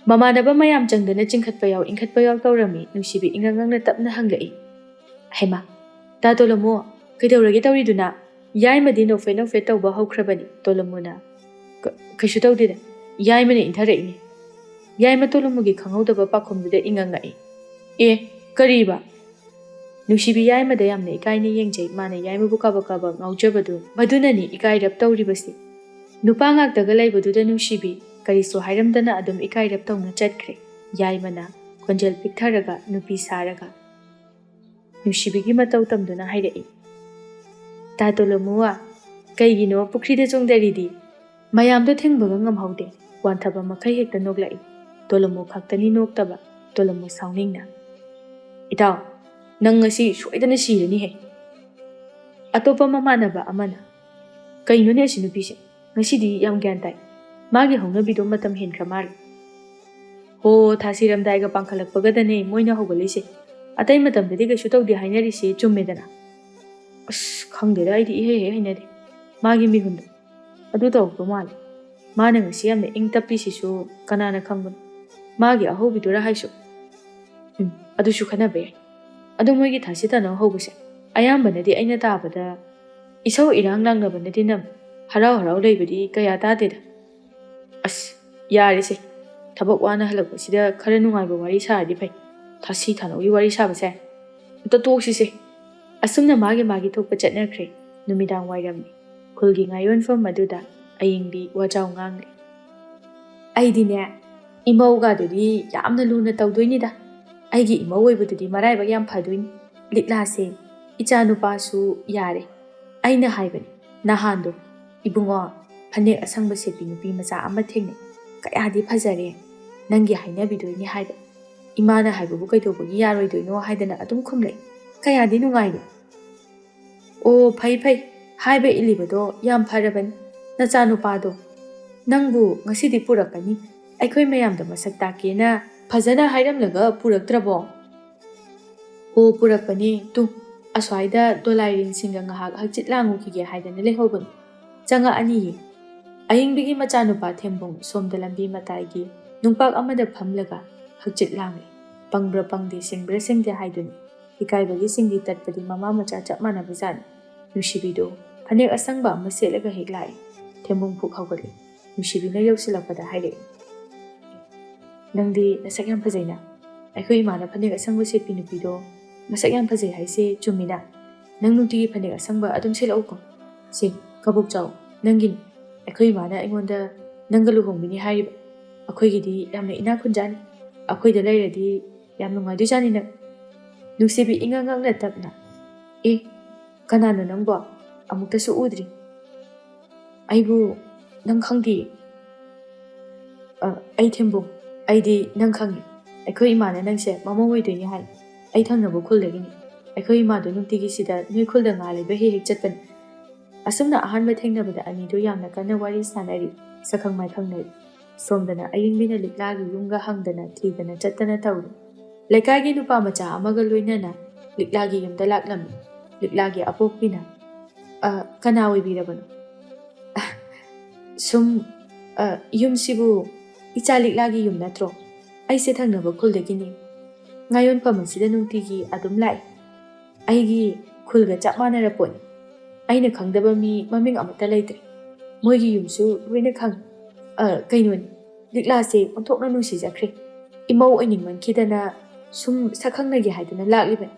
ꯃꯃꯥꯟꯅꯕ ꯃꯌꯥꯝ ꯆꯪꯗꯅ ꯆꯤꯡꯈꯠꯄ ꯌꯥꯎ, ꯏꯟꯈꯠꯄ ꯌꯥꯎ ꯇꯧꯔꯝꯃꯤ꯫ ꯅꯨꯡꯁꯤꯕꯤ ꯏꯉꯛ ꯉꯛꯅ ꯇꯞꯅ ꯍꯪꯂꯛꯏ, "ꯍꯩꯃꯥ, ꯇꯥ ꯇꯣꯂꯝꯃꯨ, ꯀꯩꯗꯧꯔꯒꯦ ꯇꯧꯔꯤꯗꯨꯅ?" ꯌꯥꯏꯃꯗꯤ ꯅꯣꯛꯐꯦꯠ ꯅꯣꯛꯐꯦꯠ ꯇꯧꯕ ꯍꯧꯈ꯭ꯔꯕꯅꯤ꯫ ꯇꯣꯂꯝꯃꯨꯅ, "ꯀ-, ꯀꯩꯁꯨ ꯇꯧꯗꯦꯗ, ꯌꯥꯏꯃꯅ ꯏꯟꯊꯔꯛꯏꯅꯦ꯫" ꯌꯥꯏꯃ ꯇꯣꯂꯝꯃꯨꯒꯤ ꯈꯪꯍꯧꯗꯕ ꯄꯥꯈꯨꯝꯗꯨꯗ ꯏꯉꯛ ꯉꯛꯏ꯫ "ꯑꯦ, ꯀꯔꯤꯕ?" ꯅꯨꯡꯁꯤꯕꯤ ꯌꯥꯏꯃꯗ ꯌꯥꯝꯅ ꯏꯀꯥꯏꯅ ꯌꯦꯡꯖꯩ꯫ ꯃꯥꯅ ꯌꯥꯏꯃꯕꯨ ꯀꯥꯕꯛ ꯀꯥꯕꯛ ꯉꯥꯎꯖꯕꯗꯨ ꯃꯗꯨꯅꯅꯤ ꯏꯀꯥꯏꯔꯞ ꯇꯧꯔꯤꯕꯁꯤ꯫ ꯅꯨꯄꯥ ꯉꯥꯛꯇꯒ ꯂꯩꯕꯗꯨꯗ ꯅꯨꯡꯁꯤꯕꯤ ꯀꯔꯤꯁꯨ ꯍꯥꯏꯔꯝꯗꯅ ꯑꯗꯨꯝ ꯏꯀꯥꯏꯔꯞ ꯇꯧꯅ ꯆꯠꯈ꯭ꯔꯦ꯫ ꯌꯥꯏꯃꯅ ꯈꯣꯟꯖꯦꯜ ꯄꯤꯛꯊꯔꯒ ꯅꯨꯄꯤ ꯁꯥꯔꯒ ꯅꯨꯡꯁꯤꯕꯤꯒꯤ ꯃꯇꯧ ꯇꯝꯗꯨꯅ ꯍꯥꯏꯔꯛꯏ, "ꯇꯥ ꯇꯣꯂꯣꯃꯨꯋꯥ, "ꯀꯩꯒꯤꯅꯣ ꯄꯨꯈ꯭ꯔꯤꯗ ꯆꯣꯡꯗꯔꯤꯗꯤ?" ꯃꯌꯥꯝꯗꯣ ꯊꯤꯡꯕꯒ ꯉꯝꯍꯧꯗꯦ꯫ ꯋꯥꯟꯊꯕ ꯃꯈꯩ ꯍꯦꯛꯇ ꯅꯣꯛꯂꯛꯏ꯫ ꯇꯣꯂꯝꯃꯨ ꯈꯛꯇꯅꯤ ꯅꯣꯛꯇꯕ, ꯇꯣꯂꯝꯃꯨ ꯁꯥꯎꯅꯤꯡꯅ꯫ "ꯏꯇꯥꯎ, ꯅꯪ ꯉꯁꯤ ꯁꯣꯏꯗꯅ ꯁꯤꯔꯅꯤꯍꯦ!" ꯑꯇꯣꯞꯄ ꯃꯃꯥꯟꯅꯕ ꯑꯃꯅ, "ꯀꯩꯅꯣꯅꯦ ꯑꯁꯤ ꯅꯨꯄꯤꯁꯦ? ꯉꯁꯤꯗꯤ ꯌꯥꯝ ꯒ꯭ꯌꯥꯟ ꯇꯥꯏ꯫ ꯃꯥꯒꯤ ꯍꯧꯅꯕꯤꯗꯣ ꯃꯇꯝ ꯍꯦꯟꯈ꯭ꯔ ꯃꯥꯜꯂꯦ꯫" "ꯍꯣ, ꯊꯥ ꯁꯤꯔꯝꯗꯥꯏꯒ ꯄꯥꯡꯈꯠꯂꯛꯄꯒꯗꯅꯦ ꯃꯣꯏꯅ ꯍꯧꯒꯠꯂꯤꯁꯦ꯫ ꯑꯇꯩ ꯃꯇꯝꯗꯗꯤ ꯀꯩꯁꯨ ꯇꯧꯗꯦ ꯍꯥꯏꯅꯔꯤꯁꯦ ꯆꯨꯝꯃꯦꯗꯅ?" "ꯑꯁ, ꯈꯪꯗꯦꯗ, ꯑꯩꯗꯤ ꯏꯍꯩ ꯍꯦꯛ ꯍꯩꯅꯗꯦ ꯃꯥꯒꯤ ꯃꯤꯍꯨꯟꯗꯣ꯫ ꯑꯗꯨ ꯇꯧꯔꯛꯄ ꯃꯥꯜꯂꯦ꯫ ꯃꯥꯅ ꯉꯁꯤ ꯌꯥꯝꯅ ꯏꯪ ꯇꯞꯄꯤꯁꯤꯁꯨ ꯀꯅꯥꯅ ꯈꯪꯕꯅꯣ? ꯃꯥꯒꯤ ꯑꯍꯧꯕꯤꯗꯨꯔ ꯍꯥꯏꯁꯨ?" "ꯎꯝ, ꯑꯗꯨꯁꯨ ꯈꯟꯅꯕ ꯌꯥꯏ꯫ ꯑꯗꯣ ꯃꯣꯏꯒꯤ ꯊꯥꯁꯤ ꯇꯥꯅꯧ ꯍꯧꯕꯁꯦ ꯑꯌꯥꯝꯕꯅꯗꯤ ꯑꯩꯅ ꯇꯥꯕꯗ ꯏꯁꯧ ꯏꯔꯥꯡ ꯂꯥꯡꯅꯕꯅꯗꯤ ꯅꯝꯃꯤ꯫ ꯍꯔꯥꯎ ꯍꯔꯥꯎ ꯂꯩꯕꯗꯤ ꯀꯌꯥ ꯇꯥꯗꯦꯗ꯫" "ꯑꯁ, ꯌꯥꯔꯦꯁꯦ꯫ ꯊꯕꯛ ꯋꯥꯅ ꯍꯜꯂꯛꯄꯁꯤꯗ ꯈꯔ ꯅꯨꯡꯉꯥꯏꯕ ꯋꯥꯔꯤ ꯁꯥꯔꯗꯤ ꯐꯩ꯫ ꯊꯥꯁꯤ ꯊꯥꯅꯧꯒꯤ ꯋꯥꯔꯤ ꯁꯥꯕꯁꯦ ꯑꯝꯇ ꯇꯣꯛꯁꯤꯁꯦ꯫" ꯑꯁꯨꯝꯅ ꯃꯥꯒꯤ ꯃꯥꯒꯤ ꯊꯣꯛꯄ ꯆꯠꯅꯈ꯭ꯔꯦ꯫ ꯅꯨꯃꯤꯗꯥꯡ ꯋꯥꯏꯔꯝꯅꯤ꯫ ꯈꯨꯜꯒꯤ ꯉꯥꯌꯣꯟꯐꯝ ꯑꯗꯨꯗ ꯑꯌꯤꯡꯕꯤ ꯋꯥꯖꯥꯎ ꯉꯥꯡꯂꯦ꯫ "ꯑꯩꯗꯤꯅꯦ, ꯏꯃꯧꯒꯗꯨꯗꯤ ꯌꯥꯝꯅ ꯂꯨꯅ ꯇꯧꯗꯣꯏꯅꯤꯗ꯫ ꯑꯩꯒꯤ ꯏꯃꯧ ꯑꯣꯏꯕꯗꯨꯗꯤ ꯃꯔꯥꯏꯕꯛ ꯌꯥꯝ ꯐꯗꯣꯏꯅꯤ꯫ ꯂꯤꯛꯂꯥꯁꯦ, ꯏꯆꯥ ꯅꯨꯄꯥꯁꯨ ꯌꯥꯔꯦ꯫ ꯑꯩꯅ ꯍꯥꯏꯕꯅꯤ, ꯅꯍꯥꯟꯗꯣ, ꯏꯕꯨꯡꯉꯣ, ꯐꯅꯦꯛ ꯑꯁꯪꯕ ꯁꯦꯠꯄꯤ ꯅꯨꯄꯤ ꯃꯆꯥ ꯑꯃ ꯊꯦꯡꯅꯩ꯫ ꯀꯌꯥꯗꯤ ꯐꯖꯔꯦ꯫ ꯅꯪꯒꯤ ꯍꯥꯏꯅꯕꯤꯗꯣꯏꯅꯤ ꯍꯥꯏꯕ꯫ ꯏꯃꯥꯅ ꯍꯥꯏꯕꯕꯨ ꯀꯩꯗꯧꯕꯒꯤ ꯌꯥꯔꯣꯏꯗꯣꯏꯅꯣ ꯍꯥꯏꯗꯅ ꯑꯗꯨꯝ ꯈꯨꯝꯂꯛꯏ꯫ ꯀꯌꯥꯗꯤ ꯅꯨꯡꯉꯥꯏꯔꯦ꯫" "ꯑꯣ, ꯐꯩ ꯐꯩ, ꯍꯥꯏꯕ ꯏꯜꯂꯤꯕꯗꯣ ꯌꯥꯝ ꯐꯔꯕꯅꯤ꯫ ꯅꯆꯥꯅꯨꯄꯥꯗꯣ ꯅꯪꯕꯨ ꯉꯁꯤꯗꯤ ꯄꯨꯔꯛꯀꯅꯤ, ꯑꯩꯈꯣꯏ ꯃꯌꯥꯝꯗ ꯃꯁꯛ ꯇꯥꯛꯀꯦꯅ ꯐꯖꯅ ꯍꯥꯏꯔꯝꯂꯒ ꯄꯨꯔꯛꯇ꯭ꯔꯕꯣ?" "ꯑꯣ, ꯄꯨꯔꯛꯄꯅꯦ꯫ ꯇꯨ, ꯑꯁ꯭ꯋꯥꯏꯗ ꯗꯣꯂꯥꯏꯔꯦꯟꯁꯤꯡꯒ ꯉꯥꯏꯍꯥꯛ ꯍꯛꯆꯤꯠ ꯂꯥꯡꯉꯨꯈꯤꯒꯦ ꯍꯥꯏꯗꯅ ꯂꯩꯍꯧꯕꯅꯤ꯫ ꯆꯪꯉꯛꯑꯅꯤꯌꯦ꯫" ꯑꯌꯤꯡꯕꯤꯒꯤ ꯃꯆꯥꯅꯨꯄꯥ ꯊꯦꯝꯕꯨꯡ ꯁꯣꯝꯗ ꯂꯝꯕꯤ ꯃꯇꯥꯏꯒꯤ ꯅꯨꯡꯄꯥꯛ ꯑꯃꯗ ꯐꯝꯂꯒ ꯍꯛꯆꯤꯠ ꯂꯥꯡꯂꯤ꯫ ꯄꯪꯕ꯭ꯔꯥ ꯄꯪꯗꯦ, ꯁꯤꯡꯕ꯭ꯔꯥ ꯁꯤꯡꯗꯦ ꯍꯥꯏꯗꯨꯅꯤ꯫ ꯏꯀꯥꯏꯕꯒꯤ ꯁꯤꯡꯂꯤ ꯇꯠꯄꯗꯤ ꯃꯃꯥ ꯃꯆꯥ ꯆꯞ ꯃꯥꯟꯅꯕꯖꯥꯠꯅꯤ꯫ ꯅꯨꯡꯁꯤꯕꯤꯗꯨ ꯐꯅꯦꯛ ꯑꯁꯪꯕ ꯑꯃ ꯁꯦꯠꯂꯒ ꯍꯦꯛ ꯂꯥꯛꯏ꯫ ꯊꯦꯝꯕꯨꯡ ꯐꯨꯛ ꯍꯧꯒꯠꯂꯤ꯫ ꯅꯨꯡꯁꯤꯕꯤꯅ ꯌꯧꯁꯤꯜꯂꯛꯄꯗ ꯍꯥꯏꯔꯛꯏ, "ꯅꯪꯗꯤ ꯅꯁꯛ ꯌꯥꯝ ꯐꯖꯩꯅ꯫ ꯑꯩꯈꯣꯏ ꯏꯃꯥꯅ ꯐꯅꯦꯛ ꯑꯁꯪꯕ ꯁꯦꯠꯄꯤ ꯅꯨꯄꯤꯗꯣ ꯃꯁꯛ ꯌꯥꯝ ꯐꯖꯩ ꯍꯥꯏꯁꯦ ꯆꯨꯝꯃꯤꯅ꯫ ꯅꯪ ꯅꯨꯡꯇꯤꯒꯤ ꯐꯅꯦꯛ ꯑꯁꯪꯕ ꯑꯗꯨꯝ ꯁꯦꯠꯂꯛꯎꯀꯣ꯫ ꯁꯦ, ꯀꯕꯣꯛ ꯆꯥꯎ, ꯅꯪꯒꯤꯅꯤ꯫ ꯑꯩꯈꯣꯏ ꯏꯃꯥꯅ ꯑꯩꯉꯣꯟꯗ ꯅꯪꯒ ꯂꯨꯍꯣꯡꯕꯤꯅꯤ ꯍꯥꯏꯔꯤꯕ꯫ ꯑꯩꯈꯣꯏꯒꯤꯗꯤ ꯌꯥꯝꯅ ꯏꯅꯥꯛ ꯈꯨꯟꯖꯥꯅꯤ꯫ ꯑꯩꯈꯣꯏꯗ ꯂꯩꯔꯗꯤ ꯌꯥꯝ ꯅꯨꯡꯉꯥꯏꯗꯣꯏꯖꯥꯅꯤ ꯅꯪ꯫" ꯅꯨꯡꯁꯤꯕꯤ ꯏꯉꯛ ꯉꯛꯅ ꯇꯞꯅ, "ꯑꯦ, ꯀꯅꯥꯅꯣ ꯅꯪꯕꯣ? ꯑꯃꯨꯛꯇꯁꯨ ꯎꯗ꯭ꯔꯤ꯫" ꯑꯩꯕꯨ ꯅꯪ ꯈꯪꯗꯤꯌꯦ꯫ "ꯑ, ꯑꯩ ꯊꯦꯝꯕꯨꯡ, ꯑꯩꯗꯤ ꯅꯪ ꯈꯪꯉꯤ꯫ ꯑꯩꯈꯣꯏ ꯏꯃꯥꯅ ꯅꯪꯁꯦ ꯃꯃꯧ ꯑꯣꯏꯗꯣꯏꯅꯤ ꯍꯥꯏ꯫ ꯑꯩ ꯊꯪꯅꯕ ꯈꯨꯜꯗꯒꯤꯅꯤ꯫ ꯑꯩꯈꯣꯏ ꯏꯃꯥꯗꯣ ꯅꯨꯡꯇꯤꯒꯤ ꯁꯤꯗ ꯅꯣꯏ ꯈꯨꯜꯗ ꯉꯥ ꯂꯩꯕ ꯍꯦꯛ ꯍꯦꯛ ꯆꯠꯄꯅꯤ꯫" ꯑꯁꯨꯝꯅ ꯑꯍꯥꯟꯕ ꯊꯦꯡꯅꯕꯗ ꯑꯅꯤꯗꯨ ꯌꯥꯝꯅ ꯀꯟꯅ ꯋꯥꯔꯤ ꯁꯥꯟꯅꯔꯤ꯫ ꯁꯛꯈꯪ ꯃꯥꯏꯈꯪꯅꯔꯤ꯫ ꯁꯣꯝꯗꯅ ꯑꯌꯤꯡꯕꯤꯅ ꯂꯤꯛꯂꯥꯒꯤ ꯌꯨꯝꯒ ꯍꯪꯗꯅ ꯊꯤꯗꯅ ꯆꯠꯇꯅ ꯇꯧꯔꯤ꯫ ꯂꯩꯀꯥꯏꯒꯤ ꯅꯨꯄꯥ ꯃꯆꯥ ꯑꯃꯒ ꯂꯣꯏꯅꯅ ꯂꯤꯛꯂꯥꯒꯤ ꯌꯨꯝꯗ ꯂꯥꯛꯂꯝꯃꯤ꯫ ꯂꯤꯛꯂꯥꯒꯤ ꯑꯄꯣꯛꯄꯤꯅ, "ꯑ, ꯀꯅꯥ ꯑꯣꯏꯕꯤꯔꯕꯅꯣ?" "ꯑ, ꯁꯨꯝ, ꯑ, ꯌꯨꯝꯁꯤꯕꯨ ꯏꯆꯥ ꯂꯤꯛꯂꯥꯒꯤ ꯌꯨꯝ ꯅꯠꯇ꯭ꯔꯣ? ꯑꯩꯁꯦ ꯊꯪꯅꯕ ꯈꯨꯜꯗꯒꯤꯅꯤ꯫ ꯉꯥꯌꯣꯟꯐꯝ ꯑꯁꯤꯗ ꯅꯨꯡꯇꯤꯒꯤ ꯑꯗꯨꯝ ꯂꯥꯛꯏ꯫ ꯑꯩꯒꯤ ꯈꯨꯜꯒ ꯆꯞ ꯃꯥꯟꯅꯔ ꯄꯣꯠꯅꯤ꯫ ꯑꯩꯅ ꯈꯪꯗꯕ ꯃꯤ ꯃꯃꯤꯡ ꯑꯃꯠꯇ ꯂꯩꯇ꯭ꯔꯦ꯫ ꯃꯣꯏꯒꯤ ꯌꯨꯝꯁꯨ ꯂꯣꯏꯅ ꯈꯪꯉꯤ꯫ ꯑ, ꯀꯩꯅꯣꯅꯤ, ꯂꯤꯛꯂꯥꯁꯦ ꯑꯣꯟꯊꯣꯛꯅ ꯅꯨꯡꯁꯤꯖꯈ꯭ꯔꯦ꯫ ꯏꯃꯧ ꯑꯣꯏꯅꯤꯡꯃꯟꯈꯤꯗꯅ ꯁꯨꯝ ꯁꯛꯈꯪꯅꯒꯦ ꯍꯥꯏꯗꯨꯅ ꯂꯥꯛꯂꯤꯕꯅꯤ꯫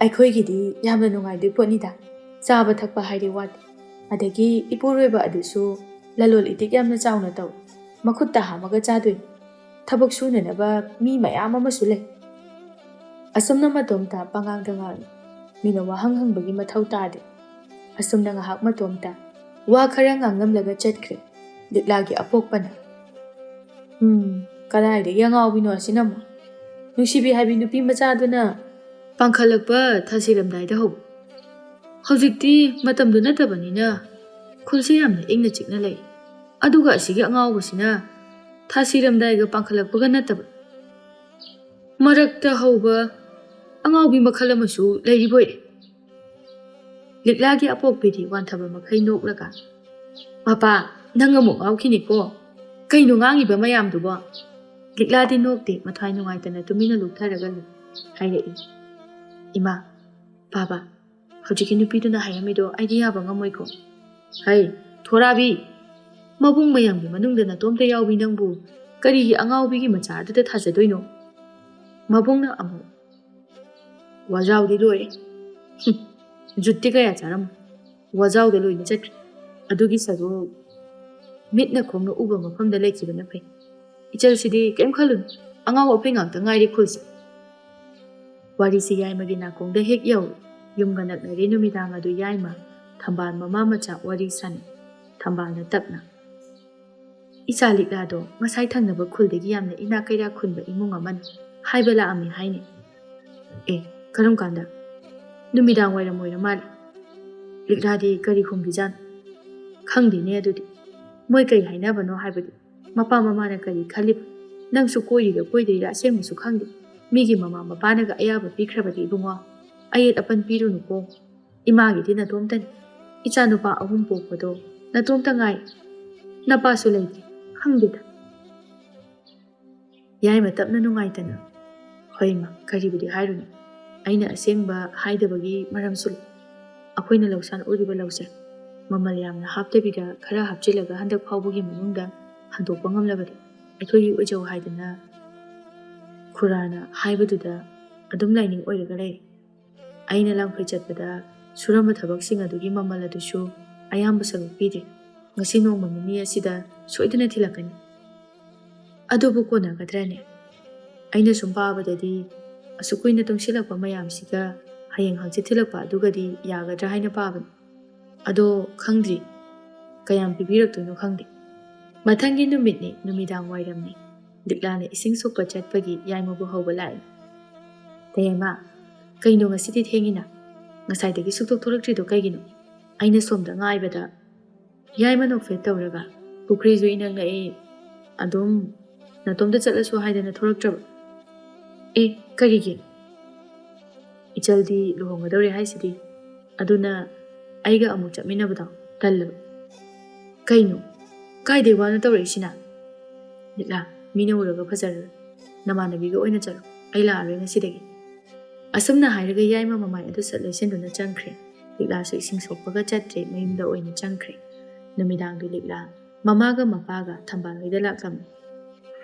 ꯑꯩꯈꯣꯏꯒꯤꯗꯤ ꯌꯥꯝꯅ ꯅꯨꯡꯉꯥꯏꯗꯣꯏ ꯄꯣꯠꯅꯤꯗ꯫ ꯆꯥꯕ ꯊꯛꯄ ꯍꯥꯏꯔꯦ ꯋꯥꯠꯇꯦ꯫ ꯑꯗꯒꯤ ꯏꯄꯨꯔꯣꯏꯕ ꯑꯗꯨꯁꯨ ꯂꯂꯣꯜ ꯏꯇꯤꯛ ꯌꯥꯝꯅ ꯆꯥꯎꯅ ꯇꯧꯏ꯫ ꯃꯈꯨꯠꯇ ꯍꯥꯝꯃꯒ ꯆꯥꯗꯣꯏꯅꯤ꯫ ꯊꯕꯛ ꯁꯨꯅꯅꯕ ꯃꯤ ꯃꯌꯥꯝ ꯑꯃꯁꯨ ꯂꯩ꯫" ꯑꯁꯨꯝꯅ ꯃꯇꯣꯝꯇ ꯄꯉꯥꯡꯗ ꯉꯥꯡꯏ꯫ ꯃꯤꯅ ꯋꯥꯍꯪ ꯍꯪꯕꯒꯤ ꯃꯊꯧ ꯇꯥꯗꯦ꯫ ꯑꯁꯨꯝꯅ ꯉꯥꯏꯍꯥꯛ ꯃꯇꯣꯝꯇ ꯋꯥ ꯈꯔ ꯉꯥꯡꯂꯝꯂꯒ ꯆꯠꯈ꯭ꯔꯦ ꯂꯤꯛꯂꯥꯒꯤ ꯑꯄꯣꯛꯄꯅ꯫ "ꯎꯝ, ꯀꯗꯥꯏꯗꯒꯤ ꯑꯉꯥꯎꯕꯤꯅꯣ ꯑꯁꯤꯅ ꯑꯃꯨꯛ? ꯅꯨꯡꯁꯤꯕꯤ ꯍꯥꯏꯕꯤ ꯅꯨꯄꯤ ꯃꯆꯥꯗꯨꯅ ꯄꯥꯡꯈꯠꯂꯛꯄ ꯊꯥꯁꯤꯔꯝꯗꯥꯏꯗ ꯍꯧꯕ꯫ ꯍꯧꯖꯤꯛꯇꯤ ꯃꯇꯝꯗꯨ ꯅꯠꯇꯕꯅꯤꯅ ꯈꯨꯜꯁꯦ ꯌꯥꯝꯅ ꯏꯪꯅ ꯆꯤꯛꯅ ꯂꯩ꯫ ꯑꯗꯨꯒ ꯑꯁꯤꯒꯤ ꯑꯉꯥꯎꯕꯁꯤꯅ ꯊꯥꯁꯤꯔꯝꯗꯥꯏꯒ ꯄꯥꯡꯈꯠꯂꯛꯄꯒ ꯅꯠꯇꯕ ꯃꯔꯛꯇ ꯍꯧꯕ ꯑꯉꯥꯎꯕꯤ ꯃꯈꯜ ꯑꯃꯁꯨ ꯂꯩꯔꯤꯕꯣꯏꯔꯦ꯫" ꯂꯤꯛꯂꯥꯒꯤ ꯑꯄꯣꯛꯄꯤꯗꯤ ꯋꯥꯟꯊꯕ ꯃꯈꯩ ꯅꯣꯛꯂꯒ, "ꯃꯄꯥ, ꯅꯪ ꯑꯃꯨꯛ ꯉꯥꯎꯈꯤꯅꯤꯀꯣ꯫ ꯀꯩꯅꯣ ꯉꯥꯡꯉꯤꯕ ꯃꯌꯥꯝꯗꯨꯕꯣ?" ꯂꯤꯛꯂꯥꯗꯤ ꯅꯣꯛꯇꯦ, ꯃꯊ꯭ꯋꯥꯏ ꯅꯨꯡꯉꯥꯏꯇꯅ ꯇꯨꯃꯤꯟꯅ ꯂꯨꯞꯊꯔꯒ ꯂꯩ꯫ ꯍꯥꯏꯔꯛꯏ, "ꯏꯃꯥ, ꯕꯥꯕꯥ, ꯍꯧꯖꯤꯛꯀꯤ ꯅꯨꯄꯤꯗꯨꯅ ꯍꯥꯏꯔꯝꯃꯤꯗꯣ ꯑꯩꯗꯤ ꯌꯥꯕ ꯉꯝꯃꯣꯏꯀꯣ꯫ ꯍꯩ, ꯊꯣꯔꯥꯕꯤ! ꯃꯕꯨꯡ ꯃꯌꯥꯝꯒꯤ ꯃꯅꯨꯡꯗ ꯅꯇꯣꯝꯇ ꯌꯥꯎꯕꯤ ꯅꯪꯕꯨ ꯀꯔꯤꯒꯤ ꯑꯉꯥꯎꯕꯤꯒꯤ ꯃꯆꯥꯗꯨꯗ ꯊꯥꯖꯗꯣꯏꯅꯣ?" ꯃꯕꯨꯡꯅ ꯑꯃꯨꯛ, "ꯋꯥꯖꯥꯎꯗꯤ ꯂꯣꯏꯔꯦ꯫ ꯍꯨꯝ, ꯖꯨꯠꯇꯤ ꯀꯌꯥ ꯆꯥꯔꯝꯃꯣꯏ꯫ ꯋꯥꯖꯥꯎꯗ ꯂꯣꯏꯅ ꯆꯠꯈ꯭ꯔꯦ꯫ ꯑꯗꯨꯒꯤ ꯁꯔꯨꯛ ꯃꯤꯠꯅ ꯈꯣꯡꯅ ꯎꯕ ꯃꯐꯝꯗ ꯂꯩꯈꯤꯕꯅ ꯐꯩ꯫ ꯏꯆꯜꯁꯤꯗꯤ ꯀꯩꯝ ꯈꯜꯂꯨꯅꯨ꯫ ꯑꯉꯥꯎ ꯑꯐꯩ ꯉꯥꯛꯇ ꯉꯥꯏꯔꯦ ꯈꯨꯜꯁꯦ꯫" ꯋꯥꯔꯤꯁꯤ ꯌꯥꯏꯃꯒꯤ ꯅꯥꯀꯣꯡꯗ ꯍꯦꯛ ꯌꯧꯏ꯫ ꯌꯨꯝꯒ ꯅꯛꯅꯔꯦ ꯅꯨꯃꯤꯗꯥꯡ ꯑꯗꯨ ꯌꯥꯏꯃ ꯊꯝꯕꯥꯜ ꯃꯃꯥ ꯃꯆꯥ ꯋꯥꯔꯤ ꯁꯥꯟꯅꯩ꯫ ꯊꯝꯕꯥꯜꯅ ꯇꯞꯅ, "ꯏꯆꯥ ꯂꯤꯛꯂꯥꯗꯣ ꯉꯁꯥꯏ ꯊꯪꯅꯕ ꯈꯨꯜꯗꯒꯤ ꯌꯥꯝꯅ ꯏꯅꯥꯛ ꯀꯩꯔꯥꯛ ꯈꯨꯟꯕ ꯏꯃꯨꯡ ꯑꯃꯅ ꯍꯥꯏꯕ ꯂꯥꯛꯑꯝꯃꯤ ꯍꯥꯏꯅꯦ꯫" "ꯑꯦ, ꯀꯔꯝ ꯀꯥꯟꯗ?" "ꯅꯨꯃꯤꯗꯥꯡ ꯋꯥꯏꯔꯝ ꯑꯣꯏꯔ ꯃꯥꯜꯂꯦ꯫" "ꯂꯤꯛꯂꯥꯗꯤ ꯀꯔꯤ ꯈꯨꯝꯈꯤꯖꯥꯠꯅꯣ?" "ꯈꯪꯗꯦꯅꯦ ꯑꯗꯨꯗꯤ꯫ ꯃꯣꯏ ꯀꯔꯤ ꯍꯥꯏꯅꯕꯅꯣ ꯍꯥꯏꯕꯗꯤ ꯃꯄꯥ ꯃꯃꯥꯅ ꯀꯔꯤ ꯈꯜꯂꯤꯕ? ꯅꯪꯁꯨ ꯀꯣꯏꯔꯤꯔ ꯀꯣꯏꯗ꯭ꯔꯤꯔ ꯑꯁꯦꯡꯕꯁꯨ ꯈꯪꯗꯦ꯫ ꯃꯤꯒꯤ ꯃꯃꯥ ꯃꯄꯥꯅꯒ ꯑꯌꯥꯕ ꯄꯤꯈ꯭ꯔꯕꯗꯤ ꯏꯕꯨꯡꯉꯣ, ꯑꯌꯦꯠ ꯑꯄꯟ ꯄꯤꯔꯨꯅꯨꯀꯣ꯫ ꯏꯃꯥꯒꯤꯗꯤ ꯅꯇꯣꯝꯇꯅꯤ꯫ ꯏꯆꯥ ꯅꯨꯄꯥ ꯑꯍꯨꯝ ꯄꯣꯛꯄꯗꯣ ꯅꯇꯣꯝꯇ ꯉꯥꯏ꯫ ꯅꯄꯥꯁꯨ ꯂꯩꯇꯦ꯫ ꯈꯪꯗꯦꯗ꯫" ꯌꯥꯏꯃ ꯇꯞꯅ ꯅꯨꯡꯉꯥꯏꯇꯅ, "ꯍꯣꯏ ꯏꯃꯥ, ꯀꯔꯤꯕꯨꯗꯤ ꯍꯥꯏꯔꯨꯅꯤ꯫ ꯑꯩꯅ ꯑꯁꯦꯡꯕ ꯍꯥꯏꯗꯕꯒꯤ ꯃꯔꯝꯁꯨ ꯂꯩ꯫ ꯑꯩꯈꯣꯏꯅ ꯂꯧꯁꯥꯟ ꯎꯔꯤꯕ ꯂꯧꯁꯦ ꯃꯃꯜ ꯌꯥꯝꯅ ꯍꯥꯞꯇꯕꯤꯗ ꯈꯔ ꯍꯥꯞꯆꯤꯜꯂꯒ ꯍꯟꯗꯛ ꯐꯥꯎꯕꯒꯤ ꯃꯅꯨꯡꯗ ꯍꯟꯗꯣꯛꯄ ꯉꯝꯂꯕꯗꯤ ꯑꯩꯈꯣꯏꯒꯤ ꯑꯣꯏꯖꯧ ꯍꯥꯏꯗꯅ ꯈꯨꯔꯥꯅ ꯍꯥꯏꯕꯗꯨꯗ ꯑꯗꯨꯝ ꯂꯥꯏꯅꯤꯡ ꯑꯣꯏꯔꯒ ꯂꯩꯔꯦ꯫ ꯑꯩꯅ ꯂꯝꯈꯩ ꯆꯠꯄꯗ ꯁꯨꯔꯝꯕ ꯊꯕꯛꯁꯤꯡ ꯑꯗꯨꯒꯤ ꯃꯃꯜ ꯑꯗꯨꯁꯨ ꯑꯌꯥꯝꯕ ꯁꯔꯨꯛ ꯄꯤꯗꯦ꯫ ꯉꯁꯤ ꯅꯣꯡꯃ ꯅꯤꯅꯤ ꯑꯁꯤꯗ ꯁꯣꯏꯗꯅ ꯊꯤꯜꯂꯛꯀꯅꯤ꯫ ꯑꯗꯨꯕꯨ ꯀꯣꯟꯅꯒꯗ꯭ꯔꯅꯦ? ꯑꯩꯅ ꯁꯨꯝ ꯄꯥꯕꯗꯗꯤ ꯑꯁꯨꯛ ꯀꯨꯏꯅ ꯇꯨꯡꯁꯤꯜꯂꯛꯄ ꯃꯌꯥꯝꯁꯤꯒ ꯍꯌꯦꯡ ꯍꯪꯆꯤꯠ ꯊꯤꯜꯂꯛꯄ ꯑꯗꯨꯒꯗꯤ ꯌꯥꯒꯗ꯭ꯔꯥ ꯍꯥꯏꯅ ꯄꯥꯕꯅꯤ꯫ ꯑꯗꯣ ꯈꯪꯗ꯭ꯔꯤ, ꯀꯌꯥꯝ ꯄꯤꯕꯤꯔꯛꯇꯣꯏꯅꯣ ꯈꯪꯗꯦ꯫" ꯃꯊꯪꯒꯤ ꯅꯨꯃꯤꯠꯅꯤ, ꯅꯨꯃꯤꯗꯥꯡ ꯋꯥꯏꯔꯝꯅꯤ꯫ ꯂꯤꯛꯂꯥꯅ ꯏꯁꯤꯡ ꯁꯣꯛꯄ ꯆꯠꯄꯒꯤ ꯌꯥꯏꯃꯕꯨ ꯍꯧꯕ ꯂꯥꯛꯏ꯫ "ꯇꯌꯥꯏꯃ, ꯀꯩꯅꯣ ꯉꯁꯤꯗꯤ ꯊꯦꯡꯉꯤꯅ? ꯉꯁꯥꯏꯗꯒꯤ ꯁꯨꯛꯊꯣꯛ ꯊꯣꯛꯂꯛꯇ꯭ꯔꯤꯗꯣ ꯀꯩꯒꯤꯅꯣ?" ꯑꯩꯅ ꯁꯣꯝꯗ ꯉꯥꯏꯕꯗ ꯌꯥꯏꯃ ꯅꯣꯛꯐꯦꯠ ꯇꯧꯔꯒ, "ꯄꯨꯈ꯭ꯔꯤꯁꯨ ꯏꯅꯛ ꯅꯛꯏ, ꯑꯗꯨꯝ ꯅꯇꯣꯝꯇ ꯆꯠꯂꯁꯨ ꯍꯥꯏꯗꯅ ꯊꯣꯛꯂꯛꯇ꯭ꯔꯕ?" "ꯑꯦ, ꯀꯔꯤꯒꯤ?" "ꯏꯆꯜꯗꯤ ꯂꯨꯍꯣꯡꯒꯗꯧꯔꯦ ꯍꯥꯏꯁꯤꯗꯤ, ꯑꯗꯨꯅ ꯑꯩꯒ ꯑꯃꯨꯛ ꯆꯠꯃꯤꯟꯅꯕꯗꯣ ꯇꯜꯂꯕ꯫" "ꯀꯩꯅꯣ? ꯀꯥꯏꯗꯩ ꯋꯥꯅꯣ ꯇꯧꯔꯛꯏꯁꯤꯅ?" "ꯂꯤꯛꯂꯥ, ꯃꯤꯅ ꯎꯔꯒ ꯐꯖꯔꯔꯣꯏ꯫ ꯅꯃꯥꯟꯅꯕꯤꯒ ꯑꯣꯏꯅ ꯆꯠꯂꯣ꯫ ꯑꯩ ꯂꯥꯛꯑꯔꯣꯏ ꯉꯁꯤꯗꯒꯤ꯫" ꯑꯁꯨꯝꯅ ꯍꯥꯏꯔꯒ ꯌꯥꯏꯃ ꯃꯃꯥꯏ ꯑꯗꯨ ꯁꯠ ꯂꯩꯁꯤꯟꯗꯨꯅ ꯆꯪꯈ꯭ꯔꯦ꯫ ꯂꯤꯛꯂꯥꯁꯨ ꯏꯁꯤꯡ ꯁꯣꯛꯄꯒ ꯆꯠꯇ꯭ꯔꯦ, ꯃꯌꯨꯝꯗ ꯑꯣꯏꯅ ꯆꯪꯈ꯭ꯔꯦ꯫ ꯅꯨꯃꯤꯗꯥꯡꯗꯨ ꯂꯤꯛꯂꯥ ꯃꯃꯥꯒ ꯃꯄꯥꯒ ꯊꯝꯕꯥꯜ ꯍꯣꯏꯗ ꯂꯥꯛꯂꯝꯃꯤ꯫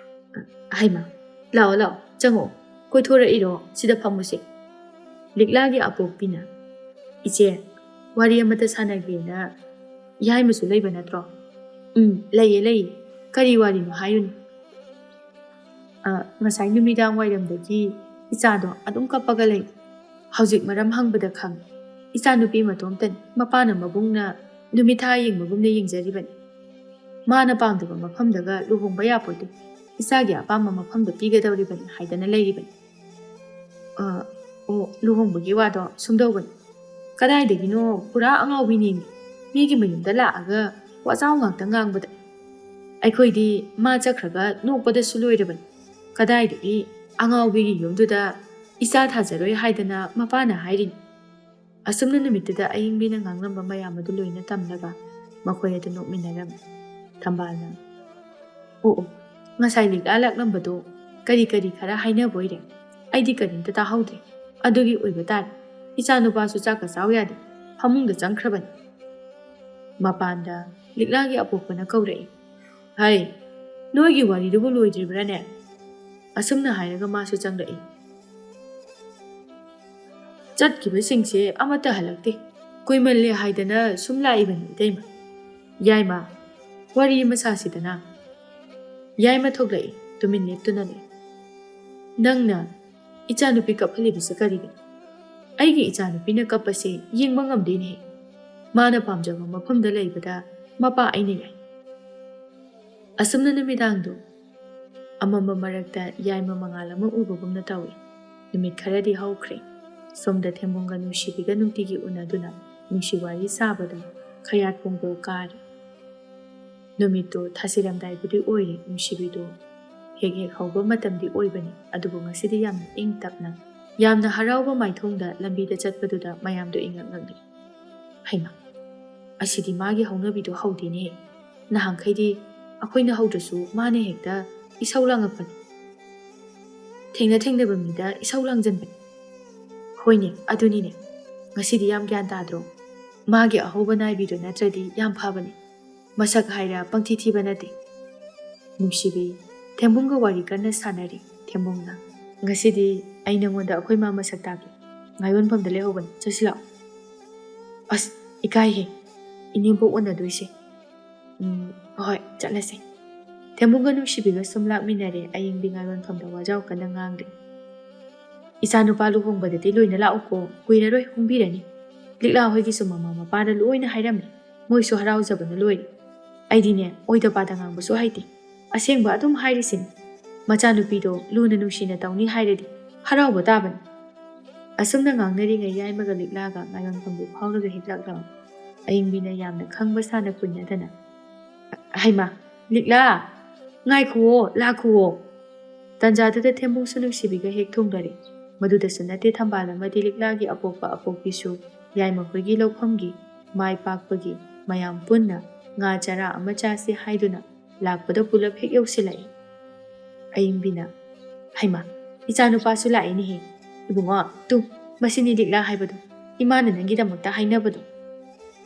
"ꯍꯩꯃꯥ, ꯂꯥꯛꯑꯣ, ꯂꯥꯛꯑꯣ, ꯆꯪꯉꯛꯑꯣ꯫ ꯀꯣꯏꯊꯣꯔꯛꯏꯔꯣ? ꯁꯤꯗ ꯐꯝꯃꯨꯁꯦ꯫" ꯂꯤꯛꯂꯥꯒꯤ ꯑꯄꯣꯛꯄꯤꯅ, "ꯏꯆꯦ, ꯋꯥꯔꯤ ꯑꯃꯇ ꯁꯥꯟꯅꯒꯦꯅ ꯌꯥꯏꯃꯁꯨ ꯂꯩꯕ ꯅꯠꯇ꯭ꯔꯣ?" "ꯎꯝ, ꯂꯩꯌꯦ, ꯂꯩꯌꯦ꯫ ꯀꯔꯤ ꯋꯥꯔꯤꯅꯣ ꯍꯥꯏꯌꯨꯅꯦ꯫" "ꯑ, ꯉꯁꯥꯏ ꯅꯨꯃꯤꯗꯥꯡ ꯋꯥꯏꯔꯝꯗꯒꯤ ꯏꯆꯥꯗꯣ ꯑꯗꯨꯝ ꯀꯞꯄꯒ ꯂꯩ꯫ ꯍꯧꯖꯤꯛ ꯃꯔꯝ ꯍꯪꯕꯗ ꯈꯪꯉꯤ꯫ ꯏꯆꯥꯅꯨꯄꯤ ꯃꯇꯣꯝꯇꯅꯤ꯫ ꯃꯄꯥꯅ ꯃꯕꯨꯡꯅ ꯅꯨꯃꯤꯠ ꯊꯥ ꯌꯦꯡꯕꯒꯨꯝꯅ ꯌꯦꯡꯖꯔꯤꯕꯅꯤ꯫ ꯃꯥꯅ ꯄꯥꯝꯗꯕ ꯃꯐꯝꯗꯒ ꯂꯨꯍꯣꯡꯕ ꯌꯥꯄꯣꯠꯇꯦ, ꯏꯆꯥꯒꯤ ꯑꯄꯥꯝꯕ ꯃꯐꯝꯗ ꯄꯤꯒꯗꯧꯔꯤꯕꯅꯤ ꯍꯥꯏꯗꯅ ꯂꯩꯔꯤꯕꯅꯤ꯫ ꯑ, ꯑꯣ, ꯂꯨꯍꯣꯡꯕꯒꯤ ꯋꯥꯗꯣ ꯁꯨꯝꯗꯧꯕꯅꯤ꯫ ꯀꯗꯥꯏꯗꯒꯤꯅꯣ ꯄꯨꯔꯥ ꯑꯉꯥꯎꯕꯤꯅꯦꯃꯤ꯫ ꯃꯤꯒꯤ ꯃꯌꯨꯝꯗ ꯂꯥꯛꯑꯒ ꯋꯥꯖꯥꯎ ꯉꯥꯛꯇ ꯉꯥꯡꯕꯗ꯫ ꯑꯩꯈꯣꯏꯗꯤ ꯃꯥ ꯆꯠꯈ꯭ꯔꯒ ꯅꯣꯛꯄꯗꯁꯨ ꯂꯣꯏꯔꯕꯅꯤ꯫ ꯀꯗꯥꯏꯗꯒꯤ ꯑꯉꯥꯎꯕꯤꯒꯤ ꯌꯨꯝꯗꯨꯗ ꯏꯆꯥ ꯊꯥꯖꯔꯣꯏ ꯍꯥꯏꯗꯅ ꯃꯄꯥꯅ ꯍꯥꯏꯔꯤꯅꯤ꯫ ꯑꯁꯨꯝꯅ ꯅꯨꯃꯤꯠꯇꯨꯗ ꯑꯌꯤꯡꯕꯤꯅ ꯉꯥꯡꯂꯝꯕ ꯃꯌꯥꯝ ꯑꯗꯨ ꯂꯣꯏꯅ ꯇꯝꯂꯒ ꯃꯈꯣꯏ ꯑꯗꯨ ꯅꯣꯛꯃꯤꯟꯅꯔꯝꯃꯤ꯫ ꯊꯝꯕꯥꯜꯅ, "ꯑꯣ, ꯑꯣ, ꯉꯁꯥꯏ ꯂꯤꯛꯂꯥ ꯂꯥꯛꯂꯝꯕꯗꯣ ꯀꯔꯤ ꯀꯔꯤ ꯈꯔ ꯍꯥꯏꯅꯕ ꯑꯣꯏꯔꯦ? ꯑꯩꯗꯤ ꯀꯔꯤꯝꯇ ꯇꯥꯍꯧꯗ꯭ꯔꯦ꯫ ꯑꯗꯨꯒꯤ ꯑꯣꯏꯕ ꯇꯥꯔꯦ꯫ ꯏꯆꯥꯅꯨꯄꯥꯁꯨ ꯆꯥꯛꯀ ꯆꯥꯎ ꯌꯥꯗꯦ, ꯐꯃꯨꯡꯗ ꯆꯪꯈ꯭ꯔꯕꯅꯤ꯫" ꯃꯄꯥꯟꯗ ꯂꯤꯛꯂꯥꯒꯤ ꯑꯄꯣꯛꯄꯅ ꯀꯧꯔꯛꯏ, "ꯍꯩ, ꯅꯣꯏꯒꯤ ꯋꯥꯔꯤꯗꯨꯕꯨ ꯂꯣꯏꯗ꯭ꯔꯤꯕ꯭ꯔꯥꯅꯦ?" ꯑꯁꯨꯝꯅ ꯍꯥꯏꯔꯒ ꯃꯥꯁꯨ ꯆꯪꯂꯛꯏ꯫ "ꯆꯠꯈꯤꯕꯁꯤꯡꯁꯦ ꯑꯃꯠꯇ ꯍꯜꯂꯛꯇꯦ꯫ ꯀꯨꯏꯃꯜꯂꯦ ꯍꯥꯏꯗꯅ ꯁꯨꯝ ꯂꯥꯛꯏꯕꯅꯤ, ꯏꯇꯩꯃ꯫" "ꯌꯥꯏꯃ, ꯋꯥꯔꯤ ꯑꯃ ꯁꯥꯁꯤꯗꯅ꯫" ꯌꯥꯏꯃ ꯊꯣꯛꯂꯛꯏ, ꯇꯨꯃꯤꯟ ꯂꯦꯞꯇꯨꯅ ꯂꯩ꯫ "ꯅꯪꯅ ꯏꯆꯥꯅꯨꯄꯤ ꯀꯞꯍꯜꯂꯤꯕꯁꯦ ꯀꯔꯤꯒꯤꯅꯣ? ꯑꯩꯒꯤ ꯏꯆꯥꯅꯨꯄꯤꯅ ꯀꯞꯄꯁꯦ ꯌꯦꯡꯕ ꯉꯝꯗꯦꯅꯦ꯫ ꯃꯥꯅ ꯄꯥꯝꯖꯕ ꯃꯐꯝꯗ ꯂꯩꯕꯗ ꯃꯄꯥ ꯑꯩꯅ ꯌꯥꯏ꯫" ꯑꯁꯨꯝꯅ ꯅꯨꯃꯤꯗꯥꯡꯗꯣ ꯑꯃꯝꯕ ꯃꯔꯛꯇ ꯌꯥꯏꯃ ꯃꯉꯥꯜ ꯑꯃ ꯎꯕꯒꯨꯝꯅ ꯇꯧꯏ꯫ ꯅꯨꯃꯤꯠ ꯈꯔꯗꯤ ꯍꯧꯈ꯭ꯔꯦ꯫ ꯁꯣꯝꯗ ꯊꯦꯝꯕꯨꯡꯒ ꯅꯨꯡꯁꯤꯕꯤꯒ ꯅꯨꯡꯇꯤꯒꯤ ꯎꯅꯗꯨꯅ ꯅꯨꯡꯁꯤ ꯋꯥꯔꯤ ꯁꯥꯕꯗ ꯈꯌꯥꯠ ꯄꯨꯡꯀꯣꯜ ꯀꯥꯔꯦ꯫ ꯅꯨꯃꯤꯠꯇꯨ ꯊꯥꯁꯤꯔꯝꯗꯥꯏꯕꯨꯗꯤ ꯑꯣꯏꯔꯦ꯫ ꯅꯨꯡꯁꯤꯕꯤꯗꯨ ꯍꯦꯛ ꯍꯦꯛ ꯍꯧꯕ ꯃꯇꯝꯗꯤ ꯑꯣꯏꯕꯅꯤ, ꯑꯗꯨꯕꯨ ꯉꯁꯤꯗꯤ ꯌꯥꯝꯅ ꯏꯪ ꯇꯞꯅ, ꯌꯥꯝꯅ ꯍꯔꯥꯎꯕ ꯃꯥꯏꯊꯣꯡꯗ ꯂꯝꯕꯤꯗ ꯆꯠꯄꯗꯨꯗ ꯃꯌꯥꯝꯗꯣ ꯏꯉꯛ ꯉꯛꯂꯤ꯫ "ꯍꯩꯃꯥ, ꯑꯁꯤꯗꯤ ꯃꯥꯒꯤ ꯍꯧꯅꯕꯤꯗꯣ ꯍꯧꯗꯦꯅꯦ꯫ ꯅꯍꯥꯟꯈꯩꯗꯤ ꯑꯩꯈꯣꯏꯅ ꯍꯧꯗ꯭ꯔꯁꯨ ꯃꯥꯅ ꯍꯦꯛꯇ ꯏꯁꯧ ꯂꯥꯡꯉꯛꯄꯅꯤ꯫ ꯊꯦꯡꯅ ꯊꯦꯡꯅꯕ ꯃꯤꯗ ꯏꯁꯧ ꯂꯥꯡꯖꯟꯕꯅꯤ꯫" "ꯍꯣꯏꯅꯦ, ꯑꯗꯨꯅꯤꯅꯦ꯫ ꯉꯁꯤꯗꯤ ꯌꯥꯝ ꯒ꯭ꯌꯥꯟ ꯇꯥꯗ꯭ꯔꯣ? ꯃꯥꯒꯤ ꯑꯍꯧꯕ ꯅꯥꯏꯕꯤꯗꯨ ꯅꯠꯇ꯭ꯔꯗꯤ ꯌꯥꯝ ꯐꯕꯅꯤ꯫ ꯃꯁꯛ ꯍꯥꯏꯔ ꯄꯪꯊꯤ ꯊꯤꯕ ꯅꯠꯇꯦ꯫" ꯅꯨꯡꯁꯤꯕꯤ ꯊꯦꯝꯕꯨꯡꯒ ꯋꯥꯔꯤ ꯀꯟꯅ ꯁꯥꯟꯅꯔꯤ꯫ ꯊꯦꯝꯕꯨꯡꯅ, "ꯉꯁꯤꯗꯤ ꯑꯩ ꯅꯉꯣꯟꯗ ꯑꯩꯈꯣꯏ ꯃꯥ ꯃꯁꯛ ꯇꯥꯛꯀꯦ꯫ ꯉꯥꯏꯌꯣꯟꯐꯝꯗ ꯂꯩꯍꯧꯕꯅꯤ, ꯆꯠꯁꯤ ꯂꯥꯛꯑꯣ꯫" "ꯑꯁ, ꯏꯀꯥꯏꯍꯦ, ꯏꯅꯦꯝꯕꯣꯛ ꯎꯅꯗꯣꯏꯁꯦ꯫" "ꯎꯝ, ꯍꯣꯏ, ꯆꯠꯂꯁꯦ꯫" ꯊꯦꯝꯕꯨꯡꯒ ꯅꯨꯡꯁꯤꯕꯤꯒ ꯁꯨꯝ ꯂꯥꯛꯃꯤꯟꯅꯔꯦ꯫ ꯑꯌꯤꯡꯕꯤ ꯉꯥꯏꯌꯣꯟꯐꯝꯗ ꯋꯥꯖꯥꯎ ꯀꯟꯅ ꯉꯥꯡꯂꯤ꯫ "ꯏꯆꯥꯅꯨꯄꯥ ꯂꯨꯍꯣꯡꯕꯗꯗꯤ ꯂꯣꯏꯅ ꯂꯥꯛꯎꯀꯣ, ꯀꯨꯏꯔꯔꯣꯏ ꯍꯣꯡꯕꯤꯔꯅꯤ꯫ ꯂꯤꯛꯂꯥ ꯍꯣꯏꯒꯤꯁꯨ ꯃꯃꯥ ꯃꯄꯥꯗ ꯂꯣꯏꯅ ꯍꯥꯏꯔꯝꯃꯤ꯫ ꯃꯣꯏꯁꯨ ꯍꯔꯥꯎꯖꯕꯅ ꯂꯣꯏꯔꯦ꯫ ꯑꯩꯗꯤꯅꯦ, ꯑꯣꯏꯗ ꯄꯥꯗ ꯉꯥꯡꯕꯁꯨ ꯍꯩꯇꯦ꯫ ꯑꯁꯦꯡꯕ ꯑꯗꯨꯝ ꯍꯥꯏꯔꯤꯁꯤꯅꯤ꯫ ꯃꯆꯥꯅꯨꯄꯤꯗꯣ ꯂꯨꯅ ꯅꯨꯡꯁꯤꯅ ꯇꯧꯅꯤ ꯍꯥꯏꯔꯗꯤ ꯍꯔꯥꯎꯕ ꯇꯥꯕꯅꯤ꯫ ꯑꯁꯨꯝꯅ ꯉꯥꯡꯅꯔꯤꯉꯩ ꯌꯥꯏꯃꯒ ꯂꯤꯛꯂꯥꯒ ꯉꯥꯏꯉꯝꯐꯝꯕꯨ ꯐꯥꯎꯔꯒ ꯍꯦꯛ ꯂꯥꯛꯂꯝꯃꯤ꯫ ꯑꯌꯤꯡꯕꯤꯅ ꯌꯥꯝꯅ ꯈꯪꯕ ꯁꯥꯅ ꯀꯨꯏꯅꯗꯅ, "ꯍꯩꯃꯥ, ꯂꯤꯛꯂꯥ! ꯉꯥꯏꯈꯨꯋꯣ, ꯂꯥꯛꯈꯨꯋꯣ!" ꯇꯟꯖꯥꯗꯨꯗ ꯊꯦꯝꯕꯨꯡꯁꯨ ꯅꯨꯡꯁꯤꯕꯤꯒ ꯍꯦꯛ ꯊꯨꯡꯂꯔꯦ꯫ ꯃꯗꯨꯗꯁꯨ ꯅꯠꯇꯦ, ꯊꯝꯕꯥꯜ ꯑꯃꯗꯤ ꯂꯤꯛꯂꯥꯒꯤ ꯑꯄꯣꯛꯄ ꯑꯄꯣꯛꯄꯤꯁꯨ ꯌꯥꯏꯃ ꯈꯣꯏꯒꯤ ꯂꯧꯐꯝꯒꯤ ꯃꯥꯏ ꯄꯥꯛꯄꯒꯤ ꯃꯌꯥꯝ ꯄꯨꯟꯅ ꯉꯥ ꯆꯔꯥ ꯑꯃ ꯆꯥꯁꯤ ꯍꯥꯏꯗꯨꯅ ꯂꯥꯛꯄꯗ ꯄꯨꯂꯞ ꯍꯦꯛ ꯌꯧꯁꯤꯜꯂꯛꯏ꯫ ꯑꯌꯤꯡꯕꯤꯅ, "ꯍꯩꯃꯥ, ꯏꯆꯥꯅꯨꯄꯥꯁꯨ ꯂꯥꯛꯏꯅꯦꯍꯦ꯫ ꯏꯕꯨꯡꯉꯣ, ꯇꯨ, ꯃꯁꯤꯅꯤ ꯂꯤꯛꯂꯥ ꯍꯥꯏꯕꯗꯣ, ꯏꯃꯥꯅ ꯅꯪꯒꯤꯗꯃꯛꯇ ꯍꯥꯏꯅꯕꯗꯣ꯫"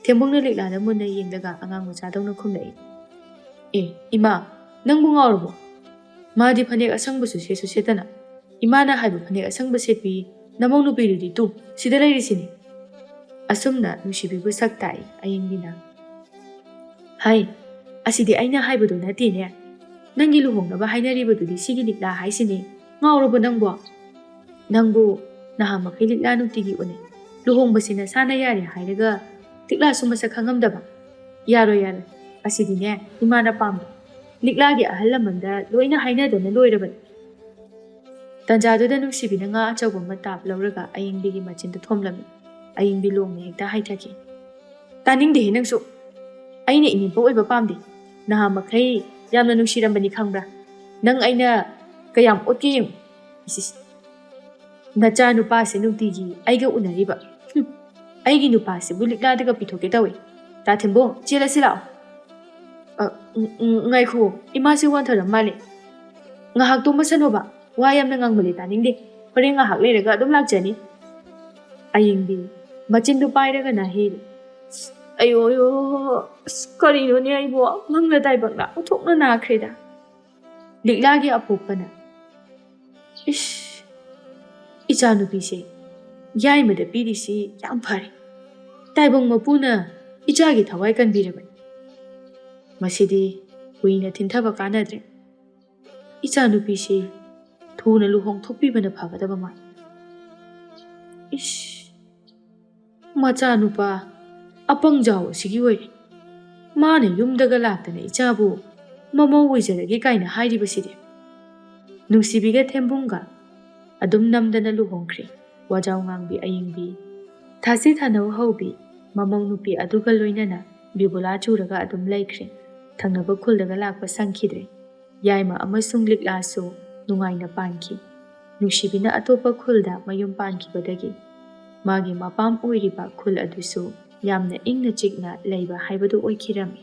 ꯊꯦꯝꯕꯨꯡꯅ ꯂꯤꯛꯂꯥꯗ ꯃꯨꯟꯅ ꯌꯦꯡꯂꯒ ꯑꯉꯥꯡ ꯃꯆꯥꯗꯧꯅ ꯈꯨꯝꯂꯛꯏ꯫ "ꯑꯦ, ꯏꯃꯥ, ꯅꯪꯕꯨ ꯉꯥꯎꯔꯕꯣ? ꯃꯥꯗꯤ ꯐꯅꯦꯛ ꯑꯁꯪꯕꯁꯨ ꯁꯦꯠꯁꯨ ꯁꯦꯠꯇꯅ꯫ ꯏꯃꯥꯅ ꯍꯥꯏꯕ ꯐꯅꯦꯛ ꯑꯁꯪꯕ ꯁꯦꯠꯄꯤ ꯅꯃꯧ ꯅꯨꯄꯤꯗꯨꯗꯤ ꯇꯨ, ꯁꯤꯗ ꯂꯩꯔꯤꯁꯤꯅꯤ꯫" ꯑꯁꯨꯝꯅ ꯅꯨꯡꯁꯤꯕꯤꯕꯨ ꯁꯛ ꯇꯥꯛꯏ ꯑꯌꯤꯡꯕꯤꯅ꯫ "ꯍꯥꯏ, ꯑꯁꯤꯗꯤ ꯑꯩꯅ ꯍꯥꯏꯕꯗꯣ ꯅꯠꯇꯦꯅꯦ꯫ ꯅꯪꯒꯤ ꯂꯨꯍꯣꯡꯅꯕ ꯍꯥꯏꯅꯔꯤꯕꯗꯨꯗꯤ ꯁꯤꯒꯤ ꯂꯤꯛꯂꯥ ꯍꯥꯏꯁꯤꯅꯤ꯫ ꯉꯥꯎꯔꯕꯣ ꯅꯪꯕꯣ? ꯅꯪꯕꯨ ꯅꯍꯥꯟ ꯃꯈꯩ ꯂꯤꯛꯂꯥ ꯅꯨꯡꯇꯤꯒꯤ ꯎꯅꯩ꯫ ꯂꯨꯍꯣꯡꯕꯁꯤ ꯅꯁꯥꯅ ꯌꯥꯔꯦ ꯍꯥꯏꯔꯒ ꯂꯤꯛꯂꯥꯁꯨ ꯃꯁꯛ ꯈꯪꯉꯝꯗꯕ? ꯌꯥꯔꯣꯏ, ꯌꯥꯔꯣꯏ꯫ ꯑꯁꯤꯗꯤꯅꯦ, ꯏꯃꯥꯅ ꯄꯥꯝꯗꯦ꯫ ꯂꯤꯛꯂꯥꯒꯤ ꯑꯍꯜ ꯂꯃꯟꯗ ꯂꯣꯏꯅ ꯍꯥꯏꯅꯗꯅ ꯂꯣꯏꯔꯕꯅꯤ꯫" ꯇꯟꯖꯥꯗꯨꯗ ꯅꯨꯡꯁꯤꯕꯤꯅ ꯉꯥ ꯑꯆꯧꯕ ꯑꯃ ꯇꯥꯞ ꯂꯧꯔꯒ ꯑꯌꯤꯡꯕꯤꯒꯤ ꯃꯆꯤꯟꯗ ꯊꯣꯝꯂꯝꯃꯤ꯫ ꯑꯌꯤꯡꯕꯤ ꯂꯣꯡꯅ ꯍꯦꯛꯇ ꯍꯥꯏꯊꯈꯤ꯫ "ꯇꯥꯅꯤꯡꯗꯦꯍꯦ ꯅꯪꯁꯨ꯫ ꯑꯩꯅ ꯏꯅꯦꯝꯕꯣꯛ ꯑꯣꯏꯕ ꯄꯥꯝꯗꯦ꯫ ꯅꯍꯥ ꯃꯈꯩ ꯌꯥꯝꯅ ꯅꯨꯡꯁꯤꯔꯝꯕꯅꯤ ꯈꯪꯕ꯭ꯔꯥ? ꯅꯪ ꯑꯩꯅ ꯀꯌꯥꯝ ꯑꯣꯠꯀꯦ ꯌꯦꯡꯉꯨ꯫ ꯏꯁ, ꯏꯁ꯫ ꯅꯆꯥ ꯅꯨꯄꯥꯁꯦ ꯅꯨꯡꯇꯤꯒꯤ ꯑꯩꯒ ꯎꯅꯔꯤꯕ꯫ ꯍꯨꯝ, ꯑꯩꯒꯤ ꯅꯨꯄꯥꯁꯤꯕꯨ ꯂꯤꯛꯂꯥꯗꯒ ꯄꯤꯊꯣꯛꯀꯦ ꯇꯧꯏ꯫ ꯇꯥ ꯊꯦꯝꯕꯣ, ꯆꯦꯜꯂꯁꯤ ꯂꯥꯛꯑꯣ꯫" "ꯑ, ꯎꯝ, ꯎꯝ, ꯉꯥꯏꯈꯣ, ꯏꯃꯥꯁꯤ ꯋꯥꯟꯊꯔ ꯃꯥꯜꯂꯦ꯫ ꯉꯥꯏꯍꯥꯛ ꯇꯨꯝꯃꯁꯅꯣꯕ, ꯋꯥ ꯌꯥꯝꯅ ꯉꯥꯡꯕꯗꯤ ꯇꯥꯅꯤꯡꯗꯦ꯫ ꯍꯣꯔꯦꯟ ꯉꯥꯏꯍꯥꯛ ꯂꯩꯔꯒ ꯑꯗꯨꯝ ꯂꯥꯛꯆꯅꯤ꯫" ꯑꯌꯤꯡꯕꯤ ꯃꯆꯤꯟꯗꯨ ꯄꯥꯏꯔꯒ ꯅꯥꯍꯦꯔꯤ꯫ "ꯑꯌꯣ, ꯑꯌꯣ, ꯑꯁ, ꯀꯔꯤꯅꯣꯅꯦ ꯑꯩꯕꯣ? ꯃꯪꯂ ꯇꯥꯏꯕꯪꯂ ꯑꯣꯟꯊꯣꯛꯅ ꯅꯥꯈ꯭ꯔꯦꯗ꯫" ꯂꯤꯛꯂꯥꯒꯤ ꯑꯄꯣꯛꯄꯅ, "ꯏꯁ, ꯏꯆꯥꯅꯨꯄꯤꯁꯦ ꯌꯥꯏꯃꯗ ꯄꯤꯔꯤꯁꯤ ꯌꯥꯝ ꯐꯔꯦ꯫ ꯇꯥꯏꯕꯪ ꯃꯄꯨꯅ ꯏꯆꯥꯒꯤ ꯊꯋꯥꯏ ꯀꯟꯕꯤꯔꯕꯅꯤ꯫ ꯃꯁꯤꯗꯤ ꯀꯨꯏꯅ ꯊꯤꯟꯊꯕ ꯀꯥꯟꯅꯗ꯭ꯔꯦ꯫ ꯏꯆꯥꯅꯨꯄꯤꯁꯤ ꯊꯨꯅ ꯂꯨꯍꯣꯡꯊꯣꯛꯄꯤꯕꯅ ꯐꯒꯗꯕ ꯃꯥꯜꯂꯤ꯫" ꯏꯁ, ꯃꯆꯥꯅꯨꯄꯥ ꯑꯄꯪ ꯖꯥꯎ ꯑꯁꯤꯒꯤ ꯑꯣꯏꯔꯦ꯫ ꯃꯥꯅ ꯌꯨꯝꯗꯒ ꯂꯥꯛꯇꯅ ꯏꯆꯥꯕꯨ ꯃꯃꯧ ꯑꯣꯏꯖꯔꯒꯦ ꯀꯥꯏꯅ ꯍꯥꯏꯔꯤꯕꯁꯤꯗꯤ꯫ ꯅꯨꯡꯁꯤꯕꯤꯒ ꯊꯦꯝꯕꯨꯡꯒ ꯑꯗꯨꯝ ꯅꯝꯗꯅ ꯂꯨꯍꯣꯡꯈ꯭ꯔꯦ꯫ ꯋꯥꯖꯥꯎ ꯉꯥꯡꯕꯤ ꯑꯌꯤꯡꯕꯤ, ꯊꯥꯁꯤ ꯊꯥꯅꯧ ꯍꯧꯕꯤ ꯃꯃꯧ ꯅꯨꯄꯤ ꯑꯗꯨꯒ ꯂꯣꯏꯅꯅ ꯕꯤꯕꯨꯂꯥ ꯆꯨꯔꯒ ꯑꯗꯨꯝ ꯂꯩꯈ꯭ꯔꯦ꯫ ꯊꯪꯅꯕ ꯈꯨꯜꯗꯒ ꯂꯥꯛꯄ ꯁꯪꯈꯤꯗ꯭ꯔꯦ꯫ ꯌꯥꯏꯃ ꯑꯃꯁꯨꯡ ꯂꯤꯛꯂꯥꯁꯨ ꯅꯨꯡꯉꯥꯏꯅ ꯄꯥꯟꯈꯤ꯫ ꯅꯨꯡꯁꯤꯕꯤꯅ ꯑꯇꯣꯞꯄ ꯈꯨꯜꯗ ꯃꯌꯨꯝ ꯄꯥꯟꯈꯤꯕꯗꯒꯤ ꯃꯥꯒꯤ ꯃꯄꯥꯝ ꯑꯣꯏꯔꯤꯕ ꯈꯨꯜ ꯑꯗꯨꯁꯨ ꯌꯥꯝꯅ ꯏꯪꯅ ꯆꯤꯛꯅ ꯂꯩꯕ ꯍꯥꯏꯕꯗꯨ ꯑꯣꯏꯈꯤꯔꯝꯃꯤ꯫